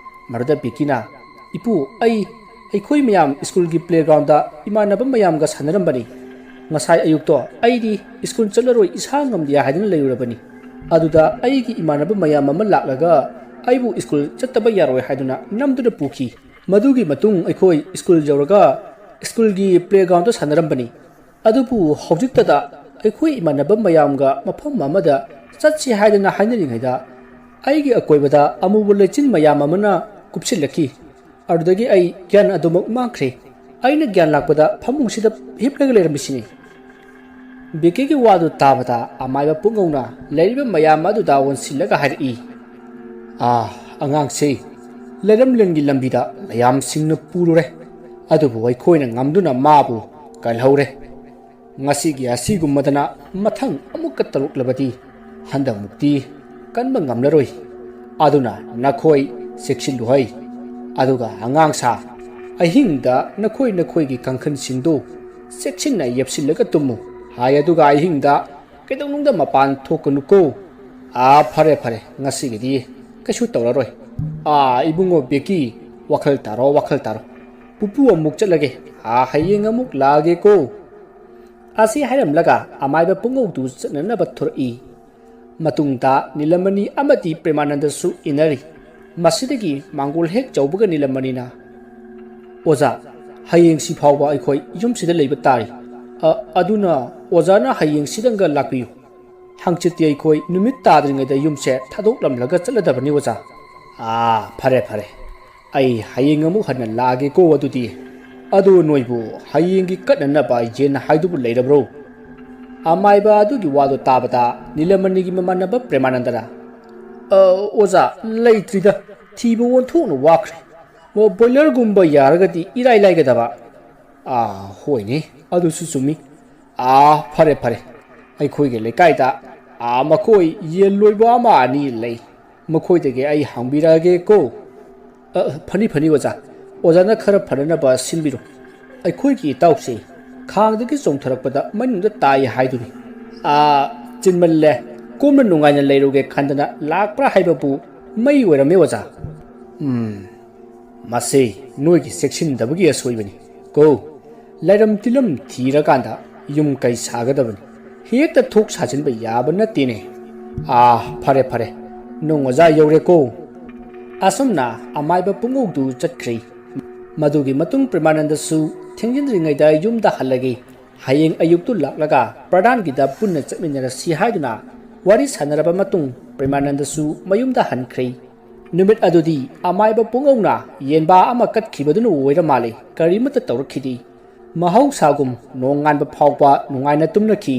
ꯃꯗꯨꯗ ꯕꯤꯀꯤꯅ, "ꯏꯄꯨ, ꯑꯩ, ꯑꯩꯈꯣꯏ ꯃꯌꯥꯝ ꯁ꯭ꯀꯨꯜꯒꯤ ꯄ꯭ꯂꯦꯒ꯭ꯔꯥꯎꯟꯗ ꯏꯃꯥꯟꯅꯕ ꯃꯌꯥꯝꯒ ꯁꯥꯟꯅꯔꯝꯕꯅꯤ꯫ ꯉꯁꯥꯏ ꯑꯌꯨꯛꯇꯣ ꯑꯩꯗꯤ ꯁ꯭ꯀꯨꯜ ꯆꯠꯂꯔꯣꯏ, ꯏꯁꯥ ꯉꯝꯗꯦ ꯍꯥꯏꯗꯨꯅ ꯂꯩꯔꯨꯔꯕꯅꯤ꯫ ꯑꯗꯨꯗ ꯑꯩꯒꯤ ꯏꯃꯥꯟꯅꯕ ꯃꯌꯥꯝ ꯑꯃ ꯂꯥꯛꯂꯒ ꯑꯩꯕꯨ ꯁ꯭ꯀꯨꯜ ꯆꯠꯇꯕ ꯌꯥꯔꯣꯏ ꯍꯥꯏꯗꯨꯅ ꯅꯝꯗꯨꯅ ꯄꯨꯈꯤ꯫ ꯃꯗꯨꯒꯤ ꯃꯇꯨꯡ ꯑꯩꯈꯣꯏ ꯁ꯭ꯀꯨꯜ ꯌꯧꯔꯒ ꯁ꯭ꯀꯨꯜꯒꯤ ꯄ꯭ꯂꯦꯒ꯭ꯔꯥꯎꯟꯗ ꯁꯥꯟꯅꯔꯝꯕꯅꯤ꯫ ꯑꯗꯨꯕꯨ ꯍꯧꯖꯤꯛꯇꯗ ꯑꯩꯈꯣꯏ ꯏꯃꯥꯟꯅꯕ ꯃꯌꯥꯝꯒ ꯃꯐꯝ ꯑꯃꯗ ꯆꯠꯁꯤ ꯍꯥꯏꯗꯅ ꯍꯥꯏꯅꯔꯤꯉꯩꯗ ꯑꯩꯒꯤ ꯑꯀꯣꯏꯕꯗ ꯑꯃꯨꯕ ꯂꯩꯆꯤꯟ ꯃꯌꯥꯝ ꯑꯃꯅ ꯀꯨꯞꯁꯤꯜꯂꯛꯈꯤ꯫ ꯑꯗꯨꯗꯒꯤ ꯑꯩ ꯒ꯭ꯌꯥꯟ ꯑꯗꯨꯃꯛ ꯃꯥꯡꯈ꯭ꯔꯦ꯫ ꯑꯩꯅ ꯒ꯭ꯌꯥꯟ ꯂꯥꯛꯄꯗ ꯐꯃꯨꯡꯁꯤꯗ ꯍꯤꯞꯂꯒ ꯂꯩꯔꯝꯃꯤꯁꯤꯅꯤ꯫" ꯕꯤꯀꯤꯒꯤ ꯋꯥꯗꯨ ꯇꯥꯕꯗ ꯑꯃꯥꯏꯕ ꯄꯨꯡꯉꯧꯅ ꯂꯩꯔꯤꯕ ꯃꯌꯥꯝ ꯑꯗꯨꯗ ꯑꯣꯟꯁꯤꯜꯂꯒ ꯍꯥꯏꯔꯛꯏ, "ꯑꯥ, ꯑꯉꯥꯡꯁꯤ ꯂꯩꯔꯝꯂꯦꯟꯒꯤ ꯂꯝꯕꯤꯗ ꯃꯌꯥꯝꯁꯤꯡꯅ ꯄꯨꯔꯨꯔꯦ, ꯑꯗꯨꯕꯨ ꯑꯩꯈꯣꯏꯅ ꯉꯝꯗꯨꯅ ꯃꯥꯕꯨ ꯀꯜꯍꯧꯔꯦ꯫ ꯉꯁꯤꯒꯤ ꯑꯁꯤꯒꯨꯝꯕꯗꯅ ꯃꯊꯪ ꯑꯃꯨꯛꯀ ꯇꯧꯔꯛꯂꯕꯗꯤ ꯍꯟꯗꯛꯃꯨꯛꯇꯤ ꯀꯟꯕ ꯉꯝꯂꯔꯣꯏ꯫ ꯑꯗꯨꯅ ꯅꯈꯣꯏ ꯆꯦꯛꯁꯤꯜꯂꯨ ꯍꯩ꯫ ꯑꯗꯨꯒ ꯑꯉꯥꯡ ꯁꯥ, ꯑꯍꯤꯡꯗ ꯅꯈꯣꯏ ꯅꯈꯣꯏꯒꯤ ꯀꯥꯡꯈꯟꯁꯤꯡꯗꯨ ꯆꯦꯛꯁꯤꯟꯅ ꯌꯦꯞꯁꯤꯜꯂꯒ ꯇꯨꯝꯃꯨ ꯍꯥꯏ꯫ ꯑꯗꯨꯒ ꯑꯍꯤꯡꯗ ꯀꯩꯗꯧꯅꯨꯡꯗ ꯃꯄꯥꯟ ꯊꯣꯛꯀꯅꯨꯀꯣ꯫ ꯑꯥ, ꯐꯔꯦ, ꯐꯔꯦ, ꯉꯁꯤꯒꯤꯗꯤ ꯀꯩꯁꯨ ꯇꯧꯔꯔꯣꯏ꯫ ꯑꯥ, ꯏꯕꯨꯡꯉꯣ ꯕꯦꯀꯤ, ꯋꯥꯈꯜ ꯇꯥꯔꯣ, ꯋꯥꯈꯜ ꯇꯥꯔꯣ꯫ ꯄꯨꯄꯨ ꯑꯃꯨꯛ ꯆꯠꯂꯒꯦ꯫ ꯑꯥ, ꯍꯌꯦꯡ ꯑꯃꯨꯛ ꯂꯥꯛꯑꯒꯦꯀꯣ꯫" ꯑꯁꯤ ꯍꯥꯏꯔꯝꯂꯒ ꯑꯃꯥꯏꯕ ꯄꯨꯡꯉꯧꯗꯨ ꯆꯠꯅꯅꯕ ꯊꯣꯔꯛꯏ꯫ ꯃꯇꯨꯡꯗ ꯅꯤꯂꯃꯅꯤ ꯑꯃꯗꯤ ꯄ꯭ꯔꯦꯃꯥꯅꯟꯗꯁꯨ ꯏꯟꯅꯔꯤ꯫ ꯃꯁꯤꯗꯒꯤ ꯃꯥꯡꯒꯣꯜ ꯍꯦꯛ ꯆꯧꯕꯒ ꯅꯤꯂꯃꯅꯤꯅ, "ꯑꯣꯖꯥ, ꯍꯌꯦꯡꯁꯤ ꯐꯥꯎꯕ ꯑꯩꯈꯣꯏ ꯌꯨꯝꯁꯤꯗ ꯂꯩꯕ ꯇꯥꯔꯤ꯫ ꯑ, ꯑꯗꯨꯅ ꯑꯣꯖꯥꯅ ꯍꯌꯦꯡꯁꯤꯗꯪꯒ ꯂꯥꯛꯄꯤꯌꯨ꯫ ꯍꯪꯆꯤꯠꯇꯤ ꯑꯩꯈꯣꯏ ꯅꯨꯃꯤꯠ ꯇꯥꯗ꯭ꯔꯤꯉꯩꯗ ꯌꯨꯝꯁꯦ ꯊꯥꯗꯣꯛꯂꯝꯂꯒ ꯆꯠꯂꯗꯕꯅꯤ, ꯑꯣꯖꯥ꯫" "ꯑꯥ, ꯐꯔꯦ, ꯐꯔꯦ꯫ ꯑꯩ ꯍꯌꯦꯡ ꯑꯃꯨꯛ ꯍꯟꯅ ꯂꯥꯛꯑꯒꯦꯀꯣ ꯑꯗꯨꯗꯤ꯫ ꯑꯗꯨ ꯅꯣꯏꯕꯨ ꯍꯌꯦꯡꯒꯤ ꯀꯠꯅꯅꯕ ꯌꯦꯟ ꯍꯥꯏꯗꯨꯕꯨ ꯂꯩꯔꯕ꯭ꯔꯣ?" ꯑꯃꯥꯏꯕ ꯑꯗꯨꯒꯤ ꯋꯥꯗꯣ ꯇꯥꯕꯗ ꯅꯤꯂꯃꯅꯤꯒꯤ ꯃꯃꯥꯟꯅꯕ ꯄ꯭ꯔꯦꯃꯥꯅꯟꯗꯅ, "ꯑ, ꯑꯣꯖꯥ, ꯂꯩꯇ꯭ꯔꯤꯗ, ꯊꯤꯕ ꯑꯣꯟꯊꯣꯛꯅ ꯋꯥꯈ꯭ꯔꯦ꯫ ꯑꯣ, ꯕꯣꯏꯂꯔꯒꯨꯝꯕ ꯌꯥꯔꯒꯗꯤ ꯏꯔꯥꯏ ꯂꯥꯏꯒꯗꯕ꯫" "ꯑꯥ, ꯍꯣꯏꯅꯦ, ꯑꯗꯨꯁꯨ ꯆꯨꯝꯃꯤ꯫ ꯑꯥ, ꯐꯔꯦ, ꯐꯔꯦ꯫ ꯑꯩꯈꯣꯏꯒꯤ ꯂꯩꯀꯥꯏꯗ, ꯑꯥ, ꯃꯈꯣꯏ ꯌꯦꯟ ꯂꯣꯏꯕ ꯑꯃ ꯑꯅꯤ ꯂꯩ꯫ ꯃꯈꯣꯏꯗꯒꯤ ꯑꯩ ꯍꯪꯕꯤꯔꯛꯑꯒꯦ ꯀꯣ꯫" "ꯑ, ꯐꯅꯤ, ꯐꯅꯤ, ꯑꯣꯖꯥ꯫ ꯑꯣꯖꯥꯅ ꯈꯔ ꯐꯅꯅꯕ ꯁꯤꯟꯕꯤꯔꯣ꯫ ꯑꯩꯈꯣꯏꯒꯤ ꯏꯇꯥꯎꯁꯦ ꯈꯥꯡꯗꯒꯤ ꯆꯣꯡꯊꯔꯛꯄꯗ ꯃꯅꯨꯡꯗ ꯇꯥꯏ ꯍꯥꯏꯗꯨꯅꯤ꯫ ꯑꯥ, ꯆꯤꯟꯃꯜꯂꯦ꯫ ꯀꯣꯝꯅ ꯅꯨꯡꯉꯥꯏꯅ ꯂꯩꯔꯨꯒꯦ ꯈꯟꯗꯅ ꯂꯥꯛꯄ꯭ꯔꯥ ꯍꯥꯏꯕꯕꯨ ꯃꯩ ꯑꯣꯏꯔꯝꯃꯦ, ꯑꯣꯖꯥ꯫" "ꯎꯝ, ꯃꯁꯤ ꯅꯣꯏꯒꯤ ꯆꯦꯛꯁꯤꯟꯗꯕꯒꯤ ꯑꯁꯣꯏꯕꯅꯤ꯫ ꯀꯣ, ꯂꯩꯔꯝ ꯇꯤꯜꯂꯝ ꯊꯤꯔꯀꯥꯟꯗ ꯌꯨꯝ ꯀꯩ ꯁꯥꯒꯗꯕꯅꯤ꯫ ꯍꯦꯛꯇ ꯊꯣꯛ ꯁꯥꯖꯤꯟꯕ ꯌꯥꯕ ꯅꯠꯇꯦꯅꯦ꯫ ꯑꯥ, ꯐꯔꯦ, ꯐꯔꯦ꯫ ꯅꯣꯡ ꯑꯣꯖꯥ ꯌꯧꯔꯦꯀꯣ꯫" ꯑꯁꯨꯝꯅ ꯑꯃꯥꯏꯕ ꯄꯨꯡꯉꯧꯗꯨ ꯆꯠꯈ꯭ꯔꯦ꯫ ꯃꯗꯨꯒꯤ ꯃꯇꯨꯡ ꯄ꯭ꯔꯦꯃꯥꯅꯟꯗꯁꯨ ꯊꯦꯡꯖꯤꯟꯗ꯭ꯔꯤꯉꯩꯗ ꯌꯨꯝꯗ ꯍꯜꯂꯒꯦ꯫ ꯍꯌꯦꯡ ꯑꯌꯨꯛꯇꯨ ꯂꯥꯛꯂꯒ ꯄ꯭ꯔꯙꯥꯟꯒꯤꯗ ꯄꯨꯟꯅ ꯆꯠꯃꯤꯟꯅꯔꯁꯤ ꯍꯥꯏꯗꯨꯅ ꯋꯥꯔꯤ ꯁꯥꯟꯅꯔꯕ ꯃꯇꯨꯡ ꯄ꯭ꯔꯦꯃꯥꯅꯟꯗꯁꯨ ꯃꯌꯨꯝꯗ ꯍꯟꯈ꯭ꯔꯦ꯫ ꯅꯨꯃꯤꯠ ꯑꯗꯨꯗꯤ ꯑꯃꯥꯏꯕ ꯄꯨꯡꯉꯧꯅ ꯌꯦꯟꯕꯥ ꯑꯃ ꯀꯠꯈꯤꯕꯗꯨꯅ ꯑꯣꯏꯔ ꯃꯥꯜꯂꯦ, ꯀꯔꯤꯃꯠꯇ ꯇꯧꯔꯛꯈꯤꯗꯦ꯫ ꯃꯍꯧꯁꯥꯒꯨꯝ ꯅꯣꯡꯉꯥꯟꯕ ꯐꯥꯎꯕ ꯅꯨꯡꯉꯥꯏꯅ ꯇꯨꯝꯅꯈꯤ꯫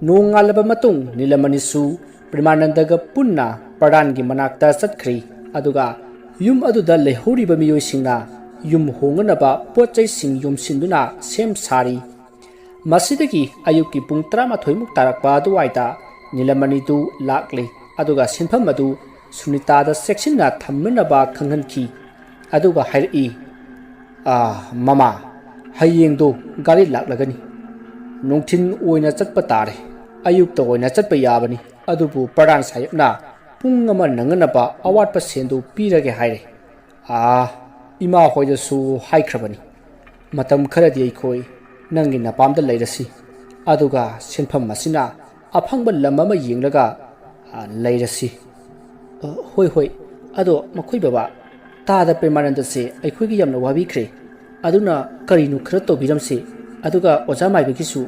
ꯅꯣꯡꯉꯥꯜꯂꯕ ꯃꯇꯨꯡ ꯅꯤꯂꯃꯅꯤꯁꯨ ꯄ꯭ꯔꯦꯃꯥꯅꯟꯗꯒ ꯄꯨꯟꯅ ꯄ꯭ꯔꯙꯥꯟꯒꯤ ꯃꯅꯥꯛꯇ ꯆꯠꯈ꯭ꯔꯦ꯫ ꯑꯗꯨꯒ ꯌꯨꯝ ꯑꯗꯨꯗ ꯂꯩꯍꯧꯔꯤꯕ ꯃꯤꯑꯣꯏꯁꯤꯡꯅ ꯌꯨꯝ ꯍꯣꯡꯅꯅꯕ ꯄꯣꯠ ꯆꯩꯁꯤꯡ ꯌꯣꯝꯁꯤꯟꯗꯨꯅ ꯁꯦꯝ ꯁꯥꯔꯤ꯫ ꯃꯁꯤꯗꯒꯤ ꯑꯌꯨꯛꯀꯤ ꯄꯨꯡ ꯇꯔꯥꯃꯥꯊꯣꯏꯃꯨꯛ ꯇꯥꯔꯛꯄ ꯑꯗꯨꯋꯥꯏꯗ ꯅꯤꯂꯃꯅꯤꯗꯨ ꯂꯥꯛꯂꯦ, ꯑꯗꯨꯒ ꯁꯦꯟꯐꯝ ꯑꯗꯨ ꯁꯨꯅꯤꯇꯥꯗ ꯆꯦꯛꯁꯤꯟꯅ ꯊꯝꯅꯅꯕ ꯈꯪꯍꯟꯈꯤ꯫ ꯑꯗꯨꯒ ꯍꯥꯏꯔꯛꯏ, "ꯑꯥ, ꯃꯃꯥ, ꯍꯌꯦꯡꯗꯣ ꯒꯥꯔꯤ ꯂꯥꯛꯂꯒꯅꯤ꯫ ꯅꯨꯡꯊꯤꯜ ꯑꯣꯏꯅ ꯆꯠꯄ ꯇꯥꯔꯦ꯫ ꯑꯌꯨꯛꯇ ꯑꯣꯏꯅ ꯆꯠꯄ ꯌꯥꯕꯅꯤ, ꯑꯗꯨꯕꯨ ꯄ꯭ꯔꯙꯥꯟ ꯁꯥꯍꯦꯕꯅ ꯄꯨꯡ ꯑꯃ ꯅꯪꯅꯅꯕ ꯑꯋꯥꯠꯄ ꯁꯦꯟꯗꯨ ꯄꯤꯔꯒꯦ ꯍꯥꯏꯔꯦ꯫ ꯑꯥ, ꯏꯃꯥ ꯍꯣꯏꯗꯁꯨ ꯍꯥꯏꯈ꯭ꯔꯕꯅꯤ꯫ ꯃꯇꯝ ꯈꯔꯗꯤ ꯑꯩꯈꯣꯏ ꯅꯪꯒꯤ ꯅꯄꯥꯝꯗ ꯂꯩꯔꯁꯤ, ꯑꯗꯨꯒ ꯁꯦꯟꯐꯝ ꯑꯁꯤꯅ ꯑꯐꯪꯕ ꯂꯝ ꯑꯃ ꯌꯦꯡꯂꯒ, ꯑ, ꯂꯩꯔꯁꯤ꯫" "ꯑ, ꯍꯣꯏ, ꯍꯣꯏ꯫ ꯑꯗꯣ ꯃꯈꯣꯏ ꯕꯕꯥ, ꯇꯥꯗ ꯄ꯭ꯔꯦꯃꯥꯅꯟꯗꯁꯦ ꯑꯩꯈꯣꯏꯒꯤ ꯌꯥꯝꯅ ꯋꯥꯕꯤꯈ꯭ꯔꯦ꯫ ꯑꯗꯨꯅ ꯀꯔꯤꯅꯣ ꯈꯔ ꯇꯧꯕꯤꯔꯝꯁꯦ꯫ ꯑꯗꯨꯒ ꯑꯣꯖꯥ ꯃꯥꯏꯕꯒꯤꯁꯨ꯫"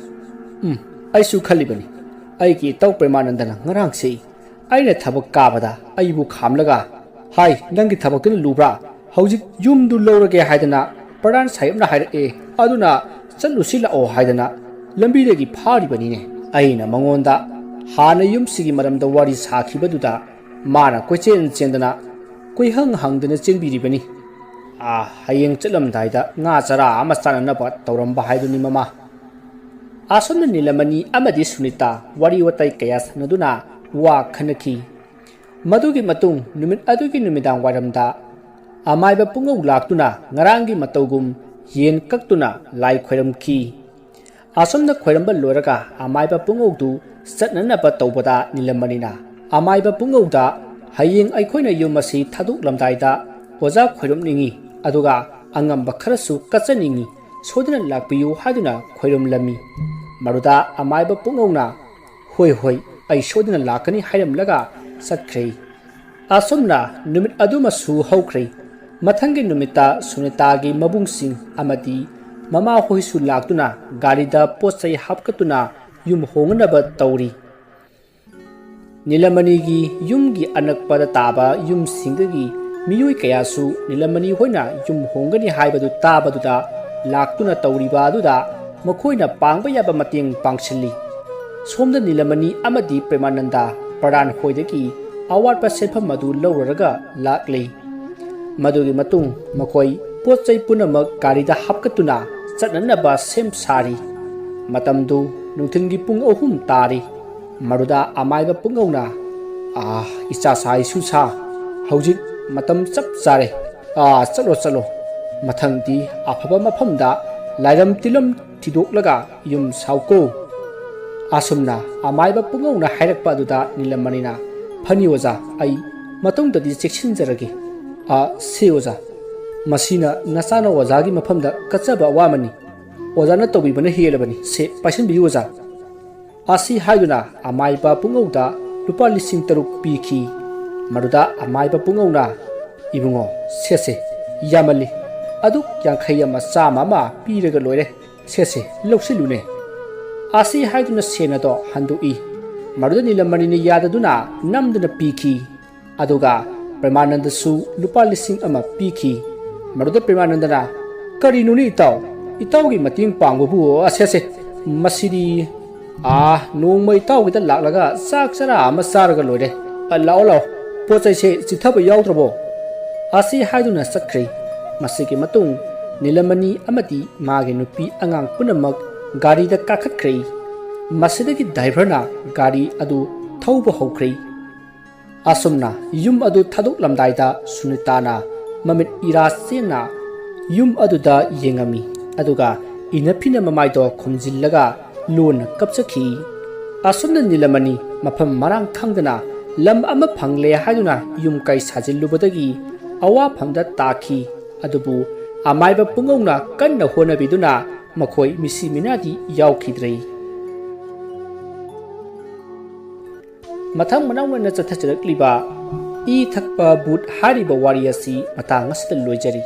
"ꯎꯝ, ꯑꯩꯁꯨ ꯈꯜꯂꯤꯕꯅꯤ꯫ ꯑꯩꯒꯤ ꯏꯇꯥꯎ ꯄ꯭ꯔꯦꯃꯥꯅꯟꯗꯅ ꯉꯔꯥꯡꯁꯦ ꯑꯩꯅ ꯊꯕꯛ ꯀꯥꯕꯗ ꯑꯩꯕꯨ ꯈꯥꯝꯂꯒ, 'ꯍꯥꯏ, ꯅꯪꯒꯤ ꯊꯕꯛꯇꯨꯅ ꯂꯨꯕ꯭ꯔꯥ? ꯍꯧꯖꯤꯛ ꯌꯨꯝꯗꯨ ꯂꯧꯔꯒꯦ ꯍꯥꯏꯗꯅ ꯄ꯭ꯔꯙꯥꯟ ꯁꯥꯍꯦꯕꯅ ꯍꯥꯏꯔꯛꯑꯦ, ꯑꯗꯨꯅ ꯆꯠꯂꯨꯁꯤ ꯂꯥꯛꯑꯣ' ꯍꯥꯏꯗꯅ ꯂꯝꯕꯤꯗꯒꯤ ꯐꯥꯔꯤꯕꯅꯤꯅꯦ꯫ ꯑꯩꯅ ꯃꯉꯣꯟꯗ ꯍꯥꯟꯅ ꯌꯨꯝꯁꯤꯒꯤ ꯃꯔꯝꯗ ꯋꯥꯔꯤ ꯁꯥꯈꯤꯕꯗꯨꯗ ꯃꯥꯅ ꯀꯣꯏꯆꯦꯟ ꯆꯦꯟꯗꯅ, ꯀꯣꯏꯍꯪ ꯍꯪꯗꯅ ꯆꯦꯟꯕꯤꯔꯤꯕꯅꯤ꯫ ꯑꯥ, ꯍꯌꯦꯡ ꯆꯠꯂꯝꯗꯥꯏꯗ ꯉꯥ ꯆꯔꯥ ꯑꯃ ꯆꯥꯅꯅꯕ ꯇꯧꯔꯝꯕ ꯍꯥꯏꯗꯨꯅꯤ, ꯃꯃꯥ꯫ ꯑꯁꯣꯝꯗ ꯅꯤꯂꯃꯅꯤ ꯑꯃꯗꯤ ꯁꯨꯅꯤꯇꯥ ꯋꯥꯔꯤ ꯋꯥꯇꯥꯏ ꯀꯌꯥ ꯁꯥꯟꯅꯗꯨꯅ ꯋꯥ ꯈꯟꯅꯈꯤ꯫ ꯃꯗꯨꯒꯤ ꯃꯇꯨꯡ ꯅꯨꯃꯤꯠ ꯑꯗꯨꯒꯤ ꯅꯨꯃꯤꯗꯥꯡ ꯋꯥꯏꯔꯝꯗ ꯑꯃꯥꯏꯕ ꯄꯨꯡꯉꯧ ꯂꯥꯛꯇꯨꯅ ꯉꯔꯥꯡꯒꯤ ꯃꯇꯧꯒꯨꯝ ꯌꯦꯟ ꯀꯛꯇꯨꯅ ꯂꯥꯏ ꯈꯣꯏꯔꯝꯈꯤ꯫ ꯑꯁꯨꯝꯅ ꯈꯣꯏꯔꯝꯕ ꯂꯣꯏꯔꯒ ꯑꯃꯥꯏꯕ ꯄꯨꯡꯉꯧꯗꯨ ꯆꯠꯅꯅꯕ ꯇꯧꯕꯗ ꯅꯤꯂꯃꯅꯤꯅ ꯑꯃꯥꯏꯕ ꯄꯨꯡꯉꯧꯗ, "ꯍꯌꯦꯡ ꯑꯩꯈꯣꯏꯅ ꯌꯨꯝ ꯑꯁꯤ ꯊꯥꯗꯣꯛꯂꯝꯗꯥꯏꯗ ꯑꯣꯖꯥ ꯈꯣꯏꯔꯝꯅꯤꯡꯏ, ꯑꯗꯨꯒ ꯑꯉꯝꯕ ꯈꯔꯁꯨ ꯀꯠꯆꯅꯤꯡꯏ, ꯁꯣꯏꯗꯅ ꯂꯥꯛꯄꯤꯌꯨ" ꯍꯥꯏꯗꯨꯅ ꯈꯣꯏꯔꯝꯂꯝꯃꯤ꯫ ꯃꯗꯨꯗ ꯑꯃꯥꯏꯕ ꯄꯨꯡꯉꯧꯅ, "ꯍꯣꯏ, ꯍꯣꯏ, ꯑꯩ ꯁꯣꯏꯗꯅ ꯂꯥꯛꯀꯅꯤ" ꯍꯥꯏꯔꯝꯂꯒ ꯆꯠꯈ꯭ꯔꯦ꯫ ꯑꯁꯨꯝꯅ ꯅꯨꯃꯤꯠ ꯑꯗꯨꯃꯁꯨ ꯍꯧꯈ꯭ꯔꯦ꯫ ꯃꯊꯪꯒꯤ ꯅꯨꯃꯤꯠꯇ ꯁꯨꯅꯤꯇꯥꯒꯤ ꯃꯕꯨꯡꯁꯤꯡ ꯑꯃꯗꯤ ꯃꯃꯥꯍꯣꯏꯁꯨ ꯂꯥꯛꯇꯨꯅ ꯒꯥꯔꯤꯗ ꯄꯣꯠ ꯆꯩ ꯍꯥꯞꯀꯠꯇꯨꯅ ꯌꯨꯝ ꯍꯣꯡꯅꯅꯕ ꯇꯧꯔꯤ꯫ ꯅꯤꯂꯃꯅꯤꯒꯤ ꯌꯨꯝꯒꯤ ꯑꯅꯛꯄꯗ ꯇꯥꯕ ꯌꯨꯝꯁꯤꯡꯗꯒꯤ ꯃꯤꯑꯣꯏ ꯀꯌꯥꯁꯨ ꯅꯤꯂꯃꯅꯤ ꯍꯣꯏꯅ ꯌꯨꯝ ꯍꯣꯡꯒꯅꯤ ꯍꯥꯏꯕꯗꯨ ꯇꯥꯕꯗꯨꯗ ꯂꯥꯛꯇꯨꯅ ꯇꯧꯔꯤꯕ ꯑꯗꯨꯗ ꯃꯈꯣꯏꯅ ꯄꯥꯡꯕ ꯌꯥꯕ ꯃꯇꯦꯡ ꯄꯥꯡꯁꯤꯜꯂꯤ꯫ ꯁꯣꯝꯗ ꯅꯤꯂꯃꯅꯤ ꯑꯃꯗꯤ ꯄ꯭ꯔꯦꯃꯥꯅꯟꯗ ꯄ꯭ꯔꯙꯥꯟ ꯍꯣꯏꯗꯒꯤ ꯑꯋꯥꯠꯄ ꯁꯦꯟꯐꯝ ꯑꯗꯨ ꯂꯧꯔꯔꯒ ꯂꯥꯛꯂꯤ꯫ ꯃꯗꯨꯒꯤ ꯃꯇꯨꯡ ꯃꯈꯣꯏ ꯄꯣꯠ ꯆꯩ ꯄꯨꯝꯅꯃꯛ ꯒꯥꯔꯤꯗ ꯍꯥꯞꯀꯠꯇꯨꯅ ꯆꯠꯅꯅꯕ ꯁꯦꯝ ꯁꯥꯔꯤ꯫ ꯃꯇꯝꯗꯨ ꯅꯨꯡꯊꯤꯜꯒꯤ ꯄꯨꯡ ꯑꯍꯨꯝ ꯇꯥꯔꯤ꯫ ꯃꯗꯨꯗ ꯑꯃꯥꯏꯕ ꯄꯨꯡꯉꯧꯅ, "ꯑꯥ, ꯏꯆꯥ ꯁꯥ ꯏꯁꯨ ꯁꯥ, ꯍꯧꯖꯤꯛ ꯃꯇꯝ ꯆꯞ ꯆꯥꯔꯦ꯫ ꯑꯥ, ꯆꯠꯂꯣ, ꯆꯠꯂꯣ꯫ ꯃꯊꯪꯗꯤ ꯑꯐꯕ ꯃꯐꯝꯗ ꯂꯥꯏꯔꯝ ꯇꯤꯂꯝ ꯊꯤꯗꯣꯛꯂꯒ ꯌꯨꯝ ꯁꯥꯎꯀꯣ"꯫ ꯑꯁꯨꯝꯅ ꯑꯃꯥꯏꯕ ꯄꯨꯡꯉꯧꯅ ꯍꯥꯏꯔꯛꯄ ꯑꯗꯨꯗ ꯅꯤꯂꯃꯅꯤꯅ, "ꯐꯅꯤ ꯑꯣꯖꯥ, ꯑꯩ ꯃꯇꯨꯡꯗꯗꯤ ꯆꯦꯛꯁꯤꯟꯖꯔꯒꯦ"꯫ "ꯑꯥ, ꯁꯦ ꯑꯣꯖꯥ, ꯃꯁꯤꯅ ꯅꯆꯥꯅ ꯑꯣꯖꯥꯒꯤ ꯃꯐꯝꯗ ꯀꯠꯆꯕ ꯑꯋꯥꯃꯟꯅꯤ꯫ ꯑꯣꯖꯥꯅ ꯇꯧꯕꯤꯕꯅ ꯍꯦꯜꯂꯕꯅꯤ꯫ ꯁꯦ, ꯄꯥꯏꯁꯤꯟꯕꯤꯌꯨ ꯑꯣꯖꯥ"꯫ ꯑꯁꯤ ꯍꯥꯏꯗꯨꯅ ꯑꯃꯥꯏꯕ ꯄꯨꯡꯉꯧꯗ ꯂꯨꯄꯥ ꯂꯤꯁꯤꯡ ꯇꯔꯨꯛ ꯄꯤꯈꯤ꯫ ꯃꯗꯨꯗ ꯑꯃꯥꯏꯕ ꯄꯨꯡꯉꯧꯅ, "ꯏꯕꯨꯡꯉꯣ, ꯁꯦꯁꯦ, ꯌꯥꯝꯃꯜꯂꯤ꯫ ꯑꯗꯨꯛ ꯌꯥꯡꯈꯩ ꯑꯃ, ꯆꯥꯝꯃ ꯑꯃ ꯄꯤꯔꯒ ꯂꯣꯏꯔꯦ꯫ ꯁꯦꯁꯦ, ꯂꯧꯁꯤꯜꯂꯨꯅꯦ"꯫ ꯑꯁꯤ ꯍꯥꯏꯗꯨꯅ ꯁꯦꯟ ꯑꯗꯣ ꯍꯟꯗꯣꯛꯏ꯫ ꯃꯗꯨꯗ ꯅꯤꯂꯃꯅꯤꯅ ꯌꯥꯗꯗꯨꯅ ꯅꯝꯗꯨꯅ ꯄꯤꯈꯤ꯫ ꯑꯗꯨꯒ ꯄ꯭ꯔꯦꯃꯥꯅꯟꯗꯁꯨ ꯂꯨꯄꯥ ꯂꯤꯁꯤꯡ ꯑꯃ ꯄꯤꯈꯤ꯫ ꯃꯗꯨꯗ ꯄ꯭ꯔꯦꯃꯥꯅꯟꯗꯅ, "ꯀꯔꯤꯅꯣꯅꯦ ꯏꯇꯥꯎ? ꯏꯇꯥꯎꯒꯤ ꯃꯇꯦꯡ ꯄꯥꯡꯕꯕꯨ ꯑꯁꯦꯁꯦ ꯃꯁꯤꯗꯤ, ꯑꯥ, ꯅꯣꯡꯃ ꯏꯇꯥꯎꯒꯤꯗ ꯂꯥꯛꯂꯒ ꯆꯥꯛ ꯆꯔꯥ ꯑꯃ ꯆꯥꯔꯒ ꯂꯣꯏꯔꯦ꯫ ꯑ, ꯂꯥꯛꯑꯣ, ꯂꯥꯛꯑꯣ, ꯄꯣꯠ ꯆꯩꯁꯦ ꯆꯤꯊꯕ ꯌꯥꯎꯗ꯭ꯔꯕꯣ?" ꯑꯁꯤ ꯍꯥꯏꯗꯨꯅ ꯆꯠꯈ꯭ꯔꯦ꯫ ꯃꯁꯤꯒꯤ ꯃꯇꯨꯡ ꯅꯤꯂꯃꯅꯤ ꯑꯃꯗꯤ ꯃꯥꯒꯤ ꯅꯨꯄꯤ ꯑꯉꯥꯡ ꯄꯨꯝꯅꯃꯛ ꯒꯥꯔꯤꯗ ꯀꯥꯈꯠꯈ꯭ꯔꯦ꯫ ꯃꯁꯤꯗꯒꯤ ꯗ꯭ꯔꯥꯏꯚꯔꯅ ꯒꯥꯔꯤ ꯑꯗꯨ ꯊꯧꯕ ꯍꯧꯈ꯭ꯔꯦ꯫ ꯑꯁꯨꯝꯅ ꯌꯨꯝ ꯑꯗꯨ ꯊꯥꯗꯣꯛꯂꯝꯗꯥꯏꯗ ꯁꯨꯅꯤꯇꯥꯅ ꯃꯃꯤꯠ ꯏꯔꯥ ꯆꯦꯟꯅ ꯌꯨꯝ ꯑꯗꯨꯗ ꯌꯦꯡꯉꯝꯃꯤ꯫ ꯑꯗꯨꯒ ꯏꯅꯐꯤꯅ ꯃꯃꯥꯏꯗꯣ ꯈꯨꯝꯖꯤꯜꯂꯒ ꯂꯣꯟꯅ ꯀꯞꯆꯈꯤ꯫ ꯑꯁꯨꯝꯅ ꯅꯤꯂꯃꯅꯤ ꯃꯐꯝ ꯃꯔꯥꯡ ꯈꯪꯗꯅ ꯂꯝ ꯑꯃ ꯐꯪꯂꯦ ꯍꯥꯏꯗꯨꯅ ꯌꯨꯝ ꯀꯩ ꯁꯥꯖꯤꯜꯂꯨꯕꯗꯒꯤ ꯑꯋꯥꯐꯝꯗ ꯇꯥꯈꯤ꯫ ꯑꯗꯨꯕꯨ ꯑꯃꯥꯏꯕ ꯄꯨꯡꯉꯧꯅ ꯀꯟꯅ ꯍꯣꯠꯅꯕꯤꯗꯨꯅ ꯃꯈꯣꯏ ꯃꯤꯁꯤ ꯃꯤꯅꯥꯗꯤ ꯌꯥꯎꯈꯤꯗ꯭ꯔꯦ꯫ ꯃꯊꯪ ꯃꯅꯥꯎ ꯑꯣꯏꯅ ꯆꯠꯊꯖꯔꯛꯂꯤꯕ ꯏ ꯊꯛꯄ ꯚꯨꯠ ꯍꯥꯏꯔꯤꯕ ꯋꯥꯔꯤ ꯑꯁꯤ ꯃꯇꯥꯡ ꯑꯁꯤꯗ ꯂꯣꯏꯖꯔꯤ꯫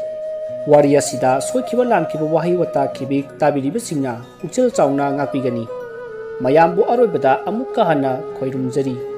ꯋꯥꯔꯤ ꯑꯁꯤꯗ ꯁꯣꯏꯈꯤꯕ ꯂꯥꯟꯈꯤꯕ ꯋꯥꯍꯩ ꯋꯥꯇꯥ ꯈꯤꯕꯤꯛ ꯇꯥꯕꯤꯔꯤꯕꯁꯤꯡꯅ ꯄꯨꯛꯆꯦꯜ ꯆꯥꯎꯅ ꯉꯥꯛꯄꯤꯒꯅꯤ꯫ ꯃꯌꯥꯝꯕꯨ ꯑꯔꯣꯏꯕꯗ ꯑꯃꯨꯛꯀ ꯍꯟꯅ ꯈꯣꯏꯔꯨꯝꯖꯔꯤ꯫